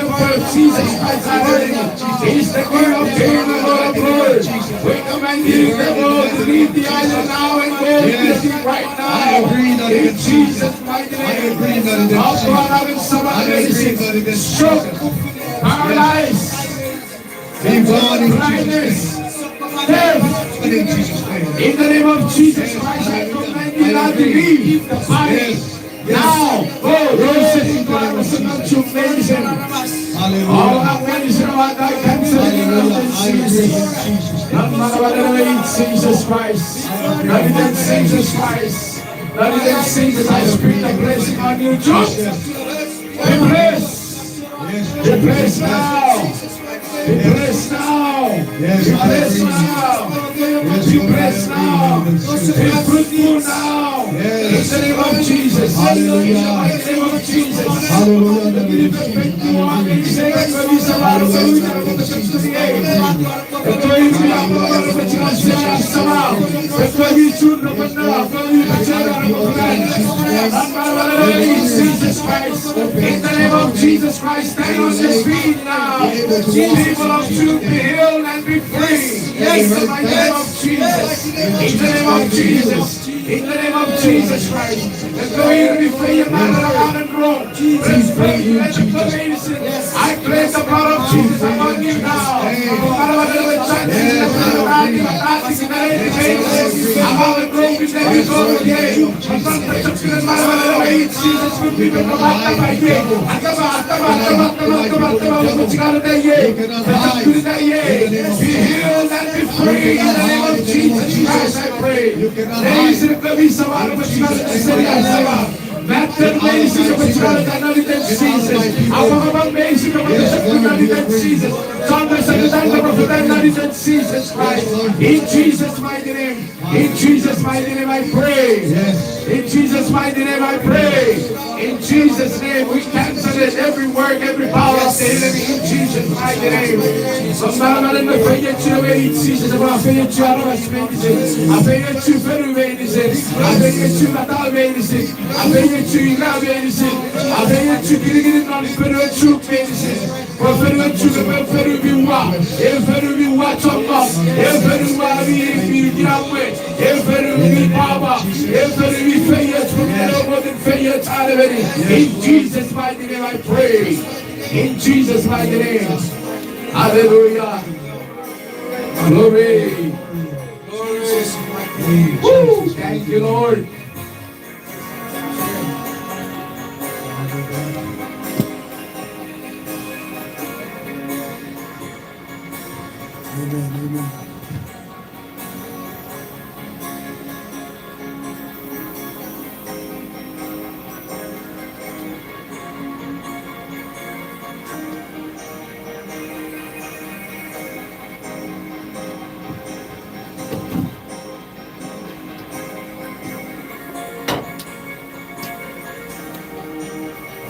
the blood of Jesus Christ. He's the King of kings and Lord of lords. We command you, devil, to leave the island now and go with him right now. In Jesus' mighty name. Upon our stomach, stroke, paralyze, blindness, death. In the name of Jesus Christ, I command you now to leave the body. Now, go, go, sit in the supernatural medicine. Hallelujah. All our medicine, our God, cancel it in the name of Jesus. Hallelujah. Jesus Christ. Lord, in Jesus Christ. Lord, in Jesus, I speak the blessing on you. Just be blessed. Be blessed now. Be blessed now. Be blessed now. Be blessed now. Be fruitful now. In the name of Jesus. Hallelujah. In the name of Jesus. Hallelujah. Jesus Christ, in the name of Jesus Christ, stand on your feet now. People of truth, be healed and be free. Yes, in the name of Jesus. In the name of Jesus. In the name of Jesus Christ. Let the way be free and let the Lord. Respect, let the medicine. I place the blood of Jesus upon you now. Upon the broken, Jesus, be healed and be free in the name of Jesus Christ, I pray. Meinisin ekkewe mi samau, Matt, meinisin ekkewe mi samau, non iten Jises. Apwangapwang, meinisin ekkewe mi samau, non iten Jises. Chon mesekitan, non iten Jises Christ. In Jesus' mighty name. In Jesus' mighty name I pray. Yes. In Jesus' mighty name I pray. In Jesus' name we cancel it. Every work, every power of the enemy in Jesus' mighty name. Manaman me feioch ngeni Jises, a feioch aramas meinisin. A feioch fonu meinisin. A feioch matau meinisin. A feioch ira meinisin. A feioch kinikinin non fonu chuk meinisin. Pwe fonu chuk, pwe fonu mi wa, e fonu mi wa chommong, e fonu mi, mi, mi kinamwe, e fonu mi pwapwa, e fonu mi feioch, pwe mi feioch anemeni. In Jesus' mighty name I pray. In Jesus' mighty name. Hallelujah. Glory. Woo! Thank you, Lord. Amen, amen.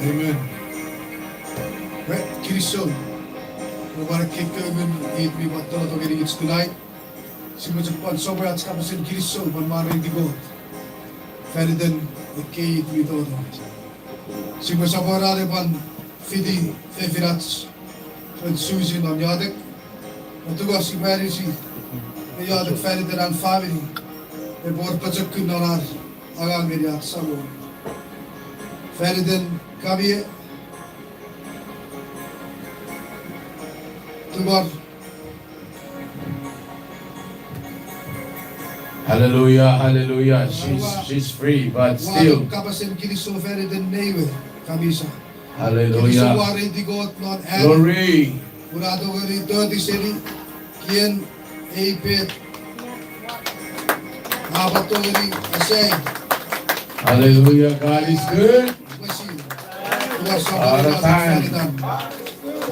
Amen. Right, kinisou. Pwan ekkei kapasen kinisou mi pwan tolong ngeni kich tonight. Sipwe chok pwan sopweno ach kapasen kinisou pwan mwareiti Kot fan iten ekkei mi tolong. Sipwe sopweno ne pwan fiti fefinach ren Susie non iotek. Atungor sipwe anisi ne iotek fan iten an famini, epwe wor pochokun non ar angang ngeni ach Samon. Fan iten Kamie, tungor. Hallelujah, hallelujah. She's, she's free, but still. Kapasen kinisou fan iten nei we, Kamisa. Hallelujah. Kinisou mwareiti Kot non an. Glory. Pun a tongeni toti seni kien ei pet. A pwan tongeni asai. Hallelujah, God is good. All the time.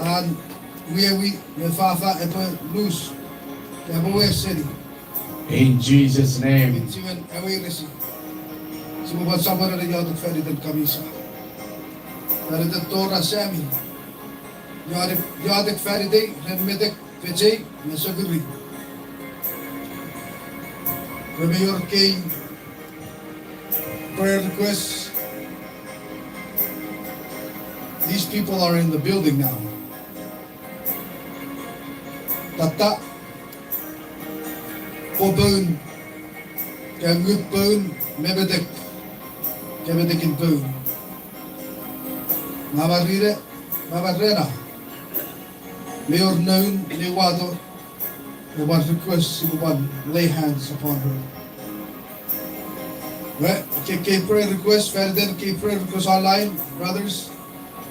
An wiewi me fafa epwe lus, epwe weseni. In Jesus' name. Chiwen ewe iresi. Sipwe pwan sopweno ne iotek fan iten Kamisa. Fan iten Tora Sami. Iotek, iotek fan itei ren metek, pechei me sokuri. Pwe mi wor ekkei prayer request. These people are in the building now. Tata, popoun, ka ngut poun, me metek, ka metekin poun. Mama rire, mama rena. Mi wor noun ne wato, ne pwan request sipwe pwan lay hands upon her. Well, okay, okay, prayer request, fan iten ekkei prayer request online, brothers.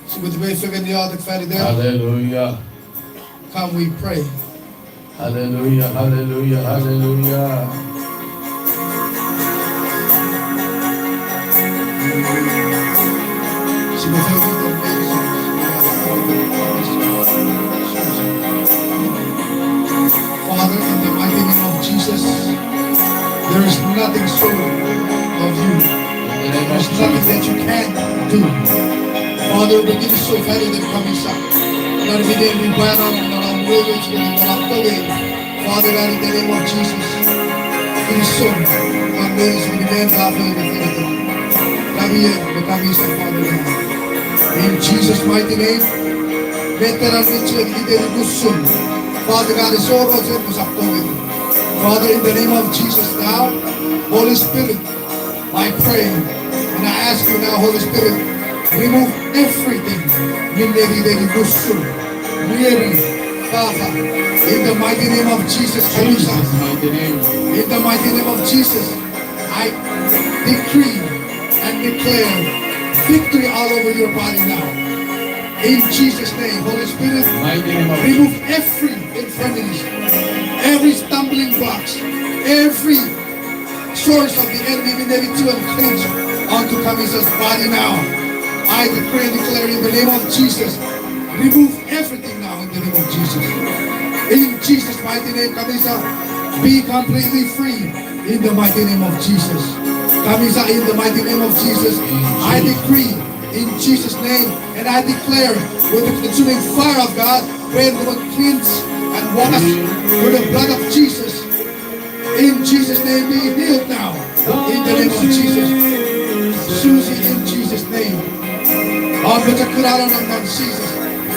Sipwe tipeu fengen ne iotek fan iten. Hallelujah. Come, we pray. Hallelujah, hallelujah, hallelujah. Father, in the mighty name of Jesus, there is nothing short of you. There is nothing that you can't do. Father, we give you so very the Kamisa. Lord, we give you honor and all praise and all glory. Father God, in the name of Jesus, kinisou, amazing man, Father, in the name of Jesus. Father God. In Jesus' mighty name, veteran Richard, in the name of Jesus. Father God, is all about you, Father God. Father, in the name of Jesus now, Holy Spirit, I pray and I ask you now, Holy Spirit, remove everything. Minne mi, minne mi, kusum, weary, Father, in the mighty name of Jesus Christ. Jesus' mighty name. In the mighty name of Jesus, I decree and declare victory all over your body now. In Jesus' name, Holy Spirit, mighty name of remove every infirmities, every stumbling blocks, every source of the enemy, the negative and cleanse onto Kamisa's body now. I decree and declare in the name of Jesus, remove everything now in the name of Jesus. In Jesus' mighty name, Kamisa, be completely free in the mighty name of Jesus. Kamisa, in the mighty name of Jesus, I decree in Jesus' name, and I declare with the consuming fire of God, rain will cleanse and wash through the blood of Jesus. In Jesus' name, be healed now. In the name of Jesus. Susie, in Jesus' name. Apochokuna non, non, Jesus.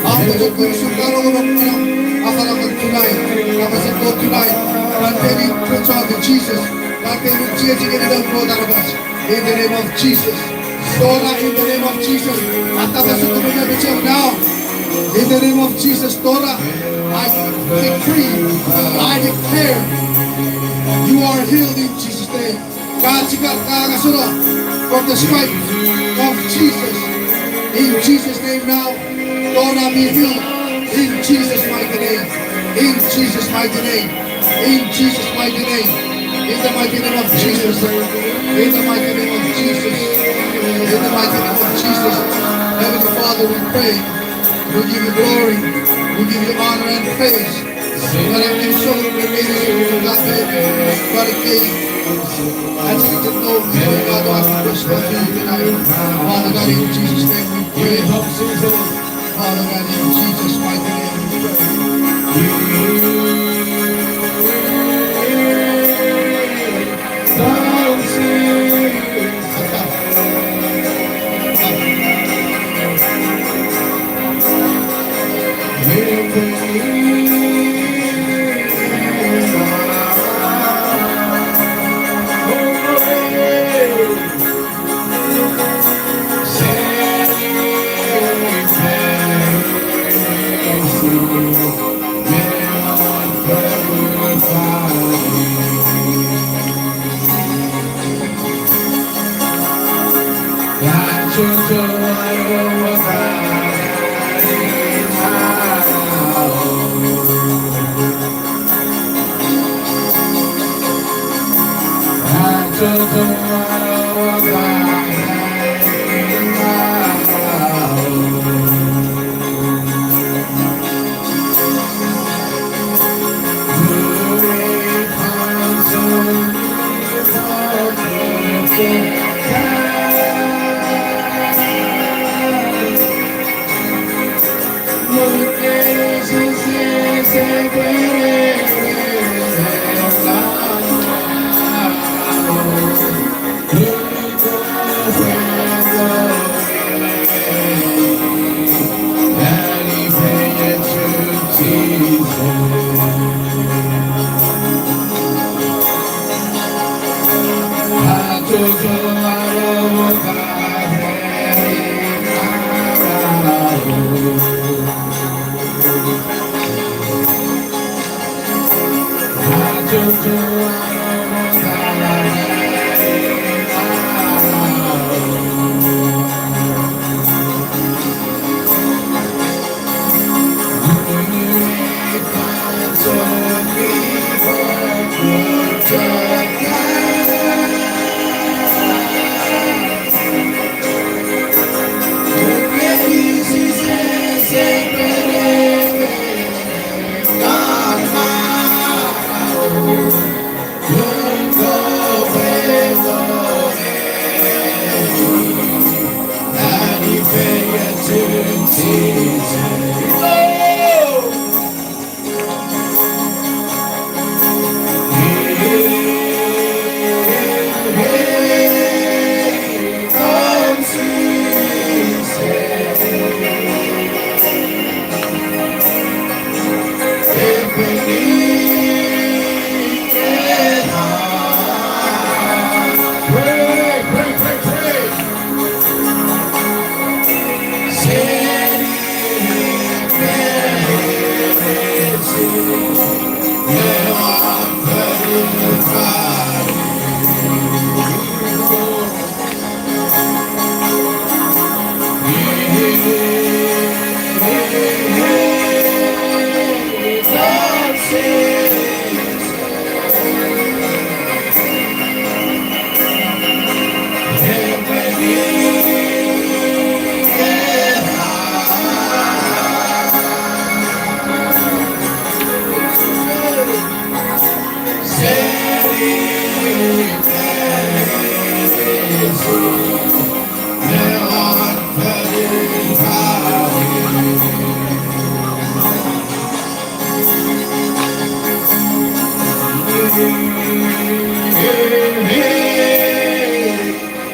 Apochokuna sukaro non, non. Afanafan tonight. Apochokuna tonight. Continue to talk to Jesus. Continue to change it in the name of Jesus. Dora, in the name of Jesus. Atapasukuna now. In the name of Jesus, Dora, I decree, I declare, you are healed in Jesus' name. Kachika kangasura from the stripe of Jesus. In Jesus' name now, Dora be healed. In Jesus' mighty name. In Jesus' mighty name. In Jesus' mighty name. In the mighty name of Jesus. In the mighty name of Jesus. In the mighty name of Jesus. Heavenly Father, we pray. We give you glory. We give you honor and praise. Father God, in Jesus' name we Father God, in Jesus' mighty name we pray.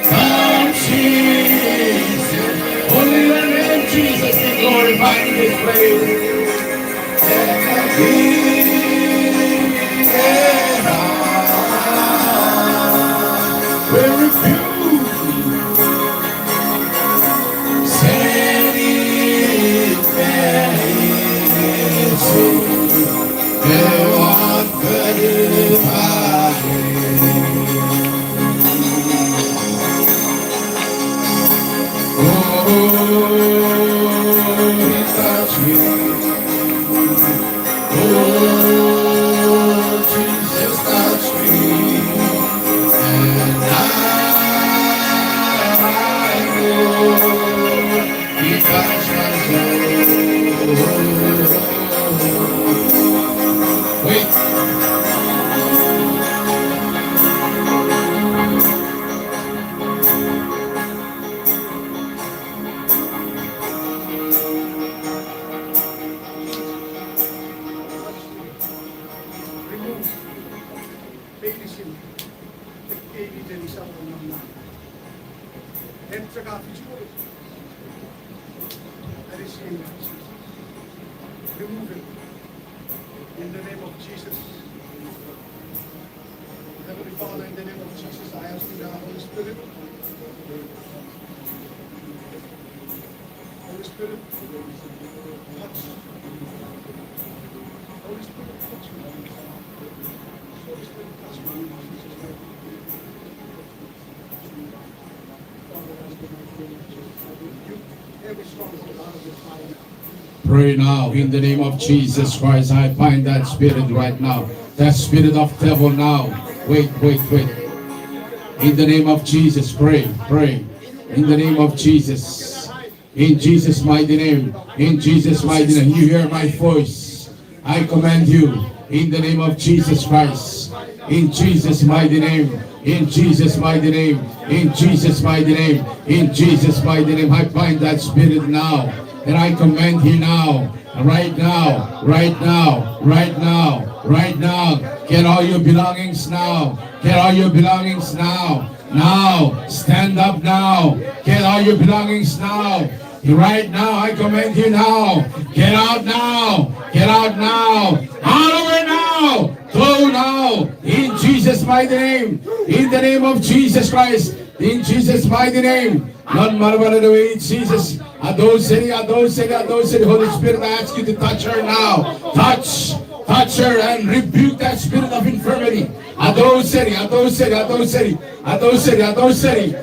Come, Jesus. Only your name, Jesus, be glorified in this place. We refuse. Oh, Jesus, touch me. And I know He touched my soul. Wait. Remove it. In the name of Jesus. Heavenly Father, in the name of Jesus, I ask you now, Holy Spirit. Holy Spirit, touch. Holy Spirit, touch me. Holy Spirit, touch me. Pray now in the name of Jesus Christ. I bind that spirit right now. That spirit of devil now. Wait, wait, wait. In the name of Jesus, pray, pray. In the name of Jesus. In Jesus' mighty name. In Jesus' mighty name. You hear my voice. I command you in the name of Jesus Christ. In Jesus' mighty name. In Jesus' mighty name. In Jesus' mighty name. In Jesus' mighty name. I bind that spirit now. And I command you now. Right now. Right now. Right now. Right now. Get all your belongings now. Get all your belongings now. Now, stand up now. Get all your belongings now. Right now, I command you now. Get out now. Get out now. Out of it now. Go now. In Jesus' mighty name. In the name of Jesus Christ. In Jesus' mighty name. Non manaman ewe Jesus. Adult city, adult city, adult city. Holy Spirit, I ask you to touch her now. Touch, touch her and rebuke that spirit of infirmity. Adult city, adult city, adult city, adult city, adult city.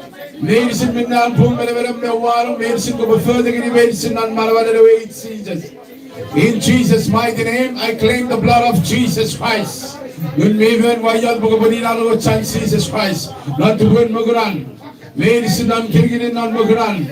Meinisin minne an pung melemelem me wano, meinisin kopwe fotengeni meinisin non manaman ewe Jesus. In Jesus' mighty name, I claim the blood of Jesus Christ. Ngun mi fen waio pwe kopwe ninano chan Jesus Christ. Non tupun mokuran. Meinisin non kinikinin non mokuran.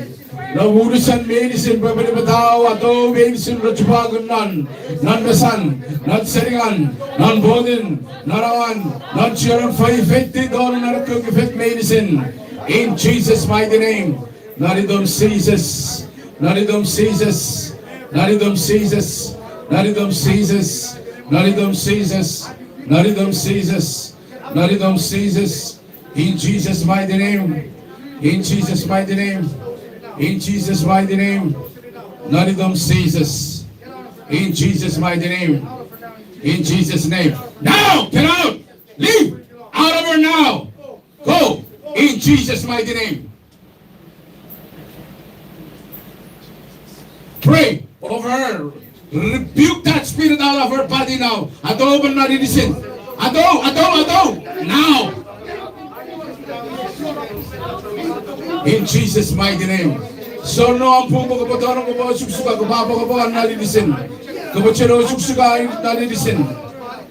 Non unusen meinisin pwe pwene petau ato meinisin rochopwak non. Non mesan, non seningan, non botin, non awan, non chienan fai feiti don non kuk fet meinisin. In Jesus' mighty name. Non itom Jesus. Non itom Jesus. Non itom Jesus. Non itom Jesus. Non itom Jesus. Non itom Jesus. Non itom Jesus. In Jesus' mighty name. In Jesus' mighty name. In Jesus' mighty name. Non itom Jesus. In Jesus' mighty name. In Jesus' name. Now, get out. Leave. Out of her now. Go. In Jesus' mighty name. Pray over her. Rebuke that spirit out of her body now. Atou pwe non inisin. Atou, atou, atou. Now. In Jesus' mighty name. So no ampun kopwe tonong, kopwe osukosuka, kopwe apwangapwang non inisin. Kopwe cheno osukosuka non inisin.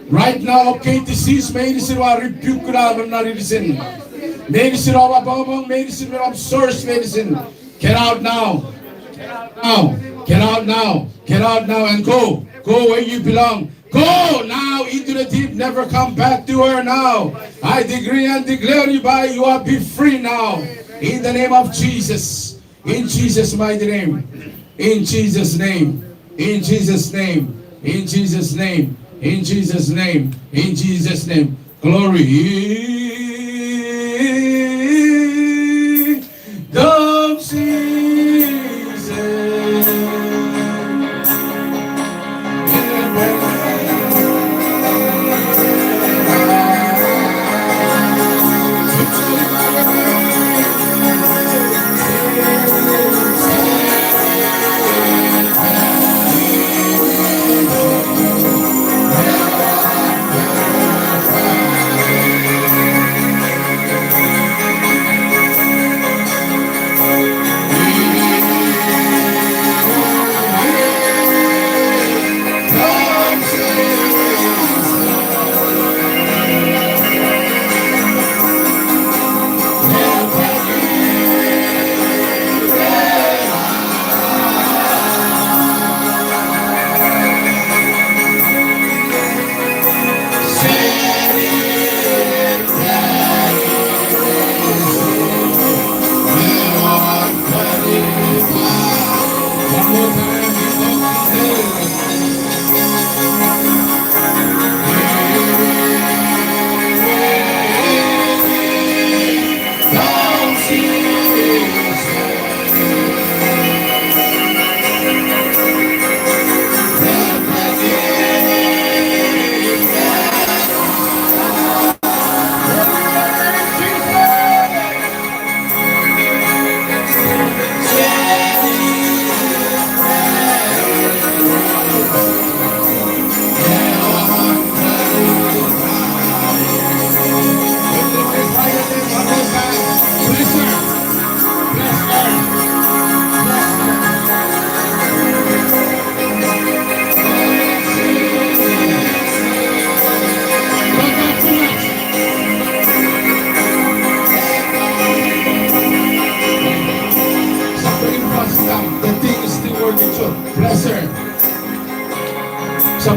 Right now, okay, disease, meinisin ua rebuke now non inisin. Meinisin ua apwangapwang, meinisin ua source, meinisin. Get out now. Now. Get out now. Get out now and go. Go where you belong. Go now into the deep. Never come back to her now. I decree and declare you by, you are be free now. In the name of Jesus. In Jesus' mighty name. In Jesus' name. In Jesus' name. In Jesus' name. In Jesus' name. In Jesus' name. Glory. Dom Jesus.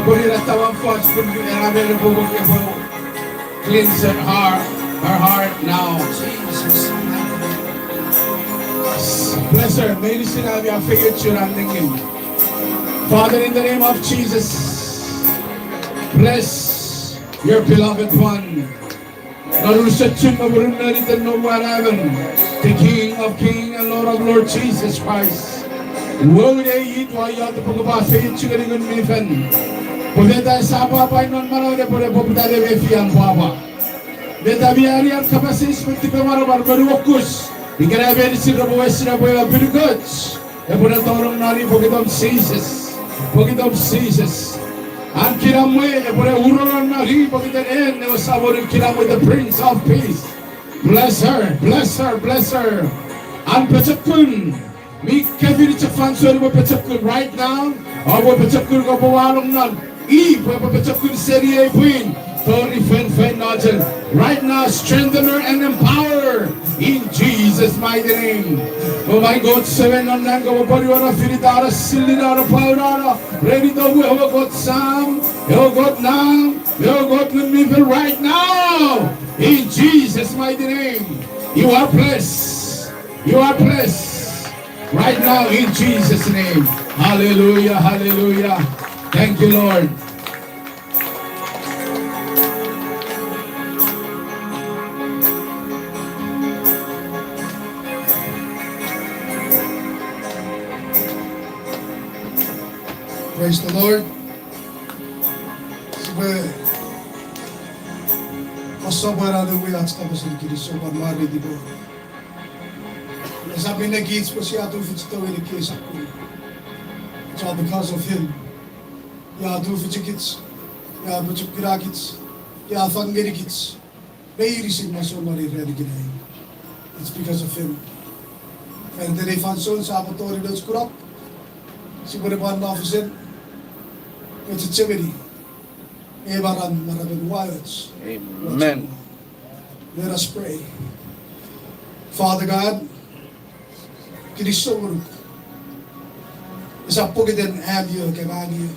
Pwe ina tawa fos pun ena mene pwe pwe cleanse her heart, her heart now. Jesus. Bless her. Meinisin ami a feiochun an nengin. Father, in the name of Jesus, bless your beloved one. Non unusochun me murinnon iten Noum we Anaemon, the King of King and Lord of Lord, Jesus Christ. Wounei it ua iotek pwe kopwe feiochu ngeni Ngun mi Fel. Pwe meta esap pwapwa non manauan epwe ne poputa ne mefi an pwapwa. Meta mi ani an kapas eis me tipemwaramwar me nuokus, ikenai meinisin repwe wesino pwe ewe pinukuch epwe ne tonong non i pokiten Jises. Pokiten Jises. An kinamwe epwe ne urono non i pokiten en ewe Samon kinamwe, the Prince of Peace. Bless her, bless her, bless her. An pochokun mi kefin chok fansoun epwe pochokun right now. Oupwe pochokun kopwe wanong non i pwe epwe pochokun seni ei pwin tori feinfeino chok. Right now, strengthen her and empower her in Jesus' mighty name. O my God, semen non nang kopwe ponuono, finitano, silinano, pwaunano ren itomi ewe Kot Sam, ewe Kot Nau, ewe Kot Ngun mi Fel right now. In Jesus' mighty name, you are blessed. You are blessed right now in Jesus' name. Hallelujah, hallelujah. Thank you, Lord. Praise the Lord. Sipwe asopwano ewe ach kapasen kinisou pwan mwareiti Kot. Esap minne kich pwe sia tufich tongeni kei sokkun. It's all because of him. I a tufichikich, i a pochokunakich, i a fang ngenikich meinisin masoun non ei ran ikenai. It's because of him. Fan iten ei fansoun sia pwan tori nouch kunok, sipwe ne pwan no fesen, me chechemeni ei maram, maramen uaoch. Amen. Let us pray. Father God, kinisou ngonuk. Esap pokiten am io ika ngang io.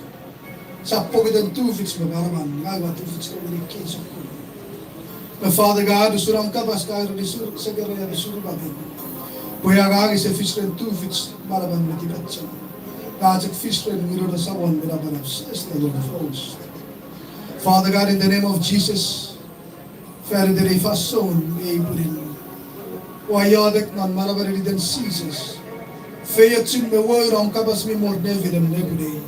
Esap pokiten tufich me manaman, ngang ua tufich tongeni kei sokkun. Me Father God, usun om kapas ngang ren Seraia me Surumaben, pwe angang ese fis ren tufich, manaman me tipachem. Nge a chok fis ren Ngunun Samon mi Napanap, says the Lord of hosts. Father God, in the name of Jesus, fan iten ei fansoun ei pwinin, ua iotek non manamanen iten Jises, feiochun me woun om kapas mi mor nefinem nepwinei.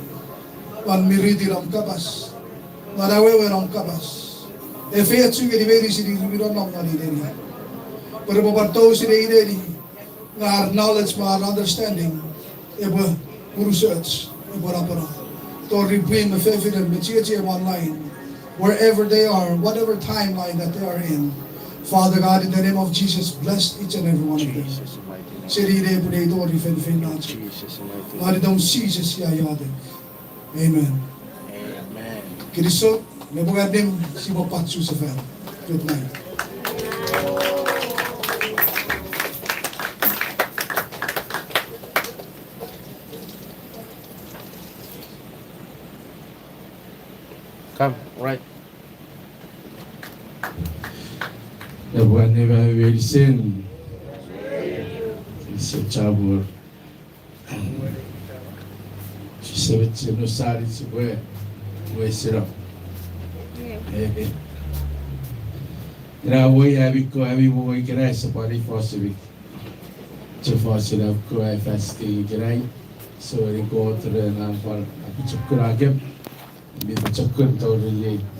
Pwan miritin om kapas, non awewen om kapas, efeiochu ngeni meinisin ir mi nonnom non ineni, pwe repwe pwan tou seni ineni, nge ar knowledge me ar understanding epwe unusoch, epwe napeno tori pwin me fefinem me chiechiei online, wherever they are, whatever timeline that they are in. Father God, in the name of Jesus, bless each and every one of them. Seni inei pwe epwe tori feinfeino chok. Non iten Jises sia iotek. Amen. Kinisou, nepwong annim, sipwe pwan chusefan. Good night. Come, right. Nepwong annim ami meinisin. Meinisin chapur. Sise meche no sani sipwe wesino. Ina wei ami ko ami mo wei kena ese pwan i fos mi. Che fos ina ko ai fasting ikenai. So eni Kot ren an pwan apochokuna kem. Mi pochokun tori ei.